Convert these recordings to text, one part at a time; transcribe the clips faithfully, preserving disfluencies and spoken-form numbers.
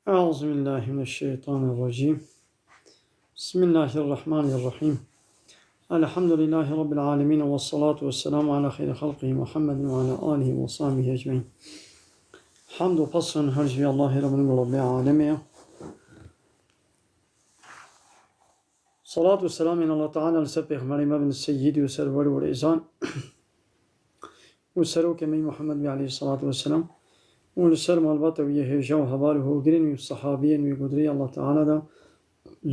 أعوذ بالله من الشيطان الرجيم. بسم الله الرحمن الرحيم. الحمد لله رب العالمين، والصلاة والسلام على خير خلقه محمد وعلى آله وصحبه أجمعين. Hamd û pesn her ji vî Allahê re bin, Rabbê alemê ye. Salat û selamên Allah Teala li ser Pêxemberê me bin, Seyyidî û Serwerî û Rêzan û Serokê me Muhammed bî aleyhissalatu vesselam û li ser malbata wî yê hêja û heval û hogirên wî û sehabiyên wî ku di rêya Allah Teala de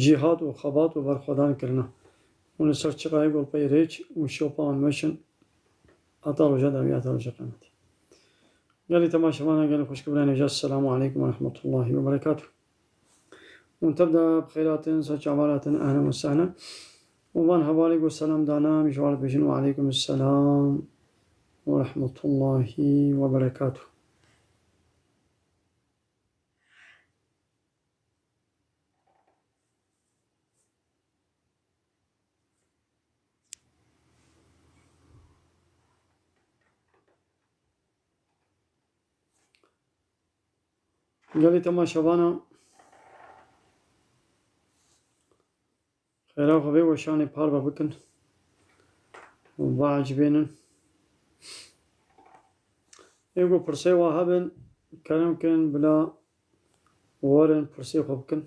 cîhad û xebat û berxwedan kirine û li ser çiqayê ku li pey rêç û şopa wan meşin heta roja dawî, heta roja qiyametê. Gelî temaşevana, gelî xwişk û birayên hêja, Esselamu aleykum ve rahmetullahi ve berekatuh. Hûn tev de bi xêr hatin, ser çavan hatin, ehlen ve sehlen. Û van hevalê ku selam dana, em ji wan re dibêjin, Ve aleykum selam ve rahmetullahi ve berekatuh. Gelî temaşevana, xêra xwe vê weşanê parve bikin û biecibênin. Ê ku pirsê we hebin, kerem kin bila werin pirsê xwe bikin.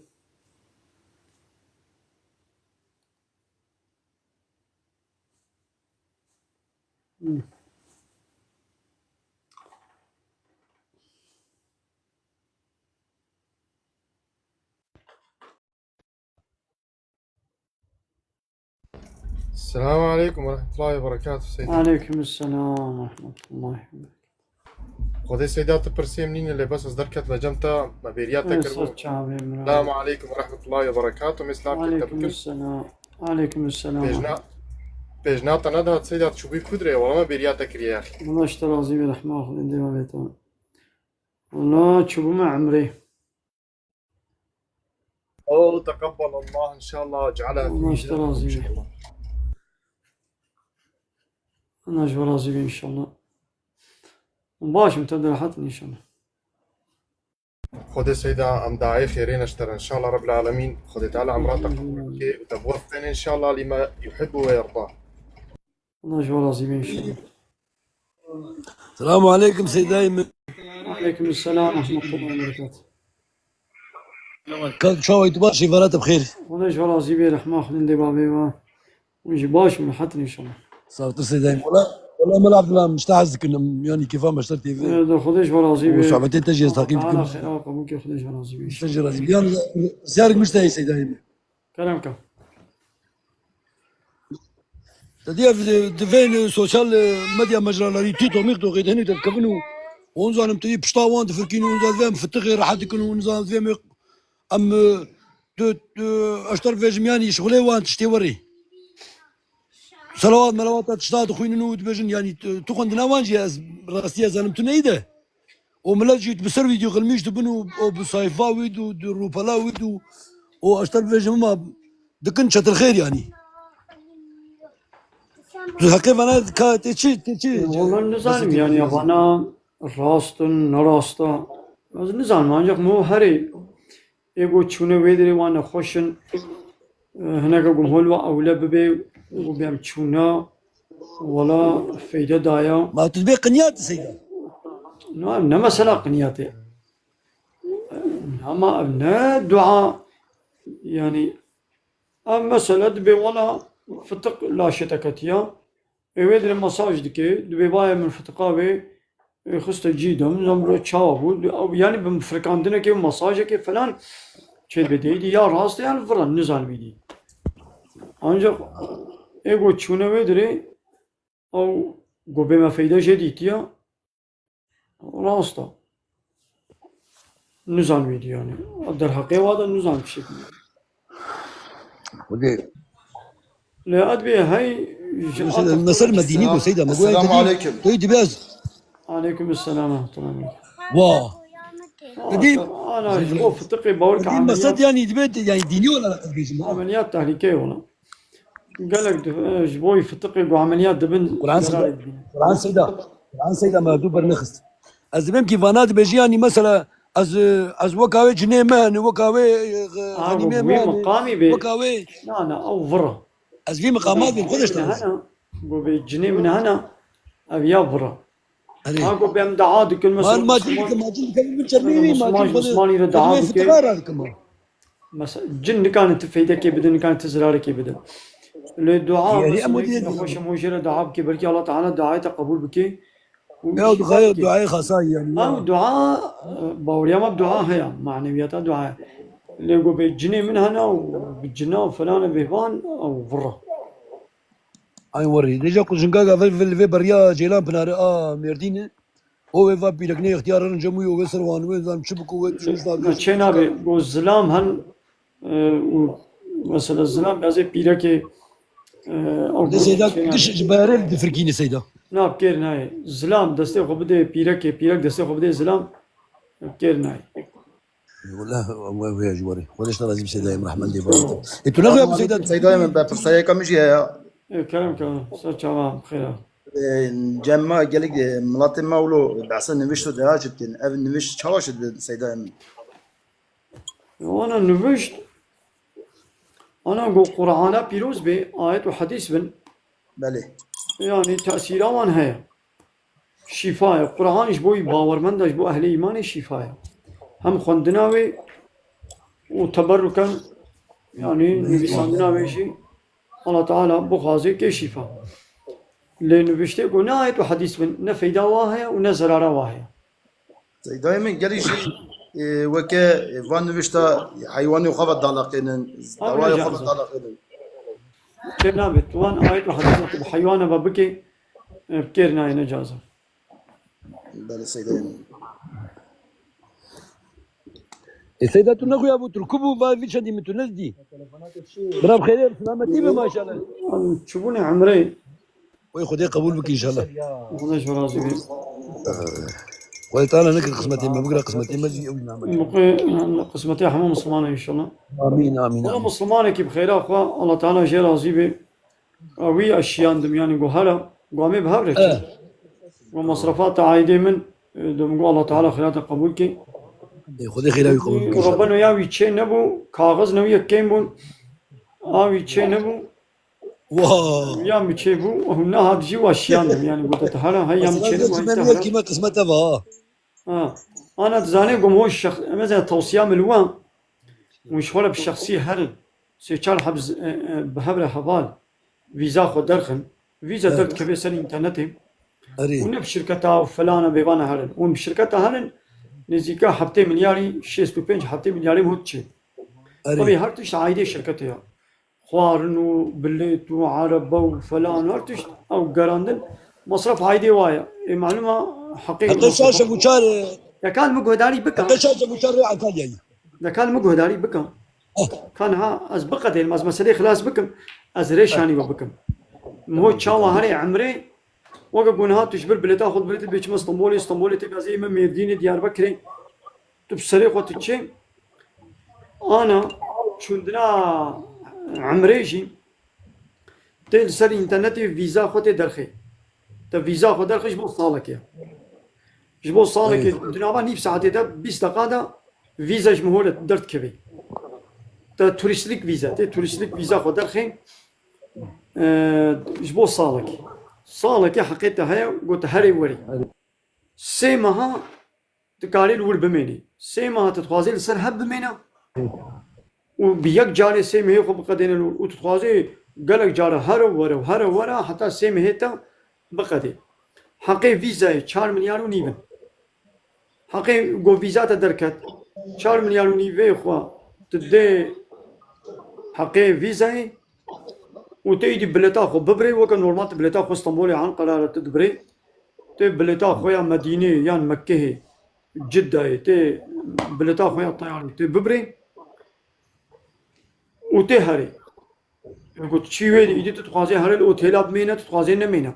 Selamun aleykum ve rahmetullahi ve berekatuhu Seyda. Aleykum selam ve rahmetullahi ve berekatuhu. Xwedê Seyda, tu pirsê min nîne, lê bes ez derketime cem te, me bêriya te kiribû. Selamun aleykum ve rahmetullahi ve berekatuhu. Me silav kir te bikim. Aleykum selam. Aleykum selam. Pêjna-, pêjna te nedihat Seyda, tu çûbûyî ku dirê, wala me bêriya te kiriye ya. Allah ji te razî be, rehma Xwedê dê ve bê te. Wala çûbûme emrê. O, teqebbel Allah, inşallah, ceala fi mizanikum, inşallah. Allah ji we razî be, inşallah. Baş im, te de rehet in, inşallah. Xwedê Seyda, em daê xêrê ne ji te re, inşallah Rabbil Alemîn. Xwedê Teala emra te qebûl bike û te biwefqêne, inşallah, lima yuhibbu ve yerda. Allah ji we razî be, inşallah. Selamu aleykum Seydayê min. Aleykum selam ve rahmetullahi ve berekatuh. Ka çawa tu baş, îvara te bi xêr. Xwedê ji we razî be, rehma Xwedê dê bavê we. Hûn jî baş in, rehet in inşallah. Sağ ol Seydayê min. Wala, wala Mela Abdullah, min ji te hez dikin, em, yanî kêfa me ji te tê vê. Ee, de Xwedê ji we razî be. Û sohbetê te jî ez teqîb dikim. Teala xêra qebûl ke, Xwedê ji we razî be. Te jî razî be. Yan, ziyaret min ji te heye Seydayê min. Kerem ke. Te dî ev, e, di vê sosyal, e, medya mecralarî, TikTok, mîktok, ê di hinî de dikevin û hûn zanim tu yî pişta wan difirkîn û hûn zan divê em fitiqê rehet dikin û hûn zan divê em, em, e, tu, tu, ez ter vêjim yanî şixulê wan tiştê werê. Selawat melawat tişta dixwînin û dibêjin yanî tu, tu xwendina wan jî ez rastî ez zanim tu neyî de. Û milet jî bi ser wî dî xilmîş dibin û, û bi sayfa wî dû, di rûpela wî dû, û ez te bibêjim, ma dikin çetilxêr yanî. Tu heqê vana ka tê çi, tê çi? Wala nizanim yanî, vana rast in, ne rast e. Ez nizanim, ancak mo herê ê ku çûne wê derê wan nexweş in. Hineke ku hol ve ewle bibe, ku bêm çûna, wala feyde daye. Ma tu dibê qinyat Seyda? Na, ne mesela qinyatê. Ama ev ne dua, yani, ev mesele dibê wala fitiq laşê te ketiya. Ê wê dire mesaj dike, dibê bayê min fitiqa wê, ê, xiste cî de, min zan bira çawa bû, di-, ew, yanî bi firkandinekê, mesajekê falan çê dibê, dî ya rast e, yan vir e, nizan bî dî. Ancak ê go çûne wê dirê, ew go bê me feyde jê dîtiya, rast e. Nizan wî dî yanî. Derheqê wa de nizan tiştekî. Xwedê. Lê edbê hey ji Mesela, mesela me dînî go Seyda, me go Esselamu aleyküm. Tey dibê ez. Aleyküm selam ve rahmetullah. Wa. Dibê ana ji bo fitiqê bawer ki dibê mesed ameliyat, yanî dibê, yanî dînî olarak ez bêjim, ha. Ameliyat tehlike wala. Gelek di-, ji bo fitiqê ku ameliyat dibin, Kur'an Seyda, Kur'an Seyda, Kur'an Seyda me du bernexist. Ez dibêm ki vana dibêjî yanî mesela Ez, ez weka wê cinê me hene, weka wê, e, Ha, xanîmê me hene, weka wê. Na, na, ew vir e. Ez vî miqamat bîm, xwe de ji te re. Go vê cinê min hene, ev ya vir e. Erê. Ha, go bê em dua dikin, ma, mesela, ma cin dikim, ma cin dikim, min çermî, ma cin, Mislimanî re dua bike. Fitra ra dikim. Mesela, cin nikarin ti feydekê bidin, nikarin ti zirarekê bidin. Lê dua, yani, mesela, em wê nexweşa min jê re dua bike, belkî Allah Teala duayê te qebûl bike. Ya, duayê, duayê xasa yani, ya. Ew dua, e, baweriya me bi dua heye, maneviyata dua heye. Lê go bê cinê min hene û bi cina û filan e bêvan, ew vir e. Ay werî. Dêja ku jingaga vê, vê, vê beriya Ceylan Pinarê a Mêrdînê, o wê va pîreknê ixtiyar in, cem wî o wê ser wan wê zan çi biko wê çi zan. Çê nabe, go zilam hen, e, û mesela zilam biraz ê pîrekê, e, ew Lê Seyda çê nabe. Giş ji berê difirkînî Seyda. Na, bi kêr nayê. Zilam destê xwe bidê pîrekê, pîrek destê xwe bidê zilam, bi kêr nayê. Wele, wê, wê ji warê. Xwedê ji te razî bi Seyda Emre Ehmedê. Ê, tu nexuya bi Seyda? Seyda Emre, be pirsayeka min jî heye. Ê, kerem, kerem. Ser çava, xêra. Ê, cem ma gelek, e, milatê me wilo behsa nivişt û deha jî dikin. Ev niviş çawa şi di Seyda Emre? Wana nivişt, ana go Qur'ana pîroz bê, ayet û hedîs bin. Belê. Yani tesîra wan heye. Şîfa ye. Quran ji bo bawermenda, ji bo ehlê îmanê şîfa ye. Hem xwendina wê û teberruken, yani nivîsandina wê jî Allah Teala bixwaze kê şîfa. Lê niviştê ku ne ayet û hedîs bin, ne feyda wa heye û ne zerara wa heye. Seydayê min gelî jî, e, weke van nivişta heywanê xwe ve dalaqênin, dawayê xwe ve dalaqênin. Kêr nabe, tu wan ayet û hedîsa tu bi heywana ve bikê, e, bi kêr nayê, ne caz e. Belê Seydayê min. E, Seyda tu nexuya bû, tu ku bû, va vî çendî min tu nezdî. Bira bi xêrê, selametî be maşallah. Çûbûnê emrê. Wê Xwedê qebûl bike înşallah. Xwedê ji we razî be. Xwedê Teala nekir qismetê me, bigire qismetê me jî ew jî name. Xwedê qismetê hemû Misliman e înşallah. Amîn, amîn, amîn. Mislimanekî bi xêra xwe, Allah Teala jê razî be. Wî ez şiyandim, yani go here, go em ê bi hev re çin. Go masrafata aîdê min, e, dibim go Allah Teala xêrata qebûl ke. Ê, Xwedê xêra wî qebûl bike înşallah. Rebeno ya wî çê nebû, kaxiz ne wî yek kêm bûn. A wî çê nebû. Wa! Ya min çêbû, û nehat jî wa şiyandim, yani gote tu here, hey ya min çênebû, hey tu here. Kîme qismet e va. Ha. Ana dizane gom ho şex-, em ez tewsiya min li wan. Hûn ji xwe re bi şexsî herin. Sê çar heb z-, e, e, bi hev re heval vîza xwe derxin. Vîza derdikeve ser înternetê. Erê. Û ne bi şirketa û felana bêvana herin. Hûn bi şirketa herin, nêzîka heftê milyarî, şêst û pênc heftê milyarî hûn diçê. Erê. Tabii her tişt aîdê şirketê ya. Xwarin û bilêt û erebe û felan her tişt ew gerandin. Masraf aîdê wa ye. Ê malûm e heqê. Heqê şaş û çar, e, Dekan min guhdarî bike. Heqê şaş û çar rê Antalyayê. Dekan min guhdarî bike. Eh. Kan ha ez biqedênim, ez meselê xilas bikim. Ez rê şanî we bikim. Min ho çawa herê emrê, weke ku niha tu ji ber bilêta xwe dibirê, tu bê çima Stenbolê, Stenbolê tê gazê me Mêrdînê, Diyarbekirê. Tu bi serê xwe tu çê. Ana çûndina emrê jî tê li ser înternetê vîza xwe tê derxê. Te vîza xwe derxê ji bo salekê. Ji bo salekê di nava nîv saetê de, bîst deqa de vîza ji min hole derdikeve. Te turîstlik vîza, tê turîstlik vîza xwe derxê, e, ji bo salekê. Salekê heqê te heye, got herê werê. Sê meha dikarî li wir bimênî. Sê meha tu dixwazî li ser hev bimêne û bi yek carê sê mehê xwe biqedêne li wir û tu dixwazî gelek cara here were û here were heta sê mehê te biqedê. Heqê vîzayê çar milyar û nîv in. Heqê go vîza te derket, çar milyar û nîvê xwe tu dê heqê vîzayê û tê îdî bileta xwe bibirê, weke normal tu bileta xwe Stenbolê, Enqera re tu dibirê. Tê bileta xwe ya Medînê yan Mekkehê, Ciddayê, tê bileta xwe ya teyarê tê bibirê û tê herê. Got çî wê dî, îdî tu dixwazê herê li otêla bimêne, tu dixwazê nemêne.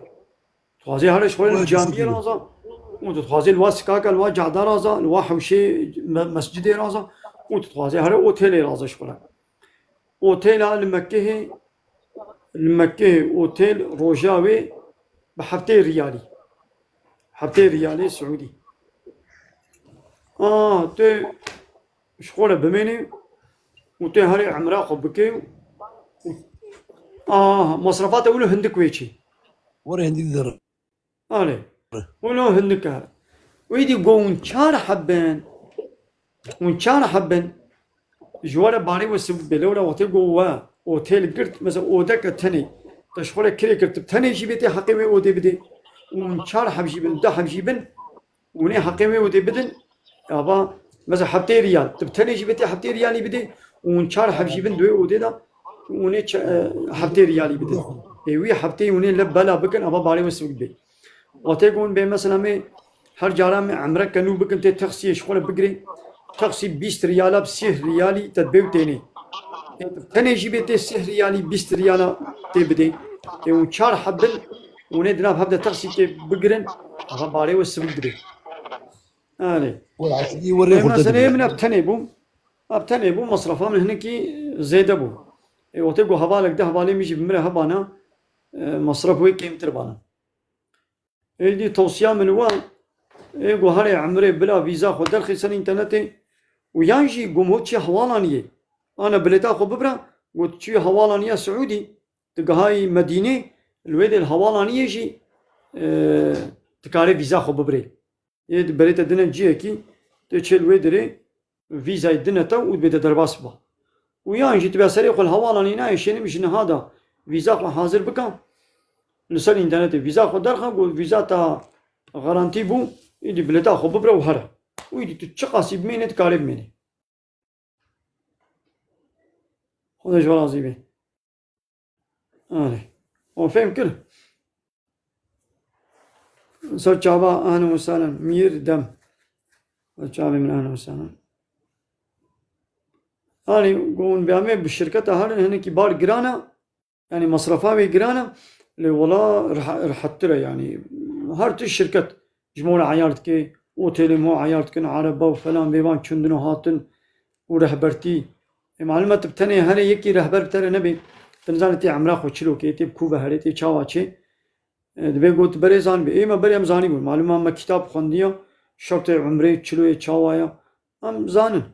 Tu dixwazê herê ji xwe li camiyê raza, û tu dixwazê li wa sikaka, li wa cada raza, li wa hewşê me-, mescidê raza, û tu dixwazê herê otêlê raza ji xwe re. Otêla li Mekkehê, li Mekkehê otêl roja wê bi heftê riyalî. Heftê riyalê Siûdî. Ah, tu ji xwe re bimênî û tu herê emra xwe bikê û, ah, masrefa te wilo hindik wê çî. Were hindik dir. Alê. Wilo hindik e. Wî dî go hûn çar heb bin. Hûn çar heb bin. Ji we re barê we sibik bê. Lewra wextê go we otêl girt, mesela odeke tenê. Te ji xwe re kirê kir, tu tenê jî bê tê heqê wê odê bidê. Hûn çar heb jî bin, du heb jî bin. Hûnê heqê wê odê bidin. Ava, mesela heftê riyal. Tu bi tenê jî bê tê heftê riyalî bidê. Hûn çar heb jî bin di wê odê de. Hûnê çe-, e, heftê riyalî bidin. Ê wî heftê hûnê li bela bikin, ava barê wê sibik bê. Wextê ku hûn bê mesela me her cara me emreke nû bikin, tê taksiyê ji xwe re bigirê. Taksî bîst riyala bi sih riyalî te dibê û tênê. Ê, tenê jî bê tê sih riyalî bîst riyala tê bidê. Ê, hûn çar heb bin, hûnê di nav hev de taksî tê bigirin, ava barê we sibik dibê. Erê. Wela, were Ê, xurte meseleyê dibe. Min ev tenê bû. Ev tenê bû, masrefa min hinekî zêde bû. Ê, wextê ku hevalek de hevalê min jî bi min re hebana, e, masref wê kêmtir bana. Êdî tewsiya min wa, ê go herê emrê bila vîza xwe derxî ser înternetê û yan jî gumho çi hewalaniyê. Ana bilêta xwe bibira, got çi hewalaniya Siûdî, tu gihayî Medînê, li wê dê li hewalaniyê jî, e, tu karê vîza xwe bibirê. Ê di berê te dine ciyekî, tu çê li wê derê, vîzayê dine te û dibê te derbas biba. Û yan jî tu be serê xwe li hewalanî nayê, şênê min ji niha de vîza xwe hazir bika, li ser înternetê vîza xwe derxe, got vîza te garantî bû, îdî bilêta xwe bibire û here. Û îdî tu çiqasî bimênê, tu karê bimênê. Xwedê ji we razî be. Erê. Wan fêm kir. Ser çava, ahlen û sahlen. Mîr dem. Ser çavê min, ahlen û sahlen. Yanî, gon bi amê bi şirketa herin hinekî bar giran e. Yanî, masrefa wê giran e. Lê wela reha-, rehettir e, yanî. Her tişt şirket ji me re eyar dike. Otelê me eyar dikin, ereba û felan, vêvan çundin û hatin û rehbertî. E, malum e, tu bi tenê herê yekî rehber bi te re nebê. Tu nizanî tê emra xwe çilo kê, tê bi ku ve herê, tê çawa çê. E, dibê got berê zanibê. Ê me berê em zanîbûn. Malum e, me kitab xwendiya, şertê umrê, çiloyê çawa ya. Em zanin.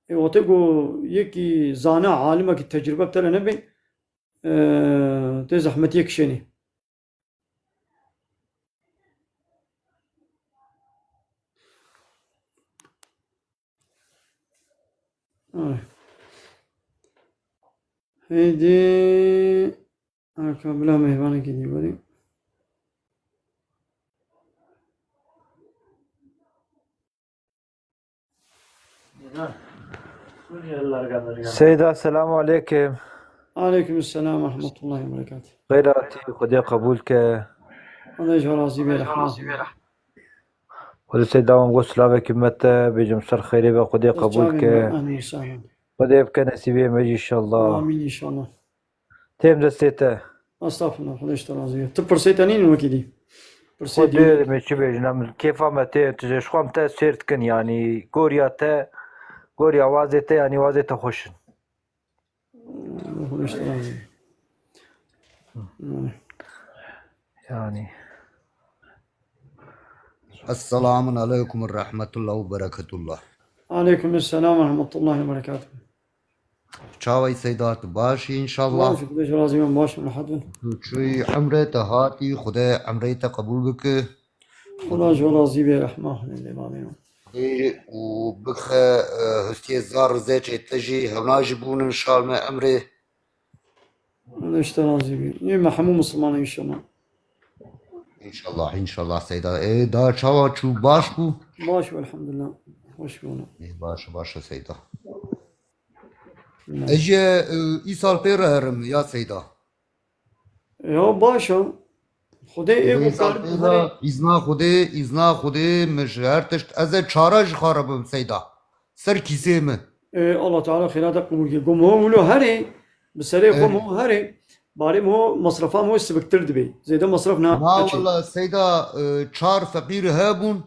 E, wextê ku yekî zana, alimekî tecrube bi te re nebê, e, tê zehmetiyê kişênê. Ay. Hêdî. Arka bila mêvanekî dî werî. Seyda, selamu aleykum. Aleykum selam ve rahmetullahi ve berekatuhu. Xeyr hatî, Xwedê qebûl ke. Xwedê ji we razî be, rehma. Xwedê Seyda wan got silavekî me te, bêjim ser xeyrê ve, Xwedê qebûl ke. Ahmîn, sağ olun. Xwedê bike nesîbê me jî inşallah. Amîn inşallah. Têm destê te. Estağfurullah, Xwedê ji te razî be. Tu pirsê te nînin wekî dî? Pirsê Xwedê dî. Me çi bêjin, em kêfa me tê, tu ji xwe em te sêr dikin, yanî goriya te, goriya wazê te, yanî wazê te xweş in. Xwedê ji te razî be. Yanî. Esselamun aleykum ve rahmetullah ve bereketullah. Aleykum selam ve rahmetullahi ve berekatuhu. Çawa yî Seyda, tu baş î înşallah? Baş, Xwedê ji razî bin, baş bin, rehat bin. Tu çûyî emrê te hatî, Xwedê emrê te qebûl bike. Xweda ji we razî be, rehma Xwedê lê bavê min. Ê, û bixe, e, hustiyê zar rizê çê te jî, hewna jî bûnin şal me emrê. Xwedê ji te razî be. Ê me hemû misilman in înşallah. Înşallah, înşallah Seyda. Ê, da çawa çû, baş bû? Baş bû, elhamdulillah. Xweş bû. Ê, baş, baş e Seyda. Bilmem. Ez jî, e, îsal pê re herim ya Seyda. Ya baş e. Xwedê ê Ê, ku îsal kar pê re, îzna Xwedê, îzna Xwedê, min ji her tişt, ez ê çare ji xwe re bim Seyda. Ser kîsê min. Ê, Allah Teala xêra te qebûl ke. Gum ho wilo herê, bi serê xwe, ê, mo herê, barê mo masrefa mo sibiktir dibê. Zêde masref na, na naçê. Wela Seyda, e, çar feqîr hebûn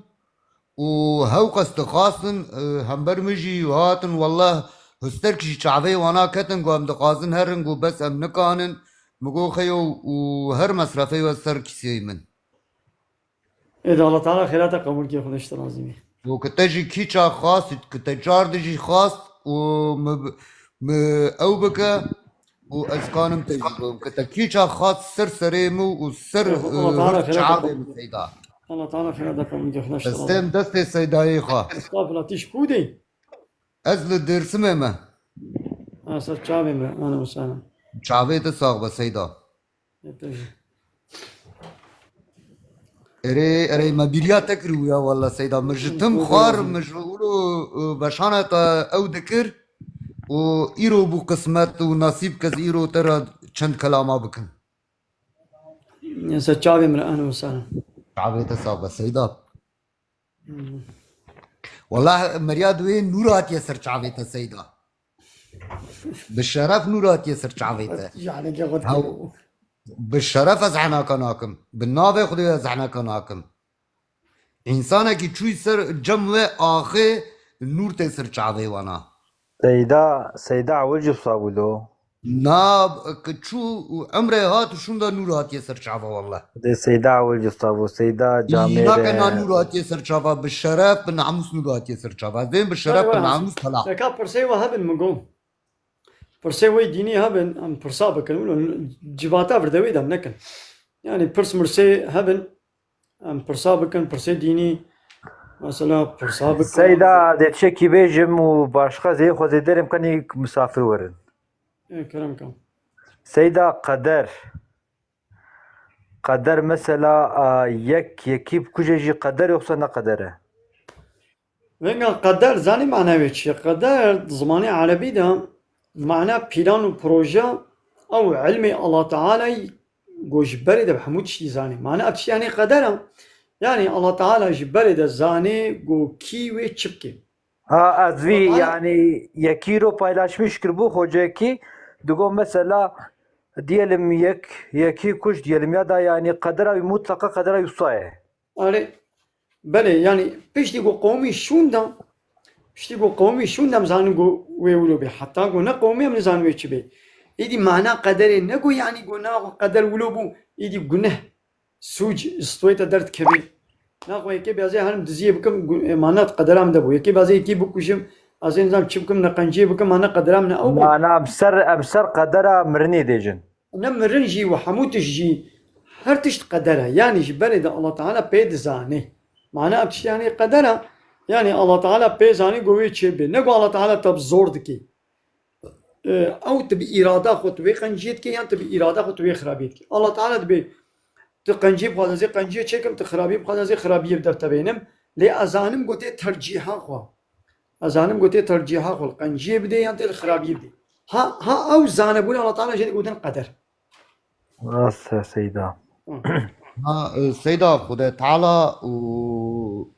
û hewqas dixwastin, e, hember min jî hatin, wela husterk jî çavê wana ketin, ku em dixwazin herin, ku bes em nikanin, min got xeyo û her mesrefê we ser kîseyê min. Ê de Allah Teala xêra te qebûl ke, Xwedê ji te razî be. û ki te jî kîça xwast, ki te car dijî xwast û mi, mi ew bike û ez kanim te jî bim. Ki te kîça xwast ser serê min û ser, Eyvallah, Allah Teala e, xêra çavê te min Seyda. Allah Teala xêra te min gehnaş. Destê min destê Seydayê xwe. Estağfurullah, tîş kûdî? Ez li Dêrsimê me. Ha, ser çavê min, ana mesela. Çavê te sax be Seyda. Erê, erê, me bîriya te kiribuya walla Seyda. Min ji tim xwar, min ji wilo, e, beşana te ew dikir û îro bû qismet û nasîb ke ez îro te re çend kelama bikim. Ser çavê min re, ehlen we sehlen. Çavê te sax be Seyda. Hmm. Walla meriya di wê nûr hatiye ser çavê te Seyda. Bi şeref nûr hatiye ser çavê te. Bi şeref ez henaka nakim. Bi navê Xwedê ez henaka nakim. Însanekî çûyî ser cem wê axê nûr tê ser çavê wana. Seyda, Seyda ewil jî wisa bû do. Na, ki çû û emrê hat û şûnda nûr hatiye ser çava walla. Dê Seyda ewil jî wisa bû, Seyda camêre. Nake na nûr hatiye ser çava, bi şeref, bi namûs nûr hatiye ser çava. Ez dêm bi şeref, bi namûs tela. Teka pirsê we hebin min got. Pirsê wê dînî hebin, em pirsa bikin, wilo civata vir de wê dem nekin. Yani pirs mirsê hebin, em pirsa bikin, pirsê dînî, mesela pirsa bikin. Seyda, dê tişekî bêjim û başqa zê xwe zêder em kenî misafir werin. Ê, kerem ke. Seyda, qeder. Qeder mesela, a, yek yekî bikuje jî qeder yoksa ne qeder e? Venga qeder, zanî mana wê çi ye? Qeder di zimanê erebî de mana plan û proje ew ilmê Allah Teala'yî ku ji berê de bi hemû tiştî zanî. Mana ev tiştî yanî qeder e. Yanî Allah Teala ji berê de zanî ku kî wê çi bike. Ha, ez vî, Allah Teala yanî yekî ro paylaşmiş kiribû, xocekî digo mesela diyelim yek, yekî kuş diyelim ya da yanî qedera wî mutlaqa qedera wî wisa ye. Erê, belê, yanî piştî ku qewmî şûnda, piştî ku qewmî şûnda em zanin ku wê wilo bê. Heta ku ne qewmî em nizanin wê çi bê. Îdî mana qederê ne ku yanî ku na qeder wilo bû, îdî guneh, sûc, stûyê te derdikevê. Na xwe yekê bêazê herim diziyê bikim, gu-, e, mana qedera min de bû. Yekê bêazê yekê bikujim, ez ê nizam çi bikim, ne qenciyê bikim, mana qedera min ne ew bû. Mana em ser, em ser qedera mirinê dêjin. Ne mirin jî û hemû tişt jî, her tişt qeder e. Yanî ji berê de Allah Teala pê dizanê. Mana ev tişt yanî qeder e. Yanî Allah Teala pê zanî ku wê çê bê. Ne ku Allah Teala te bi zor dikê. E, ew tu bi îrada xwe tu wê qenciyê dikê yan tu bi îrada xwe tu wê xirabiyê dikê. Allah Teala dibê tu qenciyê bixwaze zê qenciyê çêkim, tu xirabiyê bixwaze zê xirabiyê bi dev te bênim. Lê ez zanim ku tê tercîha xwe. Ez zanim ku tê tercîha xwe li qenciyê bidê yan tê li xirabiyê bidê. Ha, ha ew zanebûna Allah Teala jê digotin qeder. Rast e Seyda. Hı. Ha, e, Seyda, Xwedê Teala û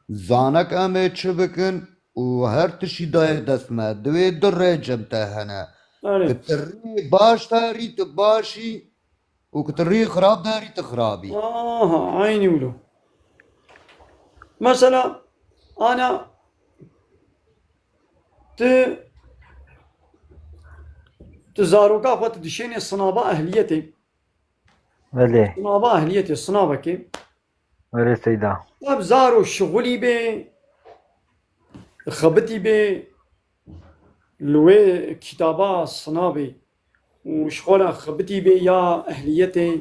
zanek em ê çi bikin û her tişî dayê dest me. Divê du rê cem te hene. Erê. Ki tu rê baş derî, tu başî û ki tu rê xirab derî, tu xirabî. Aha, eynî wilo. Mesela, ana Tu, tu zaroka xwe tu dişênê sinaba ehliyetê. Belê. Sinaba ehliyetê, sinabekê. Belê Seyda. Ev zaro şixulî bê, xebitî bê, li wê kitaba sinabê û ji xwe re xebitî bê ya ehliyetê,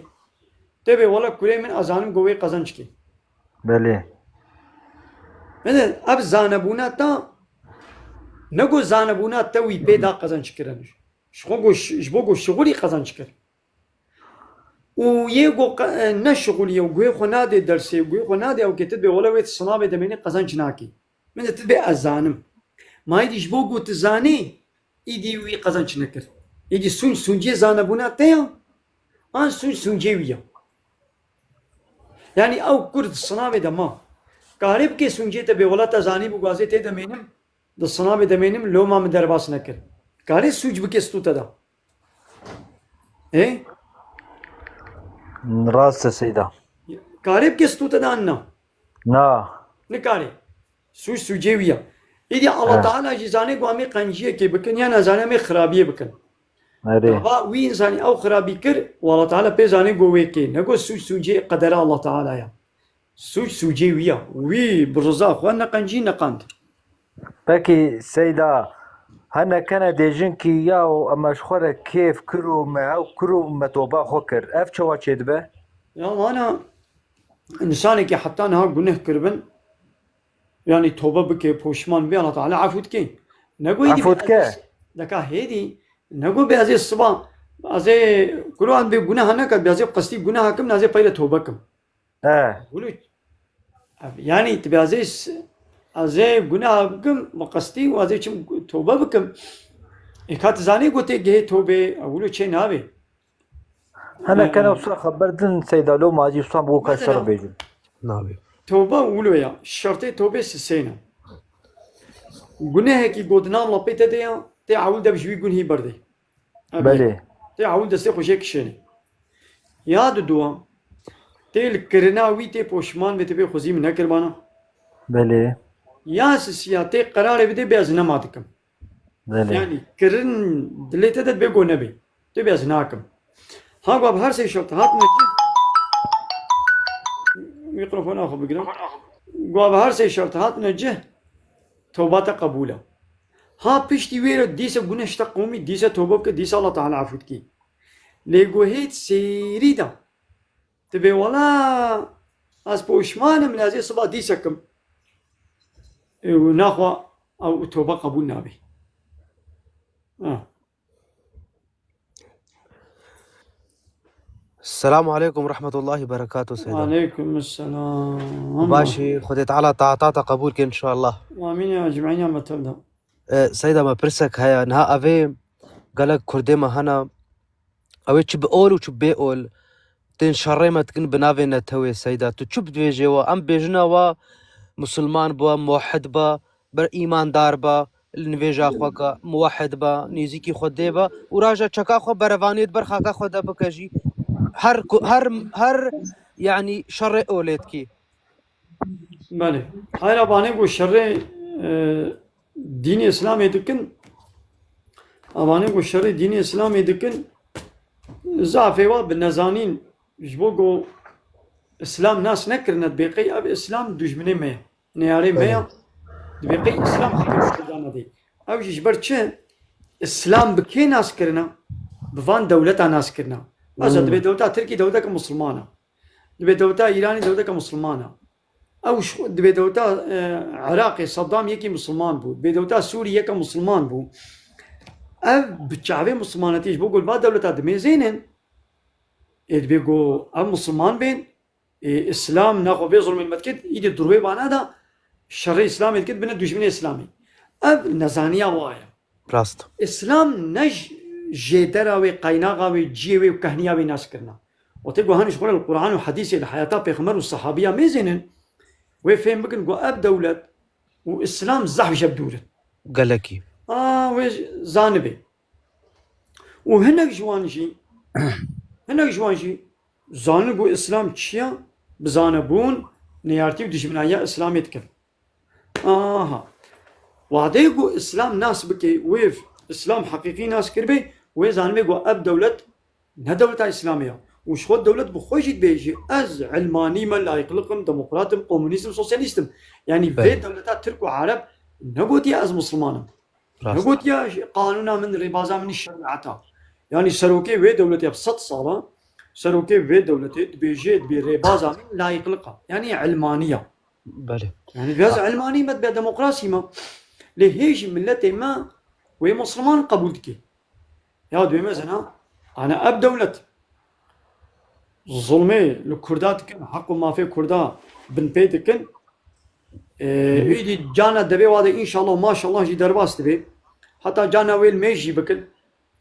tê bê wele kurê min ez zanim ku wê qezenc kê. Belê. Belê, ev zanebûna te, ne ku zanebûna te wî pê da qezenc kirin. Ji xwe ku şi-, ji bo ku şixulî qezenc kir. Û yê ku qe-, e, ne şixulî ye û guhê xwe nadê dersê, guhê xwe nadê ew kê, tu dibê wele wê tu sinabê demênê qezenc nakê. Min de tu dibê ez zanim. Ma êdî ji bo ku tu zanî, îdî wî qezenc nekir. Îdî sûc sûcê zanebûna te ya, an sûc sûcê wî ya. Yanî ew kur di sinavê de ma. Karê bike sûcê te bê, wela te zanî bû gazê tê demênim, di sinavê demênim, loma min derbas nekir. Karê sûc bike stû te de. Ê? Rast e Seyda. Karê bike stû te de an na? Na. Nikarê. Sûc sûcê wî ya. Îdî Allah He. Teala jî zanê ku em ê qenciyekê bikin, yan ez zanê em ê xirabiyê bikin. Erê. Gava wî însanî ew xirabî kir, û Allah Teala pê zanê ku wê kê. Ne ku sûc sûcê qedera Allah Teala ya. Sûc sûcê wî ya. Wî bi riza xwe neqencî neqand. Pekî Seyda, hene kene dê jinkî ya û eme ji xwe re kêf kir û me ew kir û me toba xwe kir. Ev çawa çêdibe? Ya wana, însanekî heta niha guneh kiribin, yanî tobe bike, poşman bê, Allah Teala efû dike. Nego êdî Efû bê dike? ez ê s-, deka hêdî, nego bê ez ê siba, ez ê Kur'an bê guneha nekat, bê ez ê qestî guneha kim, ez ê peyre tobe kim. He. Wilo, ev, yanî tu bê ez ê s-, ez ê guneha bikim, bi qestî û ez ê çim tobe bikim. Ê ka tu zanî gotê gihê tobê, ew wilo çê nabê. Hene Ee, kene wisa xeber din Seyda lo macî wisa bi weka Mesela, şer bêjin. Nabê. Tobe wilo ya. Şertê tobê sisêne. Gunehekî got nam la pê te de ya, tê ewil de bi ji wî gunhî berdê. Ev Belê. Yek. Tê ewil destê xwe jê kişêne. Ya di duwa, tê li kirina wî tê poşman bê, tê bê xwezî min nekirbana. Belê. Ya sisiya tê qerarê bidê bê ez nema dikim. Belê. Yanî kirin dilê te de dibê go nebê. Tê bê ez nakim. Ha gwa bi her sê şert hatine cih. Mikrofona xwe bigirin. Gwa bi her sê şert hatine cih. Toba te qebûl e. Ha piştî wê re dîse guneh ji te qomî, dîse tobe bike, dîse Allah Teala efû dikî. Lê go hêt sêrî de. Tu bê wela ez poşman im, ez ê siba dîse kim. Û naxwe ew tobe qebûl nabe. Ha. Selamu aleykum ve rahmetullahi ve berekatuhu Seyda. Aleykum selam. Başî, Xwedê Teala taata te qebûl ke inşallah. Amîn ya ecmaîn ya me tev de. E, Seyda me pirsek heye. Niha evê gelek Kurdê me hene. Ew ê çi bi ol û çi bê ol. Tên şerê me dikin bi navê netewê Seyda. Tu çi bidibêjê wa? Em bêjina wa Musulman ba, muwehid ba, ber îmandar ba, li nivêja xwe ke muwehid ba, nêzîkî Xwedê ba û raja çeka xwe berevanê di ber xaka xwe de bike jî. Her ku-, her, her, yanî şerê olê dikî. Belê. Hayra banê ku şerê, e, dînê Îslamê dikin, a banê ku şerê dînê Îslamê dikin, zafê wa bi nezanîn, ji bo ku Îslam nas nekirine, dibê qey ev Îslam dijminê me ye, neyarê me ye, Evet. dibê qey Îslam hikûmetê dane dê. Ew jî ji ber çi? Îslam bi kê nas kirine? Bi van dewleta nas kirine. Mesela Hmm. dibê dewleta Tirkî dewleteke Musulman e. Dibê dewleta Îranî dewleteke Musulman e. Ew ji xwe, dibê dewleta, e, Iraqê Saddam yekî Musulman bû. Dibê dewleta Sûrî yeke Musulman bû. Ev bi çavê Musulmanetî ji bo ku li va dewleta dimêzênin, ê dibê ku ev Musulman bên, ê Îslam naxwe vê zulmê li me dikit, îdî di rûyê vana de şerê Îslamê dikit, bine dijminê Îslamê. Ev nezaniya wa ye. Rast. Îslam ne j-, jêdera wê, qeynaxa wê, ciyê wê û kehniya wê nas kirina. Wextê ku hene ji xwe re li Quran û Hedîsê, li heyata Pêxember û sehabiya mêzênin, wê fêm bikin ku ev dewlet û Îslam zehf ji hev dûr in. Gelekî. A, wê j-, zanibê. Û hinek ji wan jî, hinek ji wan jî zanin ku Îslam çi ye, bi zanebûn, neyartî û dijminahiya Îslamê dikin. Aha. Wadê ku Îslam nas bike, wê Îslam heqîqî nas kiribê, wê zanibê ku ev dewlet ne dewleta Îslamê ye. Û ji xwe dewlet bi xwe jî dibêjî, ez ilmanî me, layîqliq im, demokrat im, komunîst im, sosyalîst im. Yanî vê Belê. dewleta Tirk û Ereb negotiye ez Musulman im. Rast. Negotiye qanûna min, rêbaza min şerîeta. Yanî serokê wê dewletê bi sed sala, serokê vê dewletê dibêje, dibê rêbaza min layîqliq e. Yanî ilmanî ye. Belê. Yanî biraz Ha. ilmanî me, be demokrasî me. Lê hê jî miletê me wê Musulman qebûl dike. Ya dibê mezina, ana ev dewlet zulmê li Kurda dikin, heq û mafê Kurda binpê dikin. Ee, Hı hı. Êdî cana devê wa de înşallah maşallah jî derbas dibe. Heta cana wê li mêj jî bikin.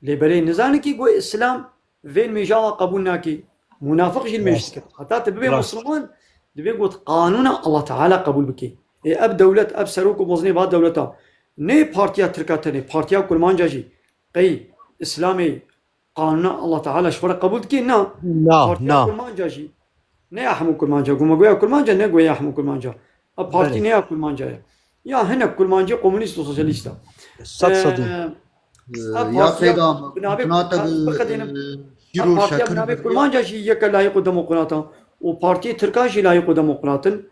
Lê berê nizanin kî ku Îslam vê li mêja wa qebûl nake. Munafiq jî li mêj Rast. dikin. Heta tu bibê Rast. Musulman, dibê ku tu qanûna Allah Teala qebûl bikî. Ê ev dewlet, ev serok û mezinê va dewleta. Nê partiya Tirka tenê, partiya Kurmanca jî. Qey Îslamê qanûna Allah Teala ji xwe re qebûl dikê? Na. Na, Partiya na. Kurmanca jî. Ne ya hemû Kurmanca. Ku me goya Kurmanca, ne goya hemû Kurmanca. A partî Belê. ne ya Kurmanca ye. Ya hinek Kurmancî komunîst û sosyalîst e. Sed sedî. Ee, Ee, a ya partiya Seyda, bi navê, mumkina te bi, biqedînim. e, şîr A û partiya bi şekir navê biriya? Kurmanca jî yeke layîq û demokrat e. û partiyê Tirka jî layîq û demokrat in.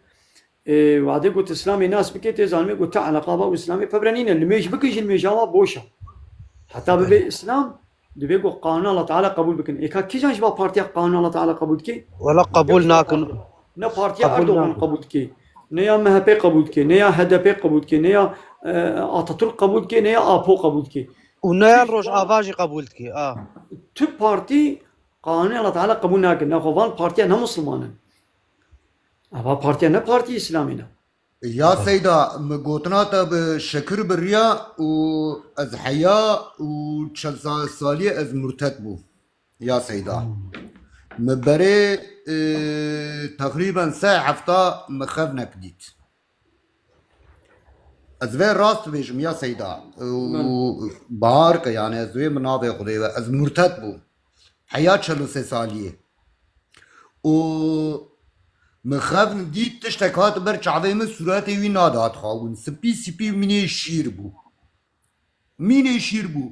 Ê, wadê got Îslamê nas bike, tê zanimê got ti eleqa ba û Îslamê pevre nîne. Limêj bikin jî limêja wa boş e. Heta bibe Îslam, divê ku qanûna Allah Teala qebûl bikin. Ê ka kîjan ji va partiya qanûna Allah Teala qebûl dike? Wela qebûl nakin. Ne partiya Qebûl Erdogan nakin. Qebûl dike, ne ya M H P qebûl dike, ne ya H D P qebûl dike, ne ya, e, Atatürk qebûl dike, ne ya Apo qebûl dike. Û ne ya Rojava jî qebûl dike, a. Tu partî qanûnê Allah Teala qebûl nakin. Nexwe van partiya ne Musulman in. Ava partiya ne partî Îslamî ne. Ya Seyda, min gotina te bi şekir biriya û ez heya û çel sa-, saliyê ez murted bûm. Ya Seyda. Min berê, e, teqrîben sê hefta min xevnek dît. Ez vê rast bêjim ya Seyda. Û Belê. Bahar ke yani ez wê min navê Xwedê ve. Ez murted bûm. Heya çel û sê saliyê. Û min xevn dît tiştek hat ber çavê min, sûretê wî nadihat xawin. Spî spî mînê şîr bû. Mînê şîr bû.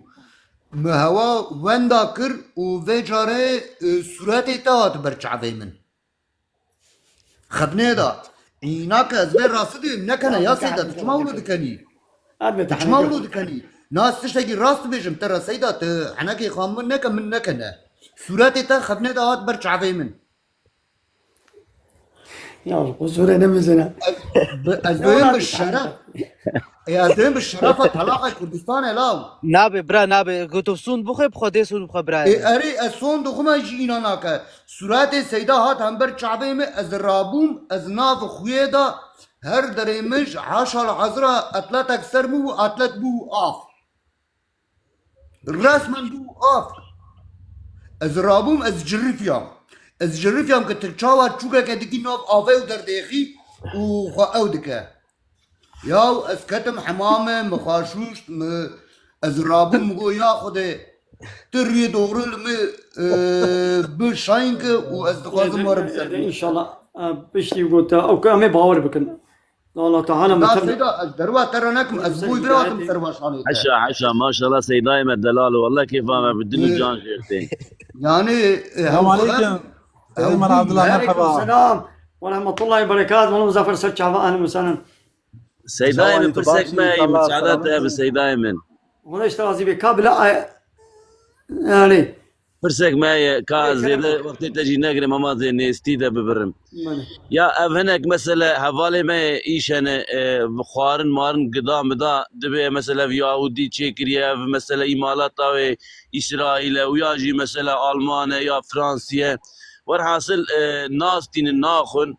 Min hewa wenda kir û vê carê, e, sûretê te hat ber çavê min. Xebnê da. Îna ke ez vê rastî diyim, nekene ya Seyda, tu çima wilo dikenî? Tu çima wilo dikenî? Na ez tiştekî rast bêjim te re Seyda, tu henekê xan min neke, min nekene. Sûretê te xebnê da hat ber çavê min. Ya, qusûrê nemizene. Ez, bi, ez duyum bi şeref. E, ez duyum bi şerefa talaqa Kurdistanê law. Nabe, bira, nabe. Ku tu sûnd bixwe, bi xwe dê sûnd bixwe, bira. E, erê, ez sûnd dixwim, jî îna nake. Sûretê Seyda hat hember çavê min, ez rabûm, ez nav xuyê da, her derê min ji haşal hazira etletek ser min û etlet bû û av. Resmen bû av. Ez rabûm, ez cirifiyam. Ez cirifiyam ke tu çawa çûkeke dikî nav avê û derdêxî û xwe ew dike. Yaw ez ketim hemamê, min xwe şûşt, min, ez rabûm, min got, ya Xwedê, tu riyê doğru li min, e, bi şayîn ke û ez dixwazim werim ser. Êdî, êdî, înşallah, e, piştî got, e, ew ke em ê bawer bikin. Allah Teala me Ya tev- Seyda, ez derwa te re nekim, ez bû vira hatim ser başanê te. Heşa, heşa, maşallah Seydayê me delal, wallah kêfa me bi dil û can jêr tê. Yani, e, Selam aleyküm. Seydê Mela Abdullah, merhaba. Selam. Ve rahmetullahi ve berekatuhu. Mela Muzaffer ser çava, ahlen ve sahlen. Seydayê min, pirsek me ye, müsaade te bi Seydayê min. Wala işte razî be. Ka bila ay-, yani. Pirsek me ye, ka zêde wextê te jî negirim, hema zê nêstî de bibirim. Belê. Ya ev hinek mesele hevalê me ye, îş hene, e, xwarin marin gida mida dibe, mesele ev Yahudî çêkiriye, ev mesele îmalata wê Îsraîl e û ya jî mesele Alman e ya Fransî ye. Werhasil, e, nastînin, naxwin.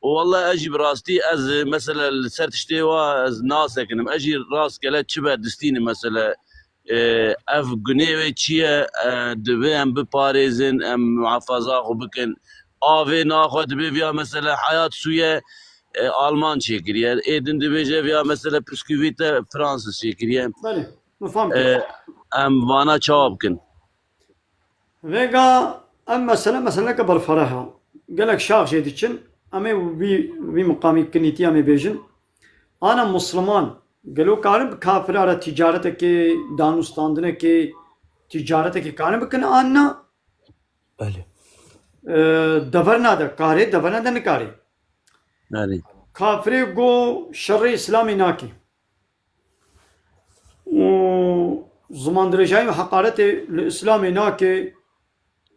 Û wele ez jî bi rastî ez, e, mesele li ser tiştê wa ez nasekinim. Ez jî rastgele çi be distînim mesele, e, ev gunê wê çi ye, e, divê em biparêzin, em muhafaza xwe bikin. Avê naxwe dibê viya mesele Hayat Suye, e, Alman çêkiriye. Ê din dibêje viya mesele piskûvî te Fransız çêkiriye. Belê, min fam kir. E, em vana çawa bikin? Vêga ev mesele meseleke berfereh e. Gelek şax jê diçin. Em ê vî, vî miqamî kinîtî em ê bêjin. Ana Musliman gelo karin bi kafira re tîcaretekê, danûstandinekê, tîcaretekê karin bikin an na? Belê. Ee, deverna de karê, deverna de nikarê. Belê. Kafirê go şerê Îslamê nake. Û zimandirêjayî û heqaretê li Îslamê nake.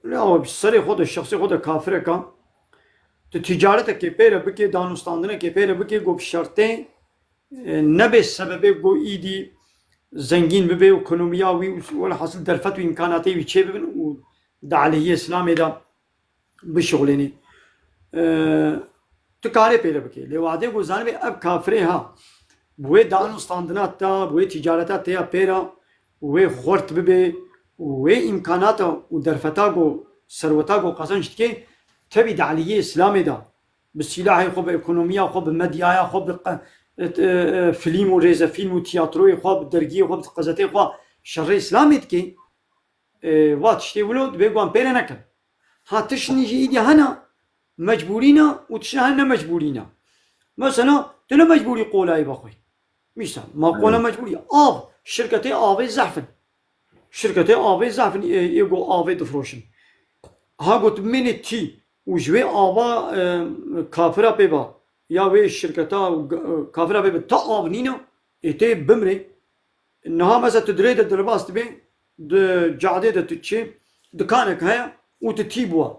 Lê awe bi serê xwe de, şexsê xwe de kafirek a. Tu tîcaretekê pê re bike, danûstandinekê pê re bike, go bi şertê, e, nebe sebebê go îdî zengîn bibe û ekonomiya wî û welhasil derfet û îmkanatê wî çêbibin û di aleyhî Îslamê de bişuxulênî. E, tu karê pê re bikê. Lê wadê ku zanibê ev kafirê ha, bi wê danûstandina te, bi wê tîcareta te ya pê re, wê xurt bibe, wê îmkanata û derfeta ku serweta ku qezenc dike, tevî di aliyê Îslamê de, bi sîlahê xwe, bi ekonomiya xwe, bi medyaya xwe, bi qe-, e, e, fîlm û rêzefîlm û tiyatroyê xwe, bi dergiyê xwe, bi qezetê xwe şerê Îslamê dike. E, va tiştê wilo dibê ku em pê re nekin. Ha tiştnî jî îdî hene mecbûrî ne û tiştê hene ne mecbûrî ne. Mesela tu ne mecbûrî qolayê vexwî. Mîsal, ma qola mecbûrî. Av, şirketê avê zehf in. Şirketê avê zehf in, ê, ê ku avê difroşin. Ha got mênê tî, û ji wê ava, e, kafira pê ba, ya wê şirketa û g-, e, kafira pê ba, ta av nîne, ê tê bimrê. Niha mesela tu dirê de derbas dibê, di cadê de tu çê, dikanek heye û tu tî bûa.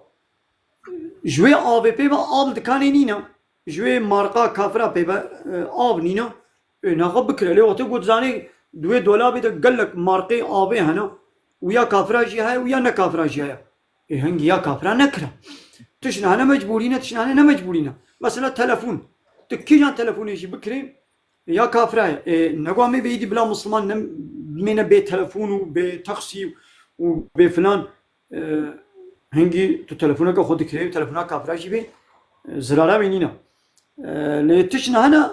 Ji wê avê pê ba av dikanê nîne. Ji wê marqa kafira pê ba, e, av nîne. Ê, naxwe bikire. Lê wextê ku dizanê di wê dolabê de gelek marqê avê hene û ya kafira jî heye û ya ne kafira jî heye. Ê, hingî ya kafira nekire. Tiştine hene mecbûrî ne, tiştine hene ne mecbûrî ne. Mesela telefon. Tu kîjan telefonê jî bikirê, ya kafira ye. Ê, negwa me bêyî dî bila Misliman ne, bimêne bê telefon û bê taksî û bê filan. E, hingî tu telefoneke xwe dikirê û telefona kafira jî bê, e, zirara wê nîne. E, lê tiştine hene, e,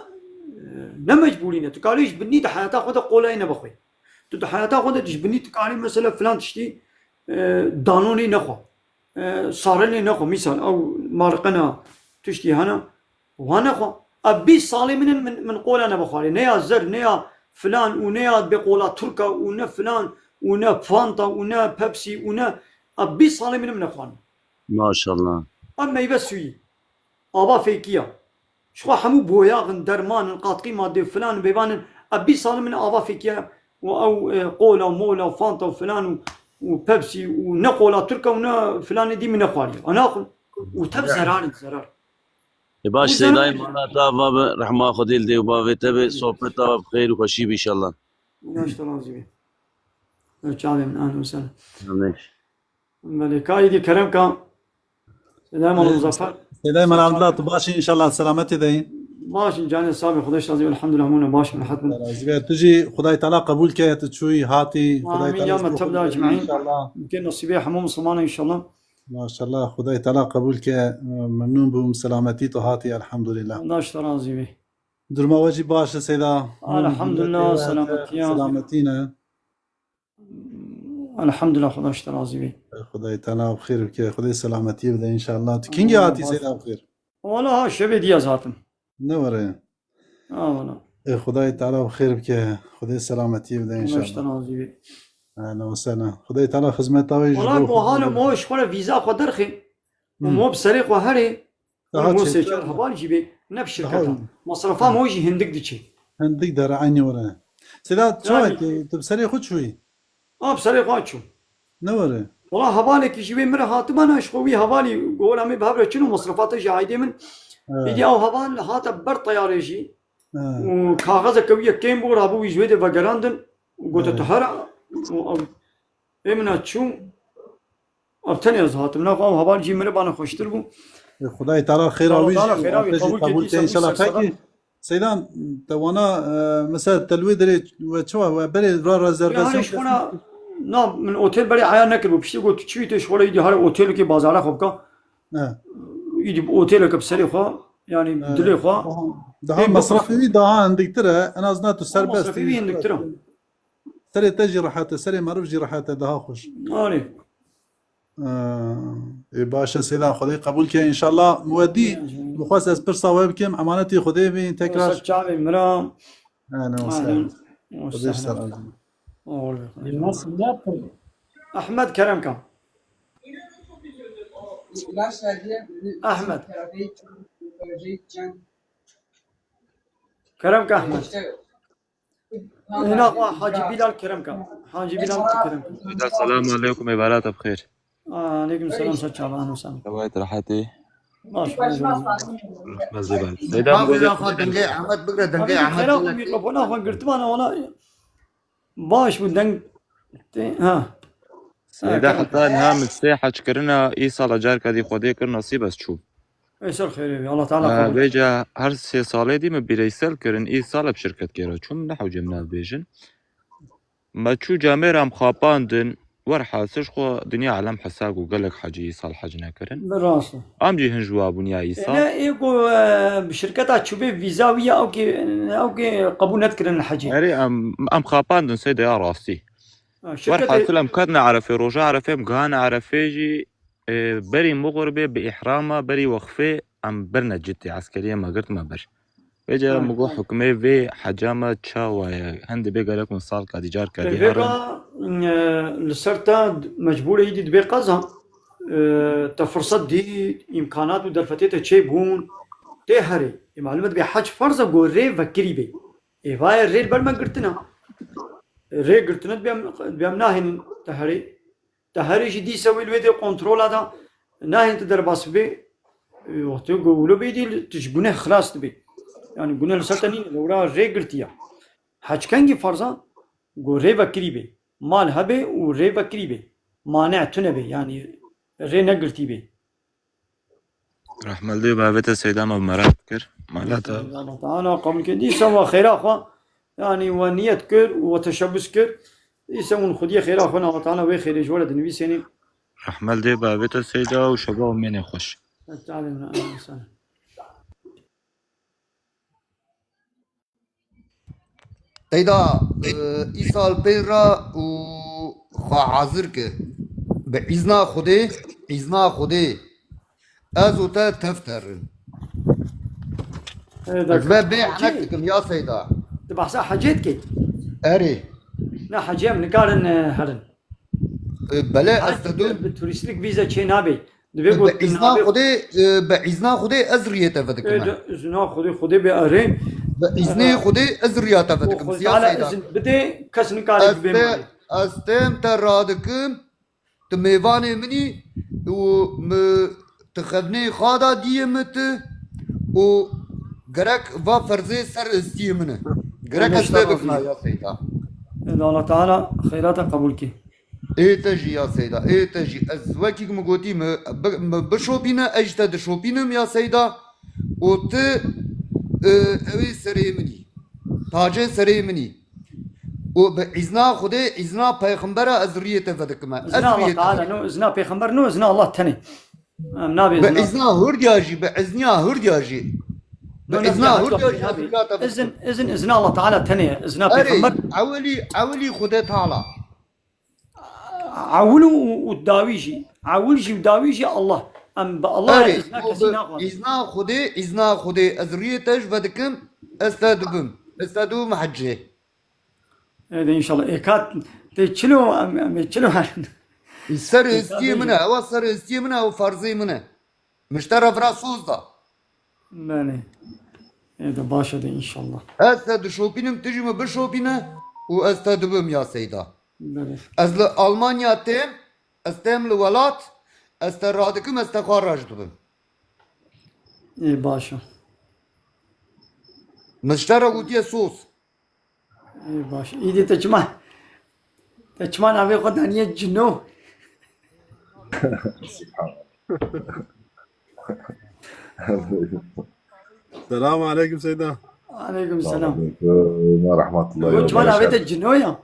ne mecbûrî ne. Tu karî ji binî di heyata xwe de qolayê nebe xwe. Tu di heyata xwe de ji binî tu karî mesela filan tiştî, e, danonê nexwe. E, sarelê nexwe. Mîsal ew marqena tiştî hene. Wane xwe. Ev bîst salê min in, min, min qola nebixwarê. Ne ya zer, ne ya filan û ne ya bê qola Tirka û ne filan û ne Fanta û ne Pepsi û ne, ev bîst salê min in min nexwarin. Maşallah. Ev meyve sûyî. Ava fêkî ya. Ji xwe hemû boyax in, derman in, qatqî madde filan û bêvan in. Ev bîst salê min ava fêkî ya. Û ew, e, qola, mola, Fanta û filan û, û Pepsi û ne qola Tirka û ne filanê dî min nexwariye. Ana xwe. Û tev zerar in, zerar. Ê baş, Seydayê mala te ava be, rehma Xwedê li dê û bavê te be, sohbeta we bi xêr û xweşî be înşallah. Baş te razî be. Çavê min, ahlen û sehlen. Amîn. Belê, ka îdî kerem ka. Seydayê mala Muzaffer. Seydayê mala Abdullah, tu baş î înşallah, selametî de yî. Baş in, canê sağ be, Xwedê razî be, elhamdülillah, hemûne baş bin, rehet bin. Razî be. Tu jî Xwedayê Teala qebûl ke, tu çûyî, hatî, Xwedayê Amîn, Teala ya me tev da ecmaîn. Înşallah. Bike nesîbê hemû Misilmanan înşallah. Maşallah, Xwedayê Teala qebûl ke, memnûn bûm, selametî tu hatî, elhamdulillah. Xweda ji te razî be. Durma we jî baş e Seyda? Elhamdulillah, selametî ya. Selametî ne? Elhamdulillah, Xweda ji te razî be. Xwedayê Teala bi xêr bike, Xwedê selametî bide înşallah. Tu kîngî hatî Seyda bi xêr? Wala ha şevê dî ez hatim. Ne were. Ha, wala. Ê, Xwedayê Teala bi xêr bike. Xwedê selametiyê bide înşallah. Xwedê ji te razî be. Ehlen we sehlen. Xwedayê Teala xizmeta wê ji bo. Wala ku halo mo ji xwe re vîza xwe derxê. Û mo bi serê xwe herê. Daha çêtir. Mo sê çar heval jî bê. Ne bi şirketa. Masrefa mo jî hindik diçê. Hindik dere eynî were. Seyda çawa tu bi serê xwe çûyî? A, bi serê xwe çû. Ne were? Wala hevalekî ji wê min re hatibana, ji xwe wî hevalî gola me bi hev re çin û masrefata jî aîdê min. He. Îdî ew heval hate ber teyarê jî. He. Û kaxezeke wî yek kêm bû, rabû wî ji wê de vegerandin. Û gote tu here. Û ew ê min a çû. Ev tenê ez hatim. Naxwe ew heval jî min re bana xweştir bû. Ê, Xwedayê Teala xêra wî jî, xêra wî qebûl ke înşallah. Pekî, Seydan, te wana, e, mesela te li wê derê we çawa, we berê ra rezervasyon. Ya, hani ji xwe na, min otel berê eyar nekiribû. Piştî got, tu çi wî tê ji xwe re îdî hare otelekê bazara xwe bika. He. Îdî bi oteleke bi serê xwe, yani dilê xwe. Daha, daha mesrefê wî daha hindiktir e. En azından tu serbest. Mesrefê wî hindiktir e. Serê te jî rehet e, serê meriv jî rehet e, daha xweş. Arê. Ee, ê, baş e, Seyda, Xwedê qebûl ke, înşallah. Wedî, bixwest ez pirsa we bikim, emanetî Xwedê bî, tekrar. Ser çavê min re. Ehlen we sehlen. Xwedê ser. Nasıl, ne yaptın? Ahmet Keremka. Ahmet. Keremka Ahmet. Hina xwe Hacî Bilal Kerem ka. Hacî Bilal tu Kerem ka. Selamun aleykum, êvara te bi xêr. Aleykum selam, ser çava, ahlen we sehlen. Çawa yî, tu rehet î? Baş, baş, baş. Rehmet zêban. Seyda, bigire xwe dengê Ahmet, bigire dengê Ahmet. Xera xwe mîkrofona xwe girtibana, wala baş bû deng. Te, ha. Seyda, heta niha min sê hec kirina, îsala carka dî Xwedê kir nesîb ez çûm. Ê ser xêrê be, Allah Teala qebûl. Vêca her sê salê dî min bîreysel kirin, îsal bi şirketkê re çûm, nehewce min ev bêjin. Me çû camêra em xapandin, werhasil ji xwe dinya alem hesag û gelek hecî îsal hec nekirin. Bi rast e. Em jî hin ji wa bûn ya îsal. Ne, ê ku, e, bi şirketa çûbê vîza wî ya ewkê, ewkê qebûl nedikirin li hecê. Erê, em, em xapandin sê de ya rastî. Ha, şirketê. Werhasil em ketine Erefê, roja Erefê em gihane Erefê jî, e, berî mixurbê bi îhrama, berî wexfê em birine Ciddê, eskeriyê me girt me bir. Vêca min got hukmê vê heca me çawa ye? Hin dibê gerek min salka dî carka dî herin. Vêga, e, li ser te mecbûr e, îdî dibê qeza. e, te firset dî, îmkanat û derfetê te çêbûn, tê herê. Ê malûm e, dibê hec ferz e, go rê vekirî bê. Ê vaye rê li ber me girtina. Rê girtine dibê em, dibê em nahênin te herê. Te herê jî dîse wê li wê dê kontrola da, nahên te derbas bibê. E, wextê ku wilo bê dî, tu ji guneh xilas dibê. Yani guneh li ser te nîne, lewra rê girtiye. Hec kengî ferz e? Go rê vekirî bê. Mal hebe û rê vekirî bê. Mane tune bê, yani rê negirtî bê. Rehmel dê bavê te Seyda me bi merak kir. Mala te. Allah Teala qebul kir. Dîsa we xêra xwe, yani we niyet kir û we teşebbus kir. Dîsa hûn xwediyê xêra xwe, Allah Teala wê xêrê ji we re dinivîsênê. Rehmel dê bavê te Seyda û şeva û mênê xweş. Teala, amin, sağ ol. Seyda, e, îsal pê re û xwe hazir ke. Bi îzna Xwedê, îzna Xwedê, ez û te tev terin. E, Ez ve bê hecê. Henek dikim ya Seyda. Tu behsa hecê dikî? Erê. Na hecê em nikarin, e, herin. E, belê, ez te dû. Bi turîstlik vîze çê nabê. Dibê ku bi îzna Xwedê, e, bi îzna Xwedê ez riyê te vedikim. E, bi îzna Xwedê, Xwedê bê erê. Bi îznê Xwedê ez riya te vedikim. Xwedê Teala izin bide, kes nikare bibê malê. Ez têm te radikim, tu mêvanê min î û mi, tu xevinê xwe da diyê min tu û gerek va ferzê ser istiyê min e. Gerek ez te bikime ya Seyda. Allah Teala xeyrata qebul kî. Ê te jî ya Seyda, ê te jî. Ez wekî min gotî, mi bi-, mi bişopîne, ez ji te dişopînim ya Seyda. Û tu, e, ew ê serê min î. Tacê serê min î. Û bi îzna Xwedê, îzna peyxembera ez riyê te vedikime. Ez Izna Allah riyê te Teala, no, izna peyxember, no, izna Allah tenê. Em nabê Bi izna. Îzna hurdiya jî, bi îzniya hurdiya jî. Bi No, no, îzna ya, hurdiya jî ez nabê. Riya te vedikime. Izin, izin, izna Allah Teala tenê. Izna Erê, peyxember. Ewilî, ewilî Xwedê Teala. Ewil û, û dawî jî. Ewil jî û dawî jî Allah. Em bi Allah Erê, îzna û kesî bi naxwazin. Îzna Xwedê, îzna Xwedê ez riyê te ji vedikim, ez te dibim. Ez te dibim hecê. Êdî înşallah. Ê kat tê çilo, em, em ê çilo herin. Ser Ê kat hestiyê min e, bêje. Ewa ser hestiyê min e, ew farzê min e. Min ji te re vira soz da. Belê. Ê de baş e de înşallah. Ez te dişopînim, tu jî min bişopîne û ez te dibim ya Seyda. Belê. Ez li Almanya têm, ez têm li welat, ez te radikim, ez te xwe raş dibim. Ê baş e. Min ji te re gotiye soz. Ê baş. Îdî te çima, te çima navê xwe daniye cino? Selamun aleyküm Seyda. Aleyküm selam. Aleyküm ve rahmetullahi ve berekatuhu. Bu çima navê te cino ya?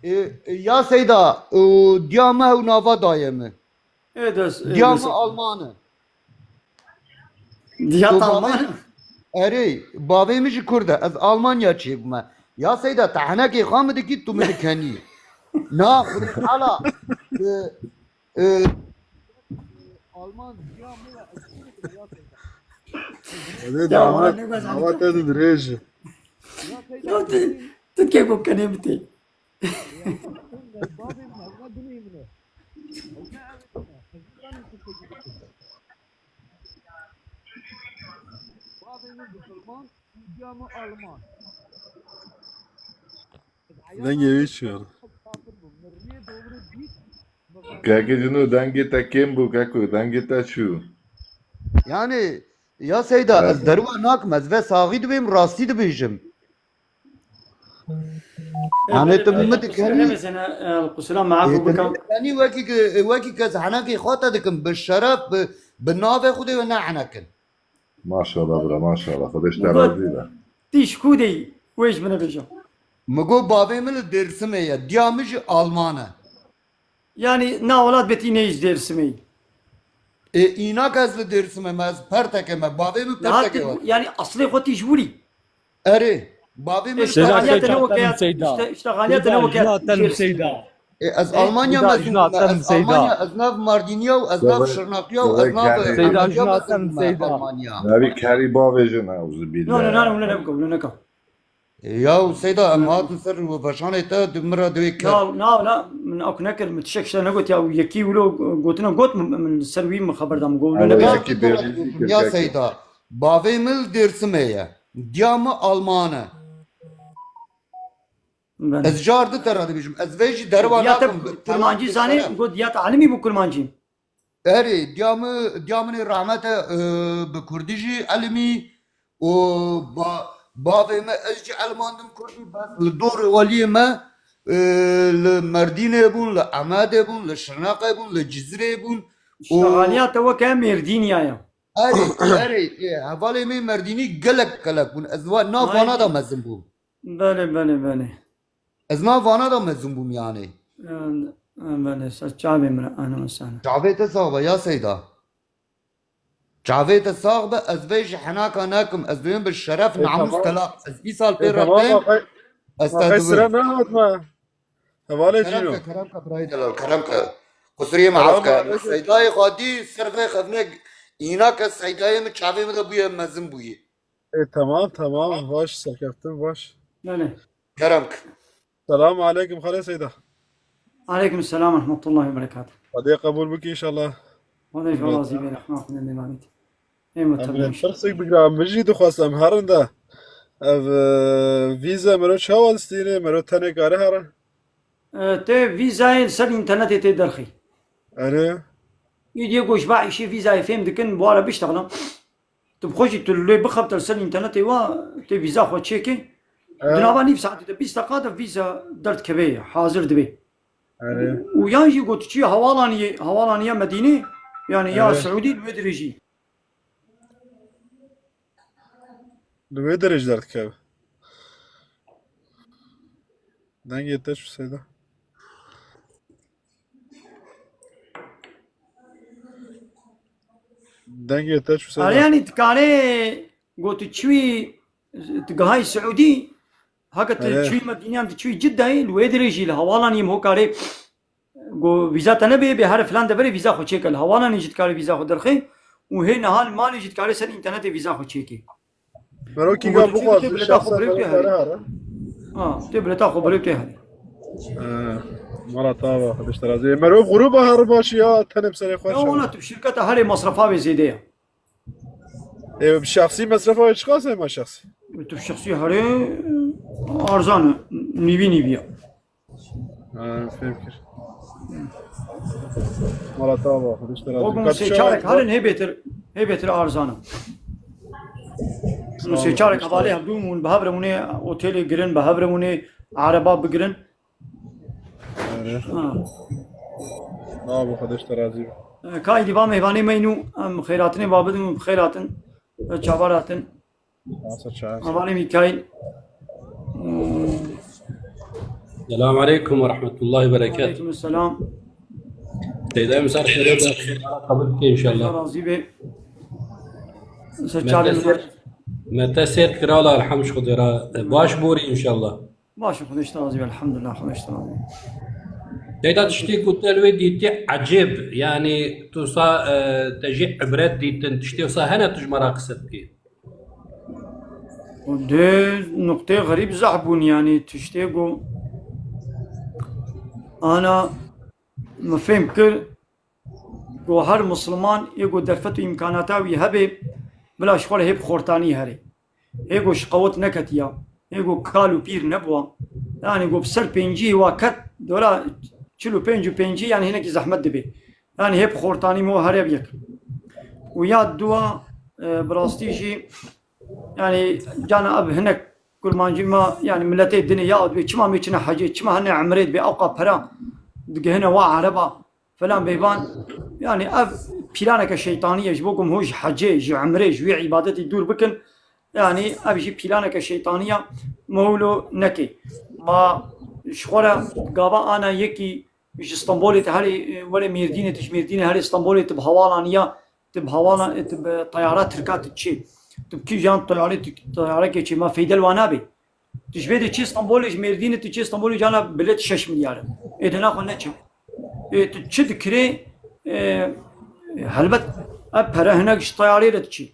E, e, ya Seyda, o diya me ew nava daye min. Ê dest, ê Diya dest. Min Alman e. Diya Tu Alman? bavê-, erê, bavê min ji Kurd e. Ez Almanya çêbûme. Ya Seyda, te henekê xwe min dikî, tu min dikenî. Na, Xwedê Teala, e, e, Alman diya min e, ez Kurd im, ya Seyda. Hadi Ya, damat, ne güzel. Damat ez dirêj. Ya Seyda, Ya, tu, tu kê ku kenê bitê. Dengê wî çû. Kekê Cino, dengê te kêm bû, keko, dengê te çû. Yani, ya Seyda, Evet. ez derwa nakim, ez ve saxî dibêm, rastî dibêjim. Hanê tu min dikenî? Kusura meafû bikim. Dikenî wekî ke, wekî kes henekê xwe te dikim, bi şeref, bi, bi navê Xwedê we ne henekin. Maşallah bira, maşallah. Xwedê ji te razî be. Tîş ku dey, wê ji min bêje. Min got bavê min li Dêrsimê ye, diya min jî Alman e. Yani na welat betî neyî ji Dêrsimê. E, înak ez li Dêrsimê me, ez Pertekê me, bavê min Niha Pertekê tu, we. Yani aslê xwe tî ji wirî. Erê, bavê min Seyda, Pertekê. Seyda, Tenim Seyda. İşte, işte Seyda, Seyda. E, ez E, Almanya Seyda, mezûn Seyda, me, ez Seyda. Almanya, ez nav Mardiniya û ez nav Şirnakiya û ez nav Seyda, Seyda, Seyda. Almanya. Navî kerî bavê jin, euzubillah. No, no, no, no, no, no, no, no. Ya Seyda, em hatin ser weşanê te, di min re divê ker. Na, na, na, Min ak nekir, min tiştek şte negot ya, û yekî wilo gotina got min, min ser wî min xeber da, min got wilo Ama nebe. Bêjikî, bêjikî Ya kirkekî. Seyda, bavê min li Dêrsimê ye. Diya min Alman e. Ben. Ez car di te re dibêjim. Ez vê jî derwa Ya te nakim. Bi Kurmancî Kurmancî zanê, şeref. Got ya te alimî bû Kurmancî. Erê, diya min, diya min ê rehmet e, e, bi Kurdî jî elimî û ba-, bavê me ez jî elmandim Kurdî, bes li dorê weliyê me, e, li Merdînê bûn, li Amedê bûn, li Şirneqê bûn, li Cizirê bûn. Şexaliya te weke Mêrdîniya ye. Erê, erê, e, hevalê me Merdînî gelek gelek bûn. Ez va-, nav vana da mezin bûm. Belê, belê, belê. Ez nav vana da mezin bûm yani. Belê, ser çavê min, ahlan ve sahlan. Çavê te sax be ya Seyda. Çavê te sax be, ez vê ji henaka nakim. Ez duyum bi şeref, E, namus, tamam. Telaq. Ez îsal E, pê tamam, rexteyim. Axay, ez te axay duyum. Sira nehat me. Hevalê Kerem Cîno. Ke, kerem ke, birayê delal, kerem ke. Qusuriye me af ke. Selamünaleyküm. Seydayê xwe dî, ser vê xevnek, îna ke Seydayê min çavê min de bûye, mezin bûye. E, tamam, tamam, baş, serkeftin, baş. Belê. Kerem ke. Selamun aleyküm, Xalê Seyda. Aleyküm selam ve rahmetullahi ve berekatuh. Xwedê qebûl bike inşallah. Xwedê ji we razî be, rehma Xwedê lê banît. Ê Em mutemeş. Pirsek bigre, em jî dixwestem herin de. Ev, e, vîze mero çawa distîne, mero tenê kare here? E, tê vîzayê li ser înternetê tê derxî. Erê. Îdiyê ku ji ba îşê vîzayê fêm dikin, bi wara biştexilin. Tu bi xwe jî tu lê bixebite li ser înternetê wa, tê vîza xwe çêkê. Erê. Di nava nîv saetê de, bîst deqa de vîza derdikeve ye, hazir dibe. Erê. Û yan jî got tu çi hewalaniyê, hewalaniya Medînê, yani ya Erê. Siûdî li wê dirêjî. Li wê dirêj derdikeve. Dengê te çi Seyda? Dengê te çi Seyda? Erê, yani dikare got tu çi, tu gihayî Siûdî, heke tu Erê. Çûyî Medînê yan tu çûyî Ciddeyê, li wê dirêjî li hewalaniyê ho karê Go vîza te nebê, bê here filan deverê vîza xwe çêke. Li hewalanê jî dikare vîza xwe derxê û hê niha li malê jî dikare ser înternetê vîza xwe çêke. Merokî Û ga got tu çi bixwaz, tê bileta xwe şexsa birê tê herê. Hare. Ha, tê bileta xwe birê tê herê. Ee, mala tava, Xwedê ji te razî. Merov gruba here baş ya, tenê bi serê xwe Ya şew. Wala tu bi şirketa herê masrefa wê zêde ya. Ê, bi şexsî mesrefa wê çiqas e ma şexsî? Tu bi şexsî herê arzan e, nîvî nîvî ya. Ha, fêm kir. Mala te ava, Xwedê ji te razî. Wek min sê çarek herin hê bêtir, hê bêtir arzan e. Min sê çarek hevalê hevdû min bi hev re hûnê otelê girin, bi hev re hûnê araba bigirin. Erê. Ha. Sağ ol, Xwedê ji te razî be. E, ka îdî va mêvanê me nû, em xêratinê va bidin û bi xêr hatin. E, çavar hatin. Masa çay. Hevalê Mîkaîl. Selamun aleyküm ve rahmetullahi ve berekatuhu. Aleyküm selam. Seyda Misar xêre be, xêra qebul bike inşallah. Allah razî be. Ser çavê min. Me te sêr kir, ala elhemd ji Xwedê re. Baş borî inşallah. Baş, Xwedê ji te razî be, elhamdulillah, Xwedê ji te razî be. Seyda, tiştê ku te li wê dîtî ecêb, yanî tu sa, e, te jî ibret dîtin, tiştê wisa hene tu ji me re qise bikî? Xwedê nuqtê xerîb zehf bûn, yanî tiştê ku ana min fêm kir, Ku her misliman ê ku derfet û îmkanata wî hebe, bila ji xwe re hê bi xortanî here. Hê ku ji qewet neketiya, hê ku kal û pîr nebûwa. Yanî ku bi ser pêncî wa ket, dora çil û pênc û pêncî, yanî hinekî zehmet dibe. Yanî hê bi xortanî min here bi yek. Û ya dua, e, bi rastî jî, yanî cana ev hinek kurmancî me, yanî miletê dinê ya dibê çima mê çine hecê, çima hene emrê dibê ewqa pera digihine wa ereba. Filan bêvan, yanî ev planeke şeytanî ye, ji bo ku hûn ji hecê, ji umrê, ji wî îbadetî dûr bikin, yanî ev jî planeke şeytanî ye, me wilo nekê. Ma ji xwe re gava ana yekî ji Stenbolê te herê, were Mêrdînê, tu ji Mêrdînê herê Stenbolê, tu bi hewalan ya, tu bi hewalan, tu bi teyara tirka tu çê. Tu bi kîjan teyarê, tu teyarekê çê, ma feyde li wan nabe. Tu ji vê de çi Stenbolê, ji Mêrdînê tu çi Stenbolê cana bilet şeş milyar e. Ê de naxwe neçe. Ê, tu çi dikirê, e, helbet ev pere hinek ji teyarê re diçî.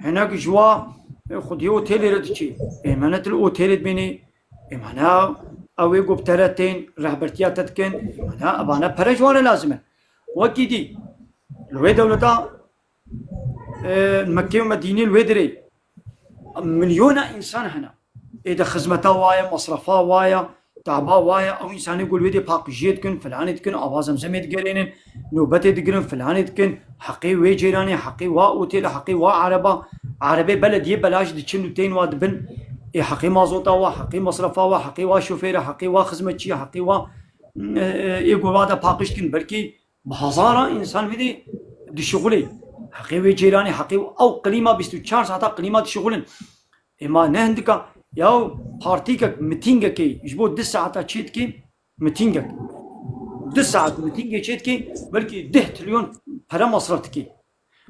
Hinek ji wa, e, xwediyê otelê re diçî. Ê, me ne tu li otelê dibênê. Ê, me ne ew ê ku bi te re tên, rehbertiya te dikin, mana evane pere ji wan re lazim e. Wekî dî, li wê dewleta, e, Mekkê û Medînê li wê dirê milyona însan hene. Ê de xizmeta wa ye, masrafa wa ye, taba wa ye, ew însanê ku li wê dê paqijiyê dikin, filanê dikin, ava zemzemê digerênin, nobetê digirin, filanê dikin, heqê wê cêranê, heqê wa otêle, heqê wa ereba, erebê belediyê belaş diçin û tên wa dibin, ê heqê mazota wa, heqê masrafa wa, heqê wa şofêre, heqê wa xizmetçiye, heqê wa, e, e, ê ku wa de paqij dikin, belkî bi hezara însan wê dê dişixulê. Heqê wê cêranê, heqê ew qilîma bîst û çar saeta qilîma dişixulin. Ê ma ne hindika, yaw partîkek mitîngekê ji bo du saeta çêdikê, mitîngek. Du saet mitîngê çêdikê, belkî deh trilyon pere masraf dikê.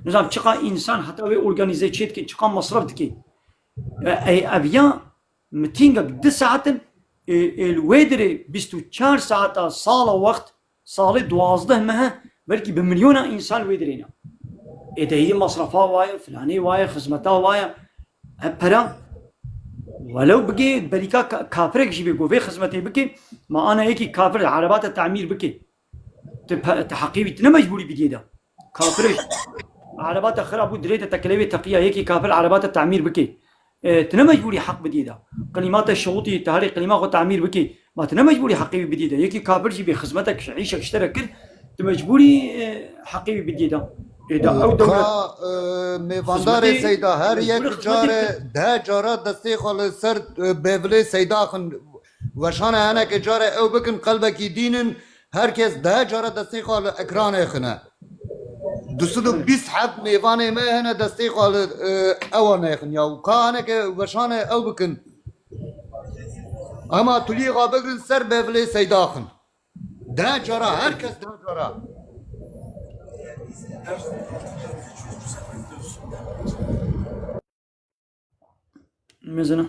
Nizam çiqa însan heta wê organîze çêdikê, çiqa masraf dikê. E, ey, ev ya mitîngek du saet in, ê, ê, li wê dirê bîst û çar saeta sala wext, salê duwazdeh meh e, belkî bi milyona însan wê dirê ne. Ê de yê masrafa wa ye, filanê wa ye, xizmeta wa ye. Hep pera, welew bigê berîka ka-, kafirek jî bê ku vê xizmetê bike, ma ana yekî kafir ereba te tamîr bike. Tu pe-, tu heqî wî, tu ne mecbûrî bidiyê de. Kafirê ereba te xirab bû, dirê te tekelê wê teqiya, yekî kafir ereba te tamîr bike. E, tu ne mecbûrî heq bidiyê de. Qilîma te şewitî, tu herê qilîma xwe tamîr bikî. Ma tu ne mecbûrî heqê wî bidiyê de. Yekî kafir jî bê xizmetek, îşek ji te re kir, tu mecbûrî, e, heqê wî bidiyê de. Ê de ew dewlet Ka, e, mêvandarê xizmetê Seyda, her mecbûrî yek xizmetê care, dikir. Deh cara destê xwe li ser, e, bêvilê Seyda xin. Weşane heneke care ew bikin, qelbekî dînin, her kes deh cara destê xwe li ekranê xine. Du sed û bîst heft mêvanê me hene destê xwe li, e, ewa nexin ya. Û ka hineke weşane ew bikin. Ema tuliyê xwe bigrin ser bêvilê Seyda xin. Deh cara, her kes deh cara. Mezina.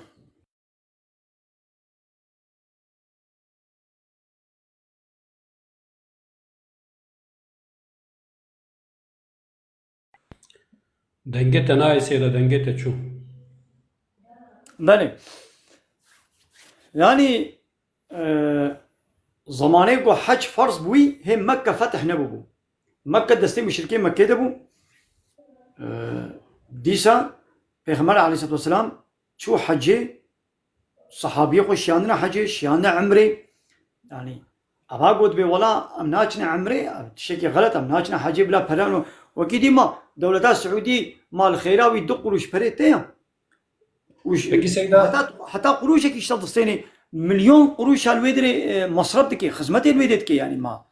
Dengê te nayê Seyda, dengê te çû. Belê. Yanî, e, zemanê ku hec ferz bûyî, hê Mekke fetih nebûbû. Mekke destê muşrikê Mekkê de bû. E, dîsa Pêxember aleyhisselatu vesselam çû hecê, sahabiyê xwe şiyandine hecê, şiyandine emrê. Yanî, eva got bê, wela em naçine emrê, ev tiştekî xelet, em naçine hecê bila pere no. Wekî dî ma dewleta Siûdî ma li xêra wî du qurûş perê te ya. Û ji Peki Seyda heta, heta qurûşekî işte distênê, milyon qurûş hal wê dirê, e, masraf dike, xizmetê wê dê dike yanî ma.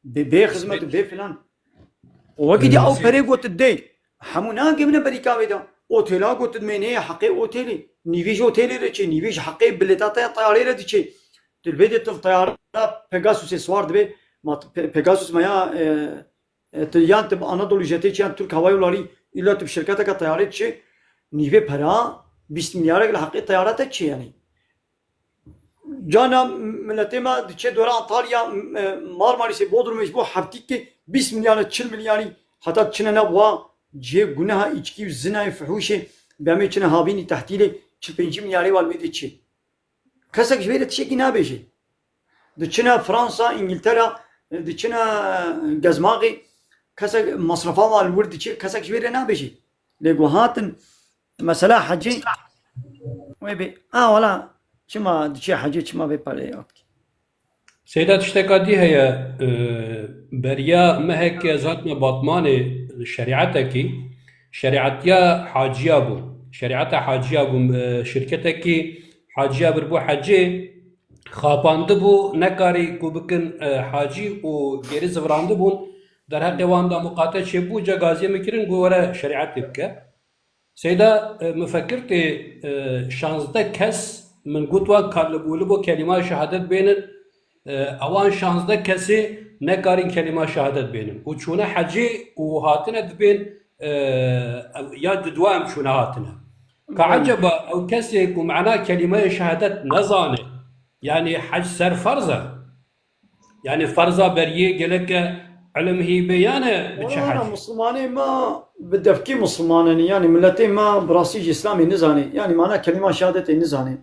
Bê, bê xizmet û bê filan. Û wekî dî ew perê got didê. Hemû nagê bine berîka wê de. Otêla got dimê nê heqê otêlê. Nîvê ji otêlê re çê, nîvê ji heqê bilêta te ya teyarê re diçê. Tu li vê dê tu teyara Pegasusê siwar dibê. Ma Pe-, Pegasus me ya, e, e, tu yan tu bi Anadolu Jetê çi yan Türk Hava Yolları, îlla tu bi şirketeke teyarê diçê. Nîvê pera bîst milyarek li heqê teyara te çê yanî. Cana miletê me diçe dora Antalya, e, Marmarîsê, Bodrumê ji bo heftîkê bîst milyarê, çil milyarî heta çine nav wa cihê guneha, îçkî û zinayê, fihûşê, bi em ê çine havînî, tehtîlê, çil pêncî milyarê wa li wê dê çê. Kesek ji wê de tiştekî nabêje. Diçine Fransa, Îngiltera, diçine, e, gezmaxê, kesek masrafa wa li wir diçe, kesek ji wê re nabêje. Lê ku hatin mesela hecê, wê bê, a wala, çima diçe hecê, çima vê pareyê hat? Seyda, tişteka dî heye, e, beriya mehekê ez hatime Batmanê, şerîetekî, şerîetiya haciya bû. Şerîeta haciya bû, e, şirketekî haciya bir bû hecê, xapandibû, nekarî ku bikin, e, hacî û gêrî zivirandibûn, derheqê wan de muqate çêbû, cegaziyê min kirin, got were şerîetê bike. Seyda, e, min fekir tê, e, şazdeh kes min got wan ka li bo, li bo kelîma şehadet bênin, e, ewan şazdeh kesê nekarîn kelîma şehadet bênin. Û çûne hecê û hatine dibên, e, ev, ya di dua em çûne hatine. Ka Belê. Eceba ew kesê ku mana kelîmeyê şehadet nezane, yanî hec ser ferz e? Yanî ferza beriyê geleke ilim hî bê yane biçe Wala hec? Mislimanê me bi devkî misliman in, yanî miletê me bi rastî ji Îslamê nizane. Yanî mana kelîma şehadetê nizane.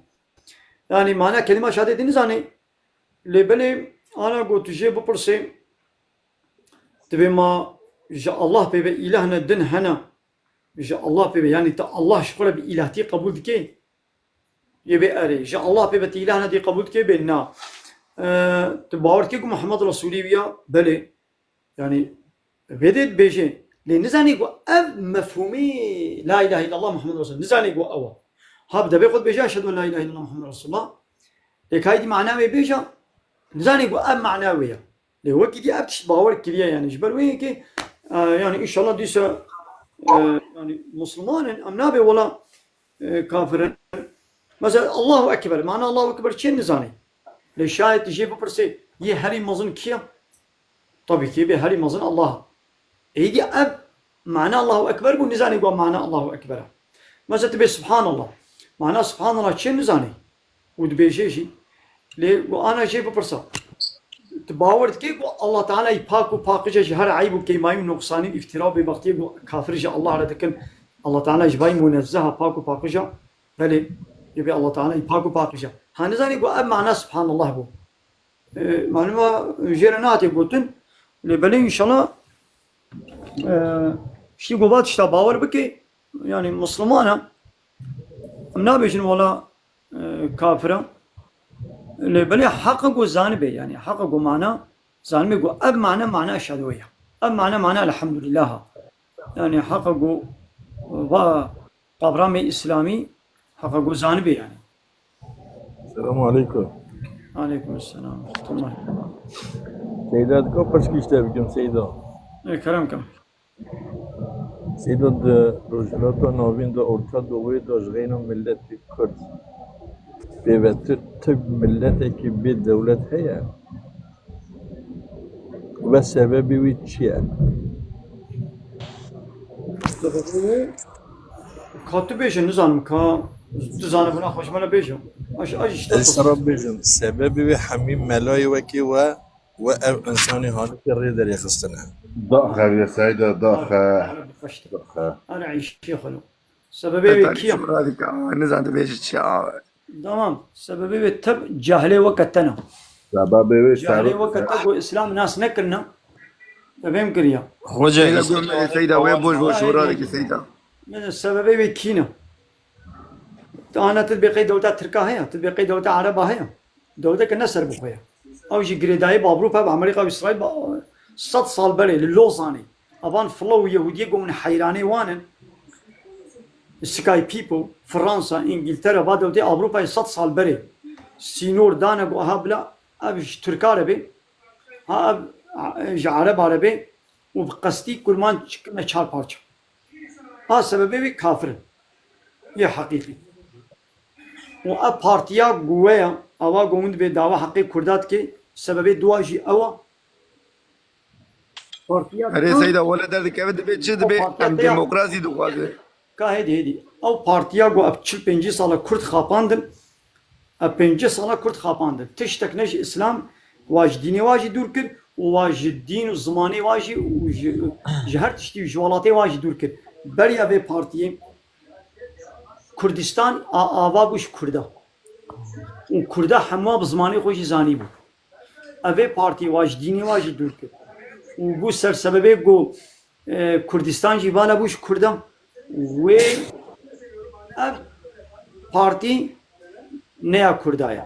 Yanî mana kelîma şehadetê nizane. Lê belê ana got tu jê bipirsê, divê ma ji Allah pê ve îlah ne din hene, ji Allah pê ve, yanî te Allah ji xwe re bi îlahtî qebûl dikê? Yê bê erê. Ji Allah pê ve te îlah ne dî qebûl dikê? Bê na. E, tu bawer dikê ku Muhammed Resûlî wî ya? Belê. Yanî vê dê dibêje. Lê nizanî ku ev mefhûmê la ilahe illallah Muhammed Resul. Nizanî ku ew e. Ha bi devê xwe dibêje eşhedû en la ilahe illallah Muhammed Resulullah. Lê kayî dî mana wê bêje. Nizanî ku ev mana wê ye. Lê wekî dî ev tişt bawer kiriye yanî. Ji ber wê yekê, e, yanî înşallah dîsa, e, yanî Musliman in, em nabê wela, e, kafir in. Mesela Allahu Ekber. Mana Allahu Ekber çi ye nizanî. Lê şayet tu jê bipirsê, yê herî mezin kî ye? Tabii ki bê herî mezin Allah. Êdî ev mana Allahu Ekber bû, nizanî ku mana Allahu Ekber e. Mesela tu bê Subhanallah. Mana Subhanallah çi ye nizanî. Û dibêje jî. Lê û ana jê bipirsa. Tu bawer dikê ku Allah Teala yî pak û paqij e ji her eyb û kêmayî û noqsanî û îftira û bêbextiyê ku kafir ji Allah re dikin. Allah Teala ji vay munezzeh e, pak û paqij e. Belê, yê bê Allah Teala yî pak û paqij e. Ha nizanî ku ev mana Subhanallah bû. E, maluma jê re nehatiye gotin. Lê belê înşallah, e, şî ku va tişta bawer bike, yanî Musliman e. Em nabêjin wela, e, kafir e. Lê belê heq e ku zanibê, yanî heq e ku mana zanibê ku ev mane, mana eşhedû ye. Ev mane, mana elhamdulillah e. Yanî heq e ku va qavramê îslamî heq e ku zanibê yanî. Selamu aleykum. Aleykum selam. Rahmetullah. Seyda, dika pirsgî ji te bikim, Seyda. Ê, kerem kim. Seyda, di Rojhilata Navîn de, Orta Doğuyê de ji xeyna miletê Kurd pêvetir tu miletekî bê dewlet heye? Ve sebebê wî çi ye? Ka tu bêje, nizanim ka tu zanibûna xwe ji me re bêje. Aj, aj işte Ez sana bêjim, sebebê wê hemî melayê wekî we, we ev insanê hanî rê derêxistine. Daxe ya Seyda, daxe. Daxe. Ara eyşê xwe lo. Sebebê wê kî ye? Radika, nizan tu bêje çi ya? Tamam. Sebebê wê teb cehlê weke te ne. Sebebê wê Cehlê weke te ku Îslam nas nekirine. Te fêm kiriya. Hoca Seyda, Seyda, wê boş boş şora dikî Seyda. Min sebebê wê kî ne? Tu ana tu dibê qey dewleta Tirka heye, tu dibê qey dewleta Ereba heye. Dewleteke ne serbixwe ye. Ew jî girêdayî bi Ewropa, bi Amerîka, bi Îsraîl, bi sed sal berê li Lozanê. Evan filo û Yehûdiyê ku hûn heyranê wan in. Sky People, Fransa, Îngiltere, va dewletê Ewropayê sed sal berê sînor dane ku aha bila ev ji Tirka re bê, ha ev ji Ereba re bê û bi qestî Kurmanc kirine çar parça. Ha sebebê wê kafir in. Yê heqîqî. Û ev partiya ku we ye, ava ku hûn dibê dawa heqê Kurda dikê, sebebê dua jî ew e. Partiya Erê Seyda, wele derdikeve dibê çi dibê? Partiya Em te ya demokrasî dixwaze. Ka hêdî, hêdî. Ew partiya ku ev çil pêncî sala Kurd xapandin, ev pêncî sala Kurd xapandin. Tiştek ne ji Îslam, wa ji dînê wa jî dûr kir û wa ji dîn û zimanê wa jî û ji, ji her tiştî ji welatê wa jî dûr kir. Beriya vê partiyê Kurdistan a ava bû ji Kurda. Û Kurda hemû bi zimanê xwe jî zanîbû. Ev ê partî wa ji dînê wa jî dûr kir. Û bû ser sebebê ku, e, Kurdistan jî vala bû ji Kurda. Wê ev partî ne ya Kurda ye.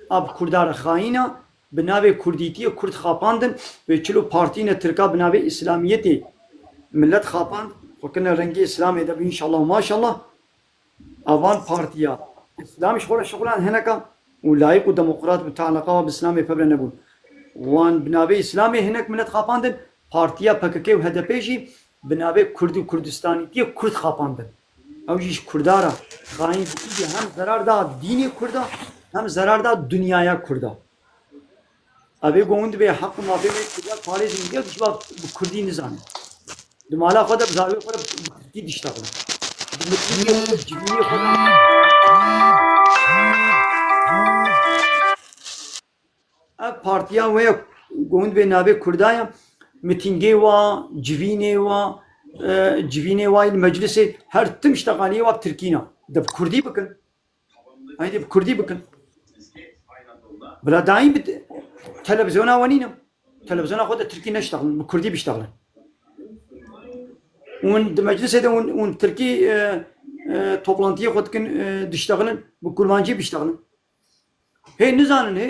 A bi Kurda re xayîn e, bi navê Kurdîtiyê Kurd xapandin. Wê çilo partî ne Tirka bi navê Îslamiyetê milet xapand. Xwe kirine rengê Îslamê de bi înşallah û maşallah. Avan partiya Îslam ji xwe re şixulan hineka û layîq û demokrat bi tealaqa wa bi Îslamê pevre nebûn. Wan bi navê Îslamê hinek milet xapandin, partiya P K K û H D P jî bi navê Kurd û Kurdistanîtiyê Kurd xapandin. Ew jî ji Kurda re xayîn dikî jî hem zerar da dînê Kurda, hem zerar da dinyaya Kurda. Ev ê ku hûn dibê heq û mafê wê Kurda parêzin diye, ji wa bi Kurdî nizane. Di mala xwe de, bi zarokê xwe de bi Tirkî diştexin. Bi Tirkî xwe de, civînê xwe de. Ev partiya we ye ku hûn dibê navê Kurda ye, mitîngê wa, civînê wa, e, civînê wa yên meclisê, her tim ji teqaliyê wa bi Tirkî ne. De bi Kurdî bikin. Haydi bi Kurdî bikin. Bila dayîn bi, Televizyona we nîne. Televizyona xwe de tirkî neştexilin, bi kurdî biştexilin. Hûn di meclisê de hûn, hûn tirkî, e, e, toplantiyê xwe dikin, e, diştexilin, bi kurmancî biştexilin. Hê nizanin, hê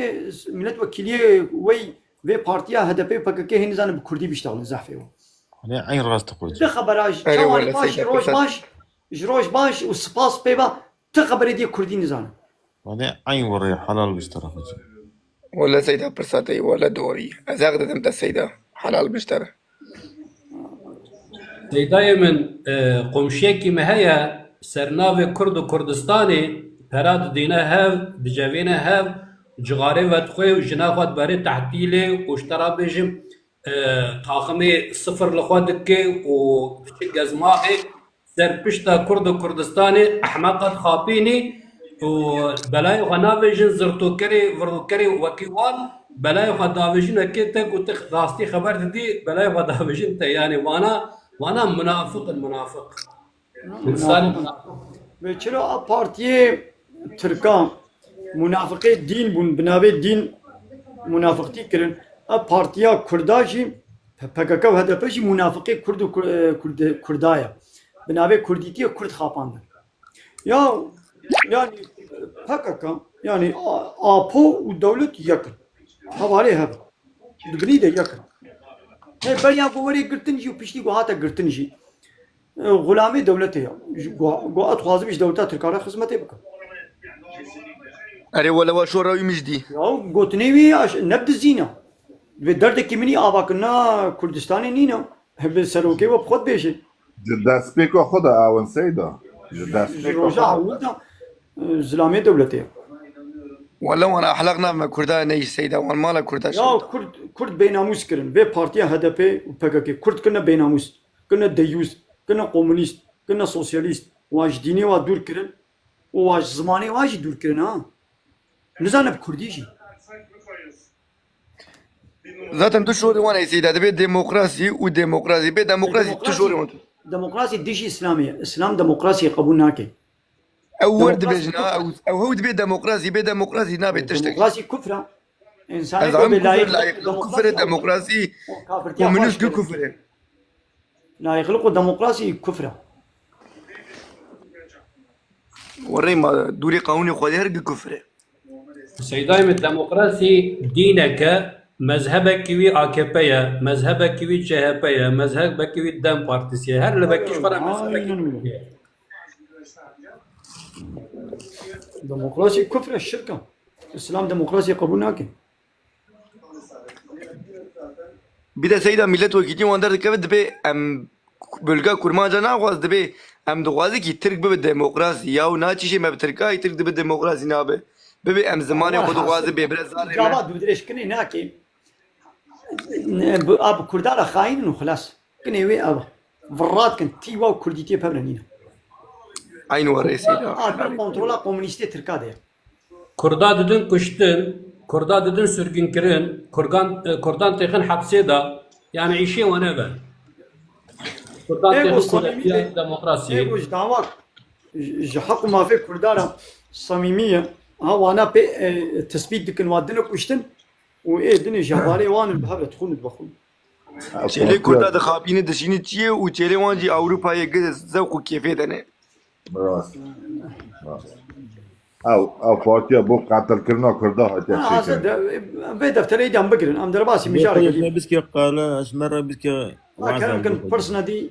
milletvekîliyê wey vê partiya H D P û P K K hê nizanin bi kurdî biştexilin zehfê wan. Hani en rast xwe. Di xebera ji Erê çawanî wele baş, Seyda roj Pesel. Baş, ji roj baş û spas pê ba, ti xeberê diye kurdî nizanin. Hani en were helal biştexilin. Wele Seyda pirsa te yî, wele dorî. Ez heq didim te Seyda. Helal biştexilin. Seydayê min, e, qomşiyekî me heye, sernavê Kurd û Kurdistanê, pera didîne hev, dicevîne hev, cixarê vedixwê û jina xwe diberê tehtîlê û ji te re bêjim, e, taximê sifir li xwe dike û diçe gezmaxê ser pişta Kurd û Kurdistanê ehmeqa dixapînî û belayê xwe navêjin zirtokerê, virdokerê wekî wan, belayê xwe davêjin wekê te ku tu rastî xeber didî, belayê xwe davêjin te. Yanî vana, vana munafiq in, munafiq. Însanê munafiq. Vê çira a partiyê Tirka munafiqê dîn bûn, bi navê dîn munafiqtî kirin. A partiya Kurda jî, P K K û H D P jî munafiqê Kurd û Kur-, e, Kurd-, Kurda ye. Bi navê Kurdîtiyê Kurd xapandin. Ya, yanî P K K, yanî A-, Apo û dewlet yek in. Hevalê hev in. Di binî de yek in. Hê beriya ku werê girtin jî û piştî ku hate girtin jî, e, xulamê dewletê ya. Ji, ku, ku ez dixwazim ji dewleta Tirka re xizmetê bikim. Erê wele wa şora wî mijdî. Ya gotinê wî ya, ne bi dizî ne. Divê derdekî min î ava kirina Kurdistanê nîne. Bi serokê we bi xwe dibêje. Ji destpêka xwe de ew in Seyda. Ji Ji destpêka roja xwe de. Ewil de, e, zilamê dewletê. Wele wan ahlaq nav me Kurda neyî Seyda, wan mala Kurda Ya şewitand. Kurd, Kurd bênamûs kirin. Vê partiya H D P û P K K Kurd kirine bênamûs. Kirine deyûs. Kirine komunîst. Kirine sosyalîst. Wan ji dînê wa dûr kirin. Û wan ji zimanê wan jî dûr kirin ha. Nizane bi Kurdî jî. Zaten tu şorê wan ey Seyda, dibê demokrasî û demokrasî. Bê demokrasî tu şorê wan tu. Demokrasî dijî Îslamê ye. Îslam demokrasiyê qebûl nake. Ew wir Demokrasî dibêjin ha, kufr e. Ew, ew hew dibê demokrasî, bê demokrasî nabê tiştek. Demokrasî kufr e. Însanê Ez ku alim bê kufir, layîqlik layîqlik kufir e, demokrasî demokrasî, kufir e, komünîst kufir e. Layîqlik û demokrasî kufr e. Werê ma dûrê qanûnê Xwedê her gi kufir e. Seydayê min demokrasî dînek e, mezhebekî wî A K P ye, mezhebekî wî C H P ye, mezhebekî wî DEM Partisi ye. Her lebekî ji xwe re mezhebekî Aynen öyle. Demokrasî kufr e, şirk e. Îslam demokrasiyê qebûl nake. Bir de Seyda milletvekilî wan derdikeve dibê em bölge kurmanca naxwaz dibê em dixwaze ki Tirk bibe demokrasî. Yaw na çî jê me bi Tirkayê Tirk dibe demokrasî nabe. Bibe em zimanê xwe dixwaze bê bire zarê me. Cava dûdirêj kinê nake. Ne, bu, a bi Kurda re xayin û xilas. Kinê wê ev. Virrat kin, tîwa û Kurdîtiyê pevre nîne. Aynı var Seyda. A kontrola komünîstê Tirka de ye. Kurda didin kuştin, Kurda didin sürgünkirin, Kurgan, e, Kurdan têxin hepsê de, yani îşê wan ev e. Kurdan Ê têxin ku samîmî kurdiya de, demokrasiyê. Ê ku ji dava, ji, ji heq û mafê Kurda re samîmî ye. Ha wana pê, e, tespît dikin, wa dine kuştin û ê dinê ji hevalê wan in bi hev re dixwin û dibexwin. Çêlê Kurda dixapîne dişîne çiyê û çêlê wan jî Ewropayê gi zewq û kêfê de ne. Rast. Rast. Ew, ew partiya bo qetilkirina Kurda hatiye Ha, çêkirin. Hazir de, vê defterê de em bigirin. Em derbasî mijarê Biskê qala, ez me re biskê Ha, kerem kin, pirsine dî.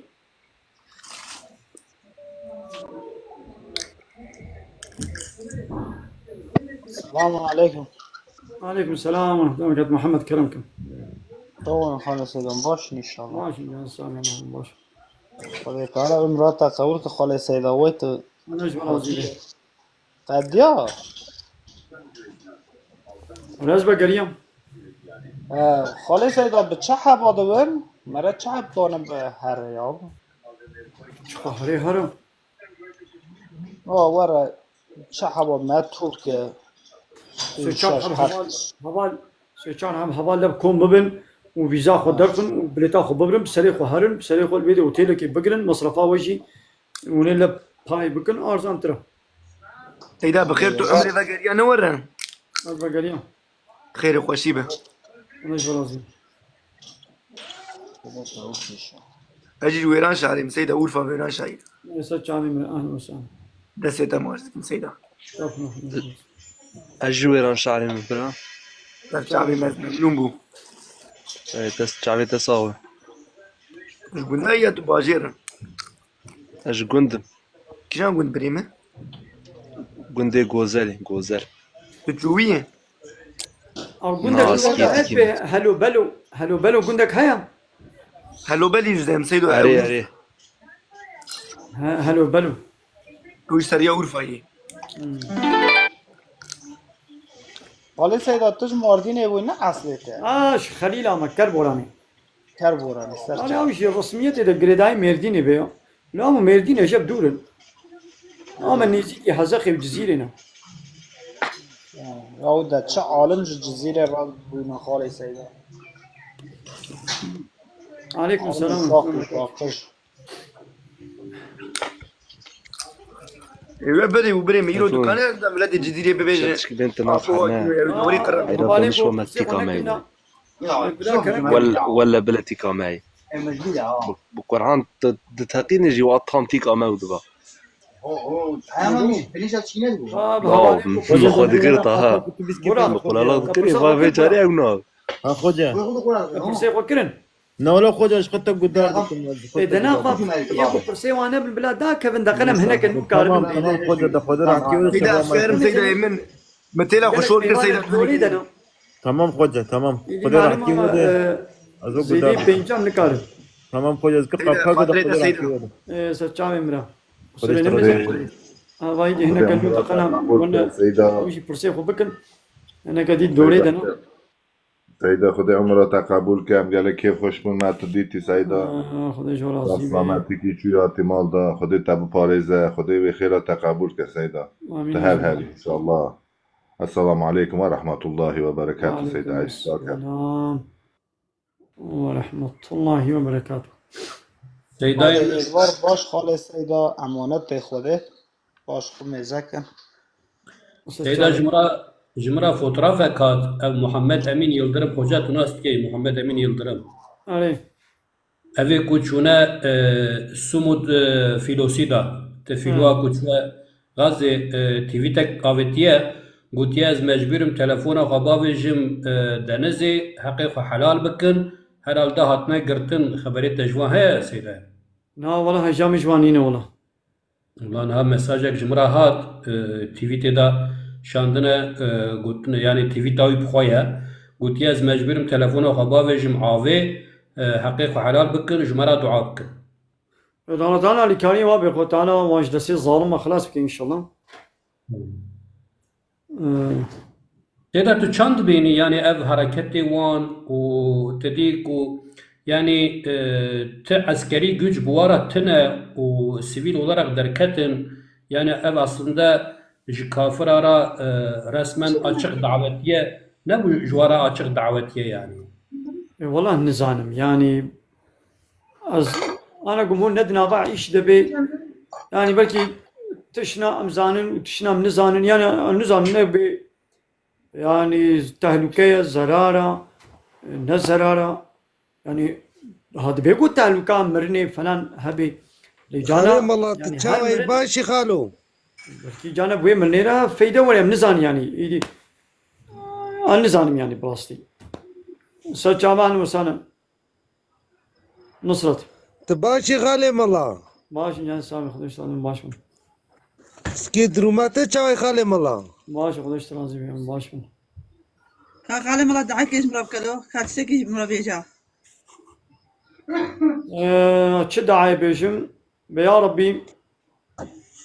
Selamun aleykum. Aleykum selam ve rahmetullah. Muhammed kerem kin. Tamam, Xalê Seydan, baş in inşallah. Baş in, can sağ olun, baş. Xwedê Teala umra te qewil ke Xalê Seyda, wê tu Ana ji razî be. Qediya. Rez be geriyam. Ee, Xalê Seyda bi çi heba dibin? Mere çi heb tonim bi here ya? Çi herê here? O, were çi heba me Türkiye. Sê çar heb heval, heval, sê çar heb heval lev kom bibin û vîza xwe derxin û bilêta xwe bibirin, bi serê xwe herin, bi serê xwe li wê de otelekê bigirin, mesrefa we jî hûnê lev pay bikin, arzantir e. Seyda, bi xêr tu Ee, umrê vegeriya ne were? Ez vegeriyam. Xêr û xweşî be. Hûn jî razî. Ez jî ji Wêranşarê me, Seyda, Urfa Wêranşarê. Esa çavê min, ahlen we sehlen. Destê te baş dikim, Seyda. Estağfurullah. Ez ji Wêranşarê me, bira. Dest çavê me, memnûn bû. Ê, dest çavê te sax be. Ji gundê ya tu bajêr in? Ez ji gund im. Kîjan gund birê me? Gundê Gozelê, Gozel. Tu çûyî yê? Ew gundek Na, skêtikî hep be, Helo Belo. Helo Belo gundek heye? Helobelî ji dem Seydo Erê, ew. Erê. He, Helo Belo. Tu ji seriya Urfayê. Xalê Seyda, tu ji Mardînê bû, ne eslê te? A, ji Xelîla me, Kerboranê. Kerboranê, ser Hani çav. Ew jî resmiyetê de girêdayî Mêrdînê be ya. Lê ama Mêrdînê jeb dûr in. Ama nêzîkî Hezexê û Cizîrê ne. Ew de çi alim ji Cizîrê re bûne Xalê Seyda. Aleykum Alim selam. uşak û paqij. Ê we birê û birê me îro Eto. Dikane da miletê Cizîrê bibêje. Şeşk bên tu Apo nafehme. ew dûrî qirre. Eyda Balê konuşma ku me qisê xwe tîka me nekirina. eyda. Bila kerem. Wel-, welle bile tîka me ey. Bu, bu Kur'an di, di teqînê jî wa tam tîka me û diba. Aa, Ya, xwe dikir ta ha. Bora. Bi qulala dikir, va vê carê ew na. Ha xoca. Pirsê xwe kirin. Ne wala xoca, ji xwe te guhdar dikim. Ji xwe Ê, te dena guhdar xwe, yê ku pirsê wan hebin bila dakevin, deqenem hineke nû karin. Tamam, tamam xoca, de xwe de rahatiyê were. Seyda, ferim Seyda, min. Me têla xwe şor kir Seyda. Dolî dene. Tamam xoca, tamam. Xwe de rahatiyê were. Ez o guhdar Zêdî dikim. pêncan nikarin. Tamam xoca, ez ki qapka guhdar, xwe de rahatiyê were. Ê, ser çavê min re. Xwedê Sirê te nemize. razî. Havayî dî hineke nû deqena. Wende. Ew jî pirsê xwe bikin. Hineke dî dolê dene. Seyda, Xwedê umra te qebûl ke, em gelek kêf xweş bûn me tu dîtî Seyda. Aa, Xwedê ji we razî be. Selametî kî çûya tî mal da, Xwedê te biparêze, Xwedê wê xêra te qebûl ke Seyda. Amîn. Te her herî inşallah. Esselamu aleykum ve rahmetullahi ve berekatuhu Seyda. Aleykum Eşta ke. selam. Ve rahmetullahi ve berekatuhu. Seydayê Êzbar baş xalê Seyda, emanet tê Xwedê. Baş xwe mêze kin. Seyda, ji min re, ji min re fotoğrafek hat, ev Muhammed Emîn Yildirim, xoca tu nas dikey, Muhammed Emîn Yildirim. Erê. Evê ku çûne, e, Sumud, e, Fîlosî de, ti fîloa ku çûye Gazê, e, T V tek avêtiye, gotiye ez mecbûr im telefona xwe bavêjim, e, denizê, heqê xwe helal bikin, herhalde hatine girtin, xeberê te ji wan heye Seyda? Na, wala heja min ji wan nîne wala. Wala niha mesajek ji min re hat, e, T V tê de şandine, e, gotine, yani T V tawî bi xwe ye. Gotiye ez mecbûr im telefona xwe bavêjim avê, e, heqê xwe helal bikin, ji me re dua bikin. Dana dana alîkariyê wa bê xwe, Teala wan ji destê zalima xilas bike inşallah. Ee, Tê de tu çand dibînî, yani ev hareketê wan û te dî ku, yani, e, ti eskerî güc bi wan re tine û sivîl olarak derketin, yani ev aslında ji kafira re, e, resmen açık davetiye, ne bu ji wan re açık davetiye yani. E, wala nizanim, yani ez ana ku hûn ne di nava îş de bê, yani belkî tişna em zanin û tişna em nizanin, yani em nizanin ne bê, yani tehlûke ye, zerar e, ne zerar e, yani ha dibê ku tehlûka mirinê falan hebe, lê cana, Xalê Mala, tu yani her çawa yî, mirin, baş î xalo? belkî cana bi wê mirinê re feyde were, em nizanin yani, îdî, an nizanim yani bi rastî. Ser çavan û sanin. Nusret. Tu baş î xalê Mala? Baş in, yani sağ ol, Xwedê ji te baş bin. Skê duruma te çawa yî xalê Mala? Baş, Xwedê ji te razî be, baş bin. Ka xalê Mala, dua kê ji min re bike lo, ka tiştekî ji min re bêje. Ee, çi duayê bêjim? Be ya Rabbî,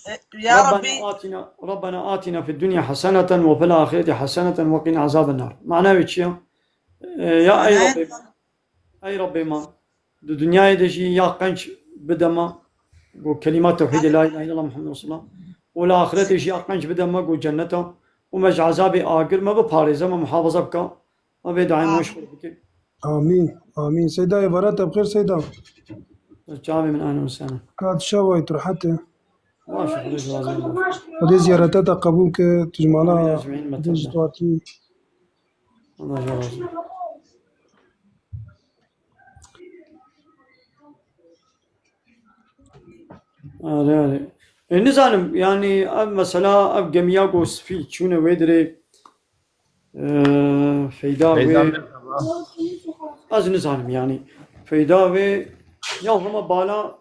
E, ya Rabbî, Rabbena atina, Rabbena atina fid dunya haseneten ve fil ahireti haseneten ve qina azaben nar. Mana wê çi ya? Ee, ya ey Mana Rabbê, ey Rabbê me, di dinyayê de jî ya qenc bide me, ku kelîma tewhîdê la ilahe illallah Muhammed Resulullah, û li axiretê jî ya qenc bide me, ku cenneta, û me ji ezabê agir me biparêze, me muhafaza bike. Ma vê dayê me ji xwe bike. Amîn. Amîn. Seyda, êvara te bi xêr Seyda. Çavê min ane û sene. Ka tu şev wayî, tu rehet e. Baş, Xwedê ji razî be. Xwedê ziyareta te qebûl ke, tu ji mala Amîn, ecmaîn, me Xwedê ji tebda. tu hatî. Allah ji razî. Erê, erê. E, nizanim, yanî ev mesela, ev gemiya ku spî çûne wê dirê, e, feyda wê, ez nizanim, yanî feyda wê ya hema bala,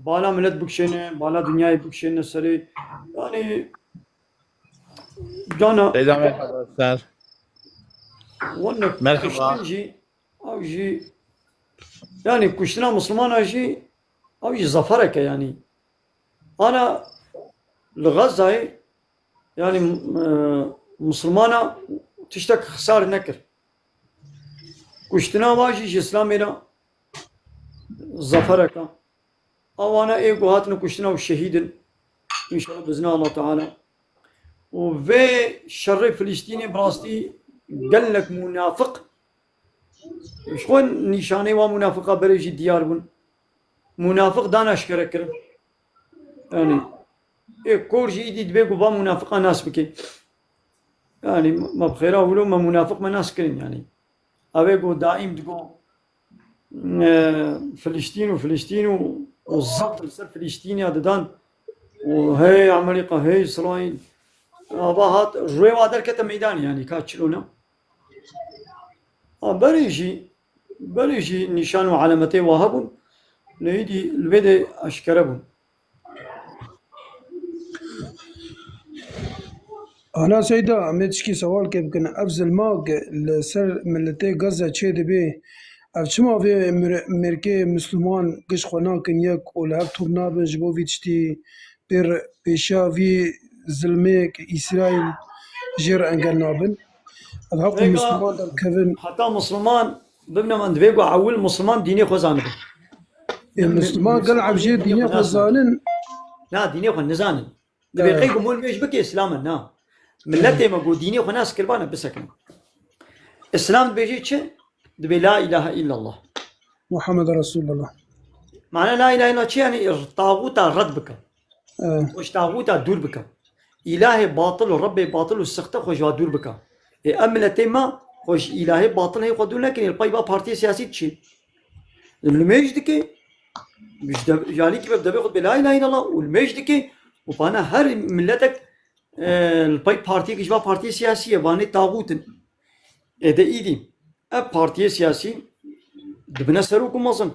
bala milet bikişêne, bala dinyayê bikişêne serê. Yanî cana Seyda, merhaba, ser. Wenne Merhaba. Kuştin jî, ew jî, yanî kuştina Mislimana jî, ew jî zaferek e yanî. Ana li Xezayê, yanî, e, Mislimana tiştek xisar nekir. Kuştina wa jî ji Îslamê re zaferek e. Ewana ê ku hatine kuştina û şehîd in. Înşallah bi izna Allah Teala. Û vê şerê Filistînê bi rastî gelek munafiq, ji xwe nîşanê wa munafiqa berê jî diyar bûn. Munafiq dan eşkere kirin. Yanî, ê kor jî îdî dibê ku va munafiqa nas bike. Yanî, me bi xêra wilo me munafiq me nas kirin yanî. Ev ê ku daîm digo, e, Filistîn û Filistîn û, û zeft li ser Filistîniya didan û hey Amerîka, hey Îsraîl. Ava hat, rûyê wa derkete meydanê yanî, ka çilo ne. Ha, berê jî, berê jî nîşan û alametê wa hebûn, lê îdî li vê de eşkere bûn. Ana Seyda, em ê tişkî sewalkê bikin. Ev zilmak li ser miletê Gaza çê dibe, ev çima vê mir-, mêrkê Misliman giş xwe nakin yek û li hev top nabin ji bo vî tiştî pêr pêşiya vî zilmê Îsraîl jê re engel nabin? Ev heqû Misliman derkevin. Heta Misliman bibine, man divê ku ewil Misliman dînê xwe zanibin. Ê, Misliman gel ev jê dînê xwe zanin. Na, dînê xwe nizanin. Dibê qey ku mol mêj bike Îslam e, na. Miletê me ku dînê xwe nas kirbane bisekine. Îslam dibêje çi? Dibê la ilahe illallah. Muhammed Resulullah. Mane la ilahe illallah çi yanî? Taxûta red bike. Evet. Xwe ji taxûta dûr bike. Îlahê batil û Rebbê batil û sixte xwe ji wa dûr bike. Ê em miletê me xwe ji îlahê batil hê xwe dûr nekin, ê li pey va partiyê siyasî diçî. Li mêj dike, ji de-, ji alîkî ve bi devê xwe dibê la ilahe illallah û li mêj dike û pana her miletek, e, li pey partiyek ji va partiyê siyasî ye, vanê taxût in. Ê de îdî, ev partiyê siyasî dibine serok û mezin.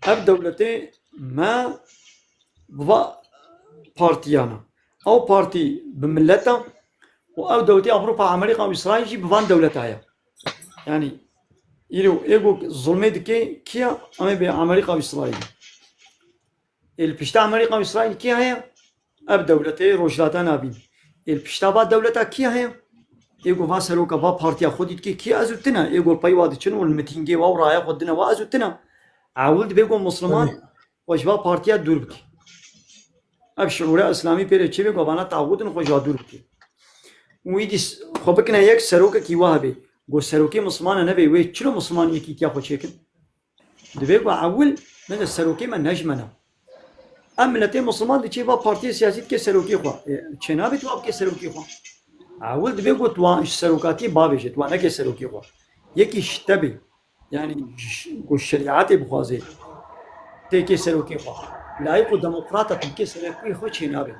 Ev dewletê me bi va partiyana. Ew partî bi millet e û ev dewletê Ewropa, Amerîka û Îsraîl jî bi van dewleta ye. Yanî îro ê ku zulmê dike kî ye? Em ê bê Amerîka û Îsraîl. Ê li pişta Amerîka û Îsraîl kî heye? Ev dewletê Rojhilata Navîn. Ê li pişta va dewleta kî heye? Ê ku va seroka va partiya xwe dî dike kî? Ez û tine. Ê ku li pey wa diçin û li mitîngê wa û raya xwe dine wa ez û tine. Ewil dibê ku Misliman Belê. xwe ji va partiya dûr bike. Ev şiûra Îslamî pê re çêbê ku vana taxût in, xwe ji wa dûr bike. Û îdî s-, xwe bikine yek serokekî wa hebe. Ku serokê Mislimana nebe wê çilo Misliman yekîtiya xwe çêkin? Dibê ku ewil me de serokê me nejmene. Em miletê Misliman diçê va partiyê siyasî dike serokê xwe. E, çênabe tu wa bike serokê xwe. Ewil dibê ku tu wa ji serokatiyê bavêje, tu wa neke serokê xwe. Yekî ji te bê. Yanî ş-, ku şerîetê bixwaze. Têkê serokê xwe. Layîq û demokrata tu bike serokê xwe çênabe.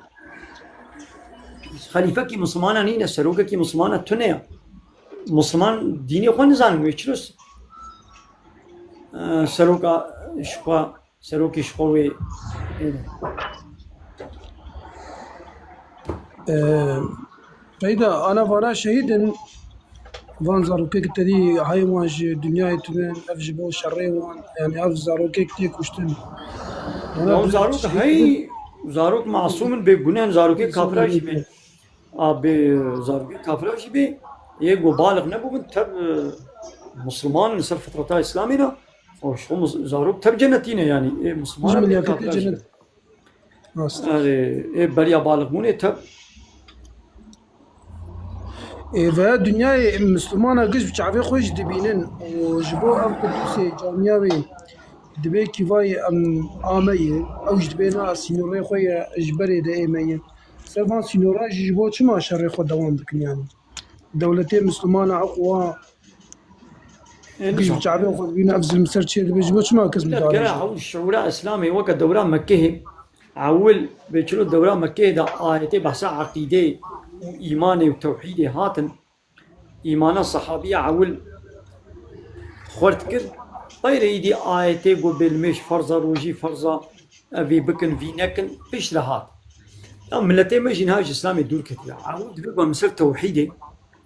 Xelîfekî Mislimana nîne, serokekî Mislimana tune ye. Misliman dînê xwe nizanin, wê çilo s-, e, seroka ji xwe, serokê ji xwe wê, e, Ee, Peyda, ana vana şehîd in, van zarokek te dî heywan ji dinyayê tune, ev ji bo şerê wan, yani ev zarokek tê kuştin. Ana Ya zarok hey, zarok masûm in, bêguneh in, zarokê kafira jî bê. A, bê zarokê kafira jî bê. Yê ku balix nebûbin, tev, e, Misliman li ser fitreta Îslamê ne. O, ji xwe mis-, zarok tev cenetî ne, yani. Ê Misliman Ji bê, milyaketê kafira jî cennet. bê. Rast. Erê, ê beriya balixbûnê tev. Ê, veya dinyayê Mislimana giş bi çavê xwe jî dibînin û ji bo ev Qudusê camiya wê dibê kîvayê em ameye, ew jî dibê na sînorê xwe ye, ji berê de ê me ye. Ser van sînoran jî ji bo çima şerê xwe dewam dikin yani? Dewletê Mislimana ew wa Ê, giş bi nizam. çavê xwe dibîne, ev zilm ser çê dibe, ji bo çima kes Millet mudare gere nake? Ew şiûra Îslamê weke dewra Mekkehê, Ewil bê çilo dewra Mekkeyê de ayetê behsa eqîdê û îmanê û tewhîdê hatin. Îmana sehabiya ewil xwert kir. Xeyrê îdî ayetê got bê limêj ferza, rojî ferza, ev vî bikin, vî nekin, piştre hat. Ya miletê me jî niha ji Îslamê dûr ketiye. Ewil divê ku em li ser tewhîdê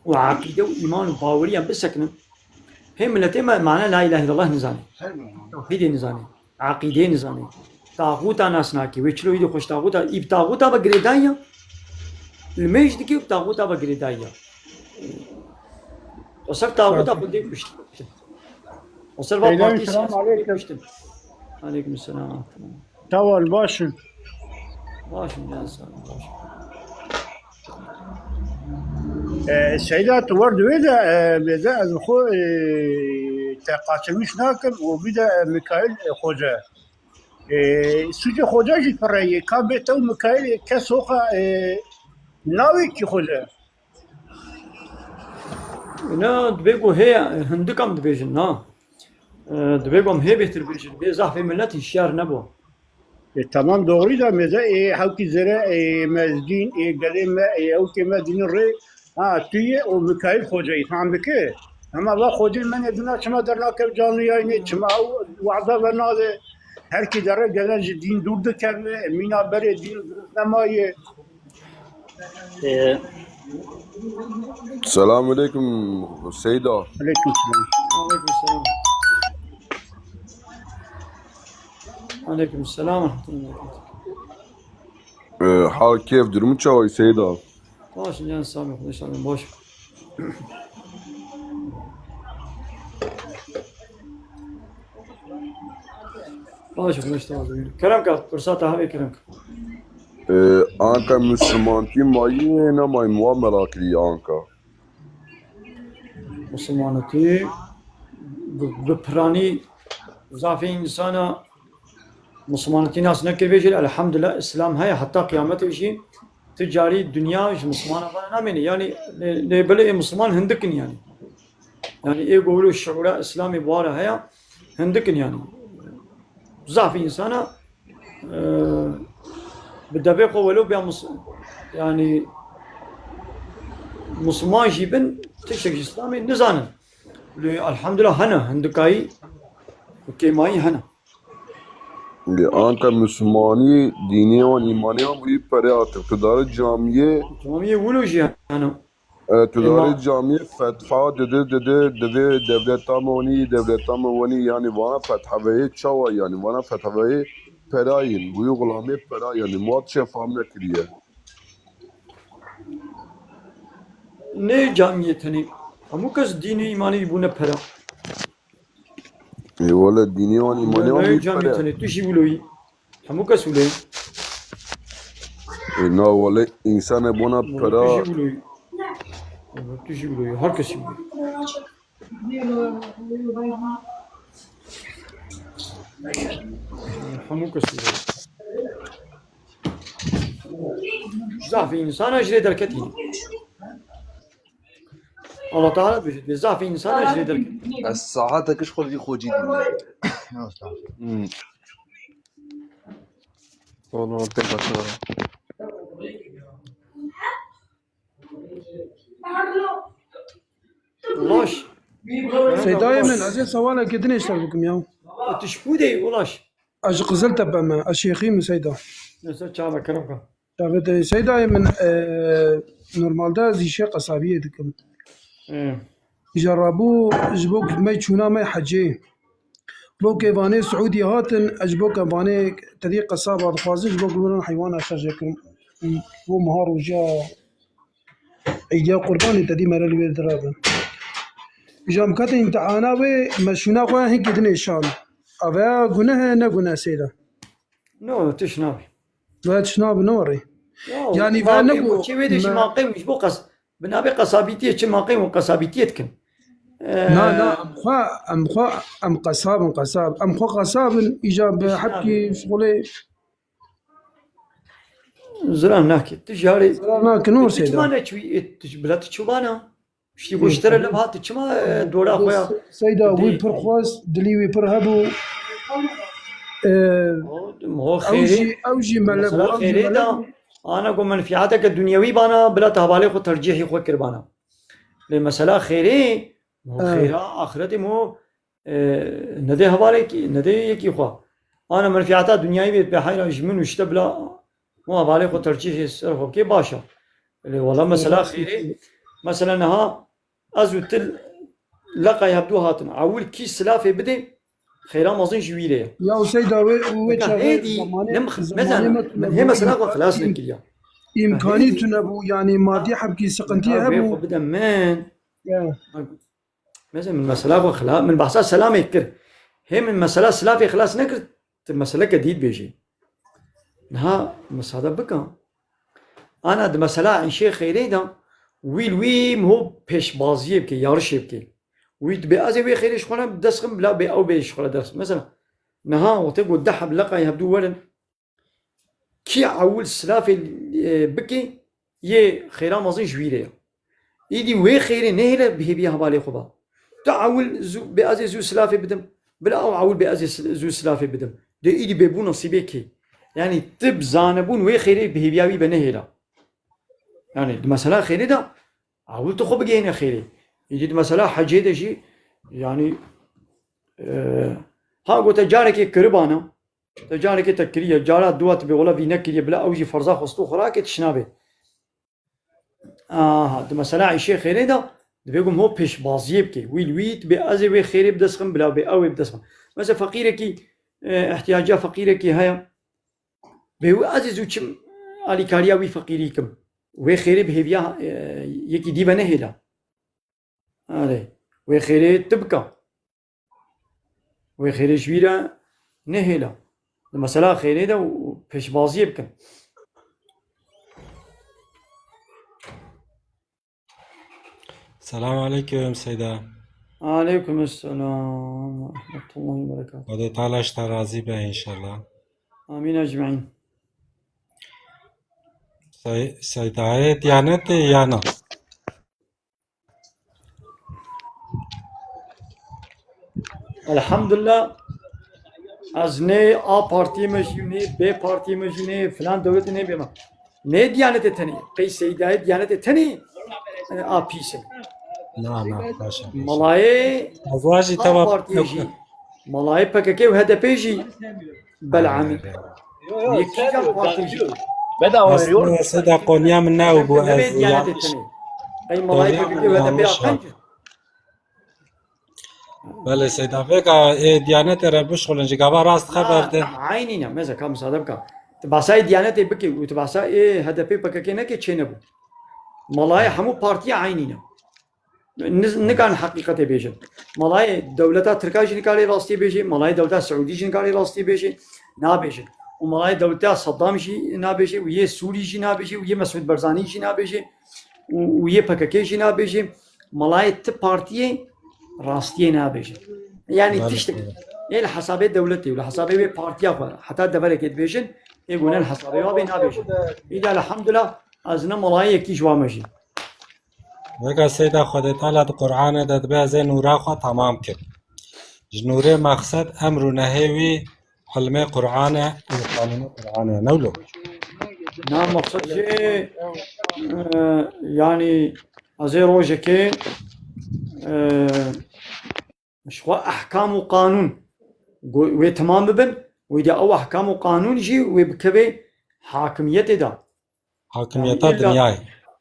û eqîde û îman û baweriyan bisekinin. Hê miletê me mana la îlahe îllallah nizane. Tewhîdê nizane. Eqîdeyê nizane. Taxûta nas nake. Wê çilo îdî xweş taxûta, î bi taxûta ve girêdayî ya. Li mêj dike û bi taxûta ve girêdayî ya. O ser taxûta xwe dê kuştin. O ser va Seydayê, partiyê selamu siyasî xwe dê aleyküm. Kuştin. Aleyküm selam. Tawal baş in. Baş in, can sağ ol, baş in. E, Seyda, tu wer di wê de, e, bêze ez xwe, e, te qaçilmiş nakim û bî de, e, Mikail, e, Xoce. E, sûcê Xoce jî pire ye. Ka bê te û Mikail, e, kes hoqa, e, navê kî Xoce? Na, dibê ku hê, hindik em dibêjin, na. E, dibê ku em hê bêhtir bêjin. Bê zehfê millet hişyar nebû. E, tamam, doğru da mêze, e, hewkî zere, e, me dîn, e, gelê me, e, hewkê me dînin rê, ha, tu yê û Mikail Xoce yî, fam dike? Hema va Xocê me ne dina çima dernakev canlı yayınê, çima ew wada ve nade, her kî dere gelen ji dîn dûr dikeve, mîna berê dîn nemaye. Ee, Selamun aleyküm Seyda. Aleyküm selam. Aleyküm selam. Aleyküm selam ve rahmetullah. Ee, hal keyf durumu çawa Seyda? Baş in, can sağ ol, inşallah baş. Baş, baş, tamam. Kerem ka, fırsat daha bir kerem ka. Ee, anka Müslümanki mayî ne mayî muamela kiriye anka. Musulmanatî bi, bi piranî zafê însana Musulmanatî nas nekir vê jî, elhamdulillah, Îslam heye heta qiyametê jî tu carî dinya ji Musulmana ve namêne. Yanî lê, lê belê ê Musulman hindik in yanî. Yanî ê ku wilo şiûra Îslamê bi wa re heye, hindik in yanî. Zafê însana, e, bi devê xwe welo biya mus-, yanî Musulman jî bin, tiştek ji Îslamê nizanin. Lê elhamdulillah hene, hindikayî û kêmayî hene. Lê anka Musulmanî, dînê wan, îmanê wan bûyî pere atir. Tu dare camiyê. Camiyê wilo jî hene. E, tu dare camiyê fetha dide, dide, divê dewleta me wenî, dewleta me wenî, yanî vana fetheveyê çawa, yanî vana fetheveyê perayîn, bûyî xulamê pera, yanî muat çê fam nekiriye. Ne camiyê tenê. Hemû kes dînê îmanê bûne pera. Ê wele dînê wan îmanê wan bûyî pere. Camiyê tenê. Tu jî wilo yî. Hemû kes wilo ye. Ê na wele însane bona pera. Tu jî wilo yî. Tu jî wilo yî. Her kes wilo yî. Hemû kes wilo yî. Zafê însana ji lê derketî. Allah Teala dibêje, dê zafê însana ji lê derketî. Ez saetek ji xwe vî xocî dînim. Hmm. Oğlum, pek başarılı. Ulaş. Seydayê min, ez ê sewalekê din ê ser bikim ya. Tu ji ku de yî, Ulaş? Ez ji Qiziltepe me, ez şêxî me Seyda. Neyse, çawa kerem ka. Tabii, tabii. Seydayê min, e, normalde ez îşê qesabiyê dikim. Hı. Îja rabû ji bo me çûna me hecê. Lokê vanê Siûdî hatin, ez ji bo ke vanê tedî qesaba dixwazin, ji bo ku heywana şerjê kirin. Bo meha roja Îdiya Qurbanê tedî mere li wê dirabin. Îja em ketin îmtihana wê, me şûna xwe hinkî dinê şan. Ava guneh e, ne guneh Seyda? No, tişt nabî. Ve çi nabi ne warê? Ya, yanî ve ne ku çi wê de ji maqê ji bo qas-, bi navê qasabîtiyê çi maqê û qasabîtiyê dikin. Na, na, em xwe, em xwe, em qesab in, qesab. Em xwe qesab in, îca bi hepkî şixulê. Ziran nake. Tu ji harê. Ziran nake, ne were Seyda? Tu çima neçûyî, tu ji bila tu çûbana? Ştî ku ji te re lev hat, tu çima, e, dora xwe ya? Seyda, wî pir xwest, dilî wî pir hebû. Ee, O, o ew xêrê, jî, ew jî mele bû, mesela ew jî xêrê mele da, bû. Ana ku menfiateke dunyewî bana, bila te hevalê xwe tercîhî xwe kir bana. Lê mesela xêrê, o Ha. xêra axiretê mo, e, nedê hevalekî, nedê yekî xwe. Ana menfiata dunyayî bê, pê heyra ji min û ji te bila mo hevalê xwe tercîhê ser xwe bikê, baş e. Lê wela mesela xêrê, mesela niha ez û tu leqay hevdû hatin. Ewil kî silafê bidê, xêra mezin ji wî re ye. Ya Seyda, wê, wê Heta çaxê hêdî, zamanê, nem, zamanê mezen, me min hê mesela xwe xilas im-, nekiriya. Îmkanî Hêdî. tune bû, yanî madî hebkî sıkıntı Ya, wê hebû. xwe bide min. Ya. Mezen min mesela xwe xila-, min behsa selamê kir. Hê min mesela silafê xilas nekir, tu meseleke dî dibêjî. Niha misade bika. Ana di mesela îşê xêrê de wî li wî miho pêşbaziyê bike, yarişê bike. Wî dibê ez ê wê xêrê ji xwe re bi dest xim, bila bê ew bê ji xwe re dest. Mesela niha wextê ku deh heb leqayê hevdû werin, kî ewil silafê, e, bike, yê xêra mezin ji wî re ye. Îdî wê xêrê nehêle bi hêviya hevalê xwe ba. Tu ewil zû, bê ez ê zû silafê bidim. Bila ew ewil bê ez ê sil-, zû silafê bidim. Dê îdî bê bû nesîbê kê? Yanî tu bi zanebûn wê xêrê bi hêviya wî be nehêla. Yanî di mesela xêrê de ewil tu xwe bigihîne xêrê. Îdî di mesela hecê de jî, yanî, e, ha gote carekê kiribana, Te carekê te kiriye, cara dua tu bê wela vî nekiriye, bila ew jî ferza xwestû xwe rakê, tişt nabê. Aha, di mesela îşê xêrê de dibê ku ho pêşbaziyê bike. Wî li wî dibê ez ê wê xêrê bi dest xim, bila bê ew ê bi dest xim. Mesela feqîrekî, e, ihtiyaciya feqîrekî heye. Bê wî ez ê zû çim alîkariya wî feqîrî kim. Wê xêrê bi hêviya, e, yekî dî ve nehêla. Erê, wê xêrê tu bika. Wê xêrê ji wî re nehêla. Di mesela xêrê de û pêşbaziyê bikin. Selam aleyküm Seyda. Aleyküm selam ve rahmetullahi ve berekatuhu. Xwedê Teala ji te razî be înşallah. Amîn ecmaîn. Sey-, Seydayê Diyanetê ya na? Elhamdulillah. Ez ne A partiyê me jî, ne B partiyê me jî, ne filan dewletê ne bêma. Ne Diyanetê tenê. Qey Seydayê Diyanetê tenê, e, A pîs e. Na, na, baş e, baş e. Melayê Ez wa jî A teva partiyê jî. Melayê P K K û H D P jî belamî. Yekî can partî jî. Bedava veriyor. Aslında Seyda Konya min ne bu P K K ez Diyanetê yanlış. Tenê. Qey melayê P K K û H D P yanlış ya qenc. Belê Seyda, vêga ê Diyanetê re bişxulin, ji gava rast xeber de. Eynî ne, meze ka misade bika. Tu basayê Diyanetê bikî û tu basayê H D P P K K nekê çê nebû. Melayê hemû partiya eynî ne. Niz-, nikarin heqîqetê bêjin. Melayê dewleta Tirka jî nikarê rastiyê bêjê, melayê dewleta Siûdî jî nikarê rastiyê bêjê, nabêjin. Û melayê dewleta Seddam jî nabêjê, û yê Sûrî jî nabêjê, û yê Mesûd Berzanî jî nabêjê, û, û yê P K K jî nabêjê. Melayê ti partiyê rastiyê nabêjin. Yanî Belê, tiştek belê. Ê li hesabê dewletê û li hesabê wê partiya xwe heta deverekê dibêjin, ê gune li hesabê wa bê nabêjin. Îda elhamdulillah ez ne melayê yekî ji wa me jî. Vêga Seyda Xwedê Teala di Qur'anê de dibê ez ê nûra xwe temam kim. Ji nûrê mexsed emr û nehê wî ilmê Qur'an e û qanûnê Qur'an e. Ne wilo? Na mexsed jê, e, yanî ez ê rojekê, e, ji xwe ehkam û qanûn go-, wê temam bibin, wê de ew ehkam û qanûn jî wê bikeve hakimiyetê de. Hakimiyeta dinyayê.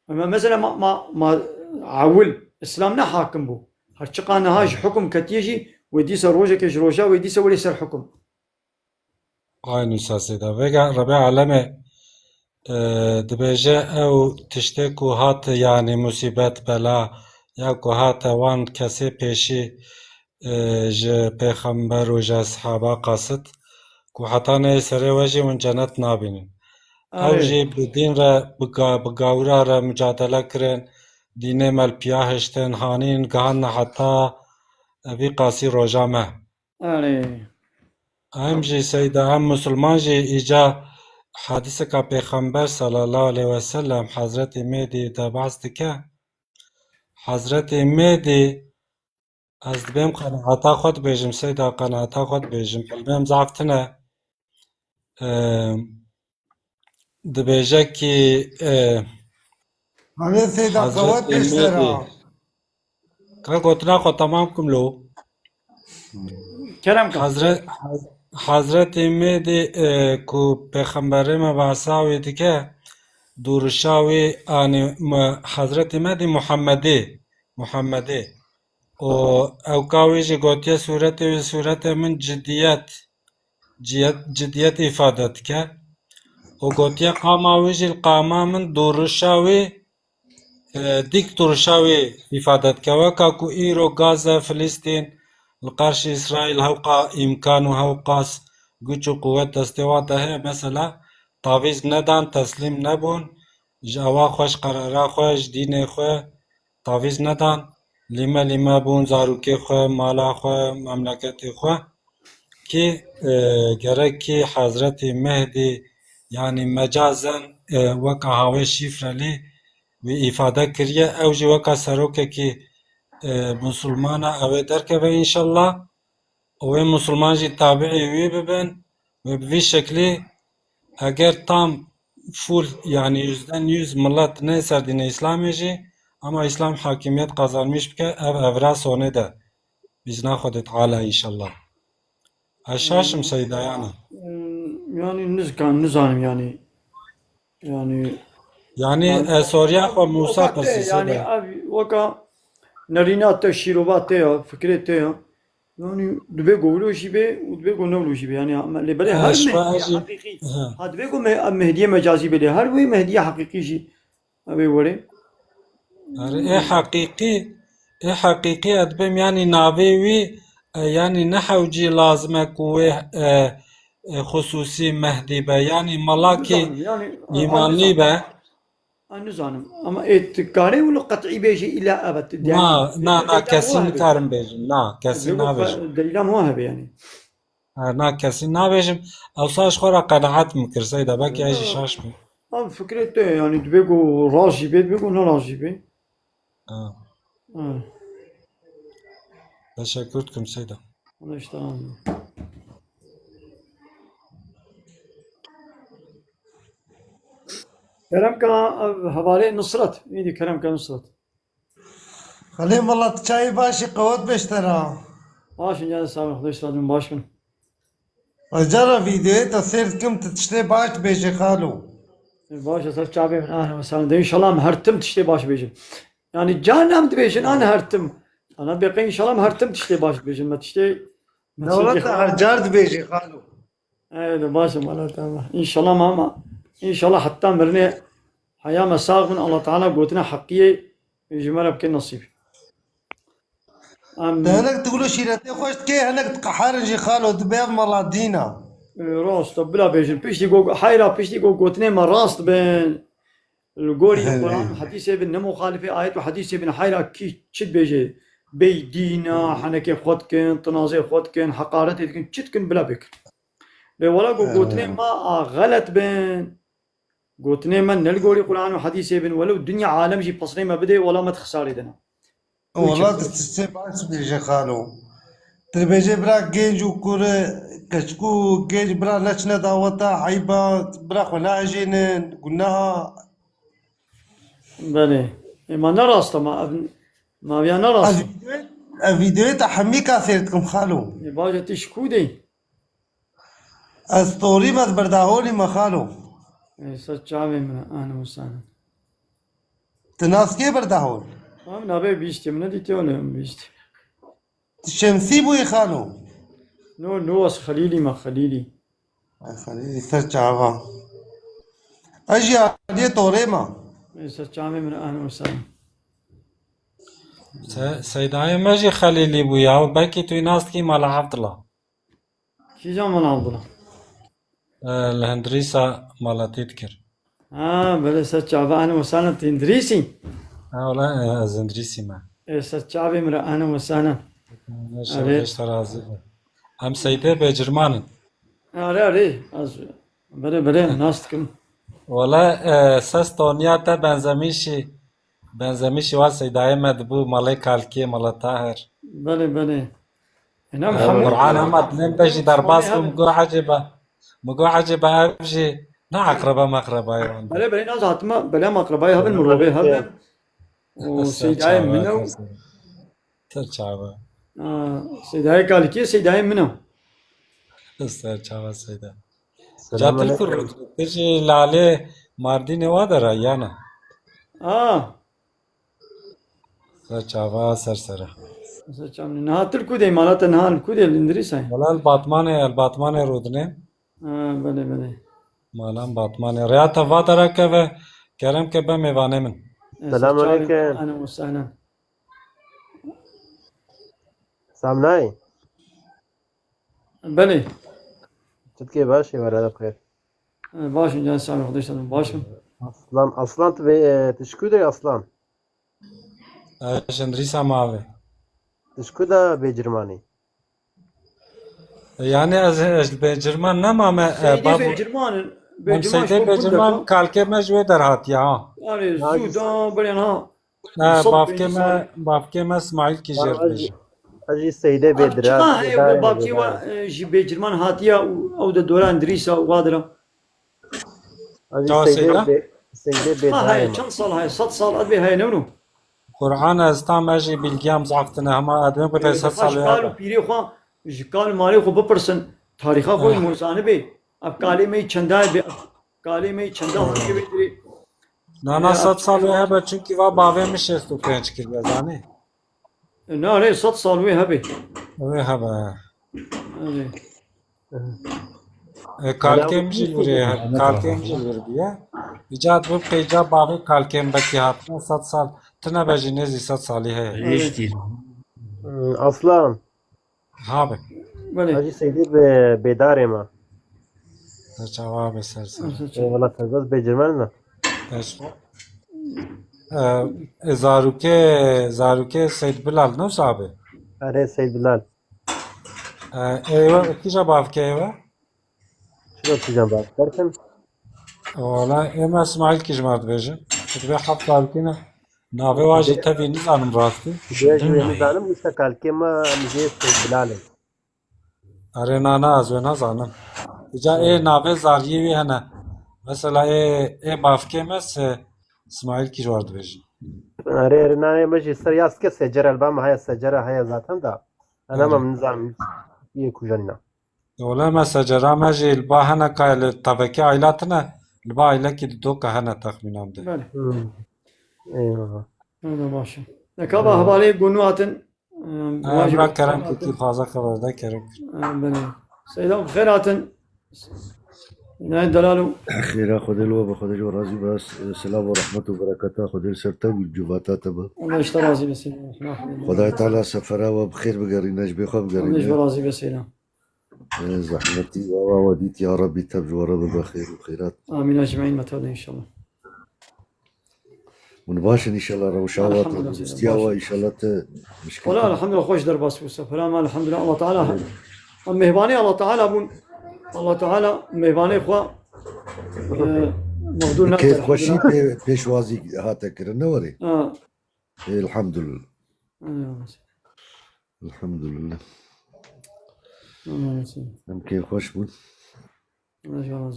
Me-, mesela ma, ma, ma ewil Îslam ne hakim bû. Her çiqa niha ji hukum ketiye jî, wê dîsa rojekê ji roja wê dîsa welê ser hukum. Aynî sasê de. Vêga Rebê Alemê, e, dibêje ew tiştê ku hat, yanî musîbet, bela, ya ku hate wan kesê pêşî, e, ji pêxember û ji eshaba qasit, ku heta neyê serê we jî hûn cenet nabînin. Ew Erê. jî bi dîn re, bi ga-, bi gawira re mucadele kirin, dînê me li piya hiştin, hanîn, gihandine heta vî qasî roja me. Erê. Em jî Seyda, em musulman jî îca hedîseka Pêxember sallallahu aleyhi ve sellem Hezretî Mêdî de behs dike. Hezretî Mêdî, ez dibêm qenaeta xwe dibêjim, Seyda, qenaeta xwe dibêjim. Hilmêm zaf tune. E, dibêje ki, e, Hemê Seyda Hezretê qewet pêştera. Mêdî. Ka gotina xwe temam kim lo? Kerem ka. Hezre-, Hezretê Mêdî, e, ku Pêxemberê me behsa wî dike, dûrişa wî, anî, me-, Hezretê Mêdî Muhammedê, Muhammedê. Û ew ka wî jî gotiye sûretê wî, sûretê min cidiyet, ciyet-, cidiyet îfade dike. Û gotiye qama wî jî li qama min dûrişa wî, e, dîk dûrişa wî îfade dike. Weka ku îro Gaza, Filistîn, li qarşî Îsraîl hewqa îmkan û hewqas güç û quwet destê wan de heye, mesela tavîz nedan, teslîm nebûn, ji awa xwe, ji qerara xwe, ji dînê xwe, tavîz nedan, lîme lîme bûn zarokê xwe, mala xwe, memleketê xwe, kî, e, gerek kî Hezretî Mehdî, yanî mecazen, e, weka hawê şîfrelî wî îfade kiriye, ew jî weka serokekî, e, musulmana ew ê derkeve înşallah. Û wê musulman jî tabiî wî bibin, wê bi vî şeklî, eger tam fûl, yanî yüzden yüz millet ne ser dînê Îslamê jî, ama Îslam hakimiyet qazanmış bike, ev evra sonê de. Bizna Xwedê Teala înşallah. Ez şaş im, Seyda, yanî. Hmm, yanî nizikan, nizanim yanî. Yanî, Yanî, yanî, e, soriya xwe Musa weka te, pirsî, yanî, Seyda. Ev weka nerîna te, şîrova te ya, fikrê te ya. Yanî, divê ku wilo jî be û divê ku ne wilo jî be. Yanî, lê belê, e, her ji xwe Mehdî ez jî heqîqî. Ha, divê ku me-, Mehdiyê mecazî be lê. Her wê Mehdiyê heqîqî jî ev ê were. Erê, ê heqîqî, ê heqîqî ez dibêm, yanî navê wî, e, yanî ne hewcî lazim e ku wê, e, e, xusûsî Mehdî be, yanî melakî Nizanim, yanî, a, a, îmanlî nizanim. Be. A, nizanim. Ama ê tu karê wilo qet'î bêjî îla evet. Na, yanî, na, na, ê, kesî hebe. Nikarim bêjim. Na, kesî nabêjim. Delîla min wa hebe yanî. Her na kesî nabêjim. Ewsa ji xwe re qenaet min kir, Seyda, belkî ez jî şaş bim. Ev fikrê te ye, yanî divê ku rast jî bê, divê ku ne rast jî bê. Ha. Ha. Teşekkür dikim, Seyda. Wala işte, anladım. Kerem ka, ev hevalê Nusret. Neydi Kerem ka Nusret? Xelê, valla tu çayê başî, qewet beştera. Baş in, canê sağ ol, Xwedê ji te baş bin. Ez cara vîdeoyê te sêr dikim, tu tiştê baş dibêjî xalo. Baş e, ser çavê min, ahlen ve sahlen. De înşallah em her tim tiştê baş bêjin. Yanî carna em dibêjin, an her tim. Ana bêqe înşallah em her tim tiştê baş dibêjin. Me tiştê, me Dewlet tiştê te her car dibêjî xalo. Eyde, baş e, mala te, ama. Înşallah, mama. Înşallah heta mirinê heya me sax bin, Allah Teala gotina heqiyê ji me re bike nesîb. Em Te hinek tu gulo şîretê xweş dikê, hinek diqeherin jî xalo, dibe ev mala dîna. E, rast e, bila bêjin. Piştî go, heyra piştî go gotinê me rast bin. Li gorî He. Quran û hedîsê bin, ne muxalifê ayet û hedîsê bin, heyra kî çi dibêje? Bey dîna, henekê xwe dikin, tinazê xwe dikin, heqaretê dikin, çi dikin bila bêkin. Lê wela ku He. Gotinê me a xelet bin, gotinê me ne li gorî Quran û hedîsê bin, welew dinya alem jî pesnê me bidê, wela me di xisarê de ne. Wala tu tiştê baş bêje xalo. Tu dibêje bira genc û kur, keçik û genc bira neçine daweta, eyba, bira xwe neejênin, guneha. Belê. Ê, ma ne rast e, ma ev, ma viya ne rast e. Ev vîdeoyê, ev vîdeoyê te hemî ka sêr dikim xalo. Ê, baş e, tu ji ku de yî? Ez Torî me, ez Berdaholî me xalo. Ê, ser çavê min e, ahlen we sahlen. Tu nas kê Berdahol? Em navê bihîstî, min nedîtiye, wele em bihîstî. Tu Şemsî bûyî xalo? No, no, ez Xelîlî me, Xelîlî. Ay Xelîlî, ser çava. Ez jî aliyê Torê me. Ê, ser çavê min e, ahlen we sahlen. Se-, Seydayê me jî Xelîlî bû ya, belkî tu nas dikî Mala Evdila. Kîjan Mala Evdila? E, li Hindirîsa mala te dikir. Ha, belê, ser çava, ahlen we sahlen, tu Hindirîsî? Ha, wala, e, ez Hindirîsî me. Ê, ser çavê min re, ahlen we sahlen. Erê. Ser razî be. Em Seydê Bêcirman in. Erê, erê, ez, belê, belê, nas dikim. Wala, e, ses toniya te benzemişî. Benzemîşî wa Seydayê me dibû malê Kalkiyê, mala Tahir. Belê, belê. Ena Muhammed Qur'an hema dilên te jî derbas bûm, got ecêba. Min got, ecêba ev jî ne eqreba meqrebayê wan be. Belê, belê, naz hatime, belê, meqrebayê hev in, mirovê hev in. Û Ser seydayê çava, min e û ser çava. Ser çava. A, seydayê kalikê, seydayê min e. Ser çava seyda. Selam Catil aleyküm. Kurut, tu jî lalê Mardînê wa de ra, yana? A. Ser çava, ser sere. Ser çava. Niha tu li ku de, mala te niha li ku de, li Îndirîsayê? Wala li Batmanê, li Batmanê rûdinê. Ha, belê, belê. Malan Batmanê. Rêya te va dera keve, kerem ke be mêvanê min. E, ser Selam çavê aleyküm. Ehlen we sehlen. Samnay. Belê. Çitkê baş ê, were de bixêr. E, baş in, can sağ ol, Xwedê ji te baş in. Aslan, Aslan, tu vê, e, tu ji ku de Aslan? Ez ji Îndirîsa mavê. Tu ji ku de bêcirmanî? Yani ez, ez bêcirman nema me, e, Seydê bab-, bêcirman in. Em Bêcirman Seydê şo bêcirman, gundaka. Kalkê me ji wê der hatiye ha. Yani Ha, zû da, belê ha. Ne, Sed bavkê pêncî me, salî. Bavkê me Smaîl Kîjêr Ha, ez dibêjim. Jî, ez jî Seydê Abi, bêdira, çiqa heye bêdarê, bavkê bêdarê. Wa, e, ji bêcirman hatiye û ew de dora Îndirîsa û wa dira? Ez jî Çawa Seydê Seyda? Bê-, Seydê Ha, bêdarê heye, me. Çend sal heye? Sed sal ez bê heye, ne wilo? Quran ez tam, ez jî bilgiyam zaf tune, hema ez dibêm ku Ee, sed sal û ji kal û hebe. Pîrê xwe, ji kal û malê xwe bipirsin, tarîxa xwe Eh. Hûn zanibê. Ev kalê me yî çenda be, ev kalê me yî çenda hatiye vê dirê. Na, na, Ee, sed sal wê hebe, çunkî va bavê min şêst û pênc kiriye, zanî? Na, ne, sed sal wê hebe. Wê hebe. Erê. E, kalkêm jî li vir e, kalkêm jî li vir bûye. Îca dibim qey ca bavê kalkêm bekî hatine sed sal, tine be jî nêzî sed salî heye. Erê. Hmm, Aslan. Ha be. Belê. Hacî Seydî bi bêdarê me. Te çawa be ser ser. Ser ser. Eyvallah, te bes bêcirmen me. Te çawa? E, e, zarokê, zarokê Seyd Bilal ne sabe? Erê, Seyd Bilal. E, êwe, kîja bavkê êwe? Çilo kîjan bavkê? Derken? Wala, ême Smaîl Kîj me dibêjin. Dibê heft zarokê ne. Navê wa jî tevî nizanim rastî. Dibê jî wê nizanim, wisa kalkê me, em jê Seyd Bilal in. Erê, na, na, ez wê nazanim. Îca ê navê zariyê wî hene. Mesela ê, ê bavkê me se Smaîl Kîj war dibêjin. Erê, erê, na, ê me jî ser yaz ke Secer, elba me heye, Secera heye zaten da. Ena Erê. Me nizanim yê kujanîna. Wele me Secera me jî li ba hene ka li tevekê aîla tine, li ba aîlekî di doka hene texmînan de. Belê. Hmm. Eyvallah. Öyle baş e. Neka ba hevalê gonu hatin. Em, Ha, wajib Emrah kerem kir, tu xwaza xeber de kerem kir. Ha, belê. Seyda, bi xêr hatin. Nayê delal û Xêra Xwedê li we be, Xwedê ji we razî be. Silav û rehmet û bereketa Xwedê li ser te û civata te be. Allah ji te razî be, Seyda. Xwedayê Teala sefera we bi xêr bigerîne, ji bê xwe bigerîne. Allah ji we razî be, Seyda. Ê, zehmetî we, we, we dît, ya Rebbî, tev ji we re bibe xêr û xêrat. Amîn, ecmaîn, me tev de înşallah. Hûn baş in înşallah, rewşa we, Elhamdülillah, tenduristiya baş we, in. Înşallah te mişkil Wala, elhamdülillah, xweş derbas bû sefera me, elhamdülillah, Allah Teala. Em mêhvanê Allah Teala bûn. Allah Teala mêhvanê xwe, e, mexdûr nake, Kêfxweşî elhamdülillah. Pê-, pêşwazî hate kirin, ne werê? Ha. Ê, elhamdülillah. Eyvallah. Elhamdülillah. Eyvallah. Em kêfxweş bûn. Eyvallah.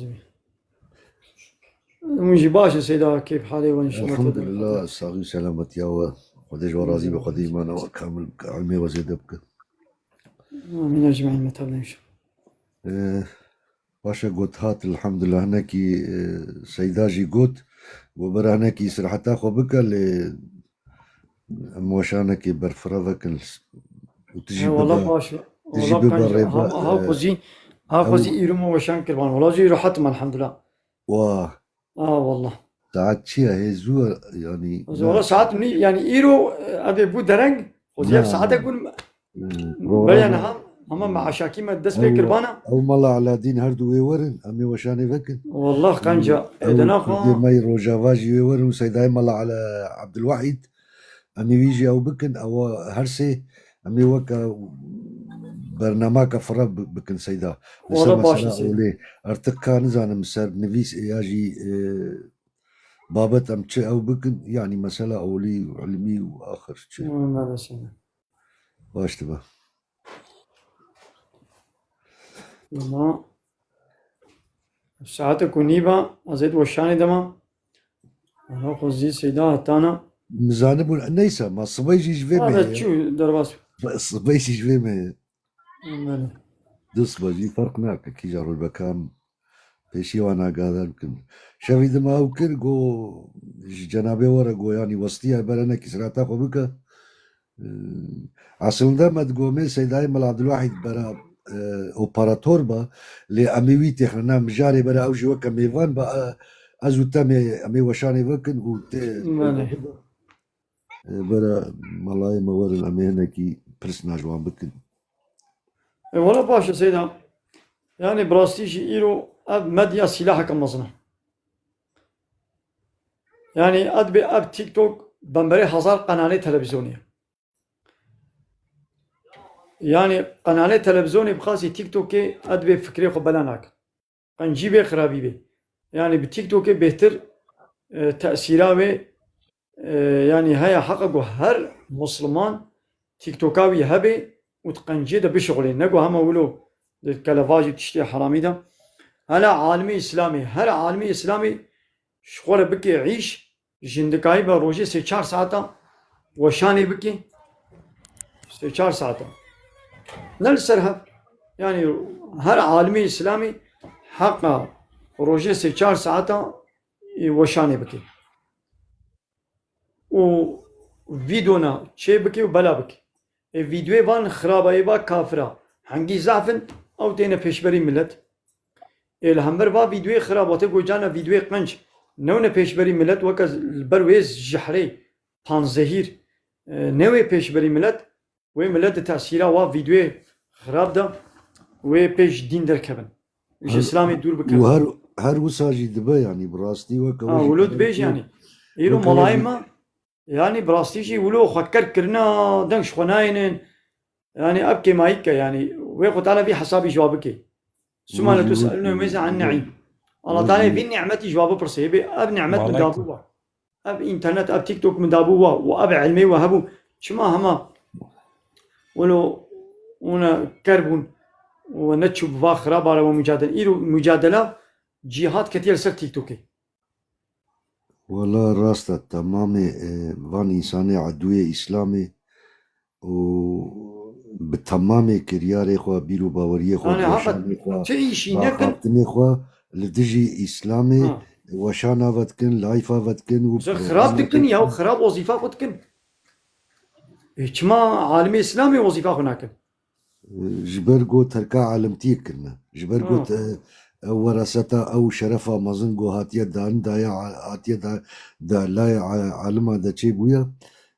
Hûn jî baş in Seyda, kêf halê we înşallah. Elhamdülillah, saxî û selametiya we. Xwedê ji we razî be, Xwedê îmana we kamil bike, ilmê we zêde bike. Amîn ecmaîn, me tev de înşallah. Ee, Paşê got hat, elhamdulillah, hinekî, e, Seyda jî got, got bera hinekî îstiraheta xwe bike, lê em weşanekê berfireh vekin û tu jî He, wala bibe, baş, tu jî wala bibe qenc, rêba-, ha, ha, e, xwezî, ha, ew xwezî îro me weşan kirban. Wala zî îro hatim, elhamdulillah. Wa. Ah, wallah. Saet çi ye? Hê zû ye, yanî, Ez ne? Wala saet min, yanî îro, e, evê bû dereng, xwezî ev Ya. Saetek bûn, Hmm, baya program niha, hema me aşakî me dest pê Ew, kirbana. Ew mala Aladîn her du wê werin, em ê weşanê vekin. Wallah qenca, Ew, êdena xwe. Kurdê me yê Rojava jî wê werin û Seydayê mala Ala-, Abdulwahîd, em ê wî jî ew bikin, ew her sê, em ê weke bernamaka fira bi-, bikin Seyda. Li ser Wala baş mesela e Seyda. Olê, artık ka nizanim ser nivîs ya jî, e, babet em çi ew bikin, yanî mesela olî û ilmî û axir çi. Wala Seyda. Baş dibe. Wala. Saetek û nîva, ez ê di weşanê de ma. Ana xwe zî Seyda hetana. Min zanibûn, neyse, ma sibey jî ji vê me Ara ye. Çû derbas. Sibey jî ji vê me ye. Belê. Du sibe jî ferq nake, kîja rolbeka em pêşî wan agahdar bikin. Şevî dima ew kir, got, ji cenabê we re got, yanî westiya bere nekî sirata xwe bike. Eslinde me digomê Seydayê Mela Abdulwahîd bera, e, operator ba, lê em ê wî têxine mijarê bera, ew jî weke mêvan ba, e, ez û te em ê, em ê weşanê vekin û tê, Belê. E, bera melayê me werin, em ê hinekî pirsna ji wan bikin. E, wala baş e Seyda. Yani bi rastî jî îro ev medya sîlaheke mezin e. Yani ez dibê ev TikTok bemberê hezar qenalê televîzyonê ye. Yani qenalê televîzyonê bixasî TikTokê ez dibê fikrê xwe bela nakin. Qencî bê, xirabî bê. Yani bi TikTokê bêhtir, e, tesîra wê, e, yani heye heqa ku her Musliman TikToka wî hebe û di qenciyê de bişixulê. Ne ku hema wilo di kelevajî tiştê heramî de. Hela alimê Îslamê, her alimê Îslamê ji xwe re bike îş, jindikayî be rojê sê çar saeta weşanê bike. Sê çar saeta. Ne li ser hev. Yani her alimê Îslamê heqa rojê sê çar saeta, e, weşanê bike. Û vîdona çê bike û bela bike. Ê vîdyoyê van xiraba, ê va kafira, hengî zaf in, ew têne pêşberî milet. Ê li hember va vîdyoyê xiraba, te got carna vîdyoyê qenc newne pêşberî milet, weke li ber wê jihrê panzehîr, e, newê pêşberî milet, wê milet di tesîra wa vîdyoyê xirab de wê pê ji dîn derkevin. Ji Îslamê dûr bikevin. Û her, her wisa jî dibe, yanî bi rastî weke Ha, wilo dibêje yanî. Îro melayê me, yanî bi rastî jî wilo xwe kerk kirina, deng ji xwe nayênin. Yanî ev kêmayîk e, yanî wê Xwe Teala vî hesabî ji wa bike. Suma le tuselûne yewmeyzin an ne'îm. Allah Teala vî ni'metî ji wa bipirse, bê ev ni'met min dabû wa. Ev înternet, ev TikTok min dabû wa û ev ilmê we hebû. Çima hema wilo hûn ker bûn û neçû bi va xiraba re we mucadele. Îro mucadela cîhad ketiye li ser TikTokê. Wela rast e, temamê, e, van însanê edûyê Îslamê û bi temamê kiryarê xwe, bîr û baweriyê xwe, Yani, heqet, weşanê xwe, çi îşî nekin? Axaftinê xwe li dijî Îslamê Ha. weşana ve dikin, layfa ve dikin û Ze xirab dikin ya, xirab wezîfa xwe dikin. Ê, çima alimê Îslamê wezîfa xwe nakin? Ji ber ku terka alimtiyê kirine. Ji ber ku Ha. te-, ew weraseta, ew şerefa mezin ku hatiye dan, daye a-, hatiye da, da layê a-, alima de çêbûye,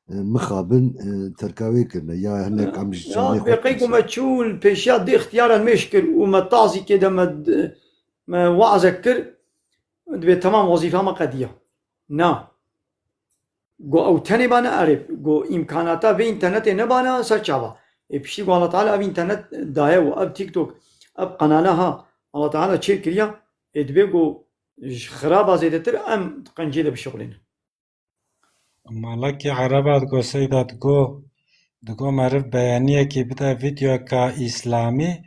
e, mixabin, e, terka wê kirine. Ya hinek em ji Ya, çavê xwe bê qey ku me çû li pêşiya dê ixtiyaran mêş kir û me tazîkê de me d-, me waazek kir, dibê temam wezîfa me qediya. Na. Go ew tenê bane erê, go îmkanata vê înternetê nebana ser çava. Ê piştî ku Allah Teala ev înternet daye û ev TikTok, ev qenale ha Allah Teala çê kiriya, ê dibê ku ji xiraba zêdetir em di qenciyê de bişixulînin. Malekî Ereba digo, Seyda digo, digo meriv beyaniyekî bide vîdeoyeka îslamî,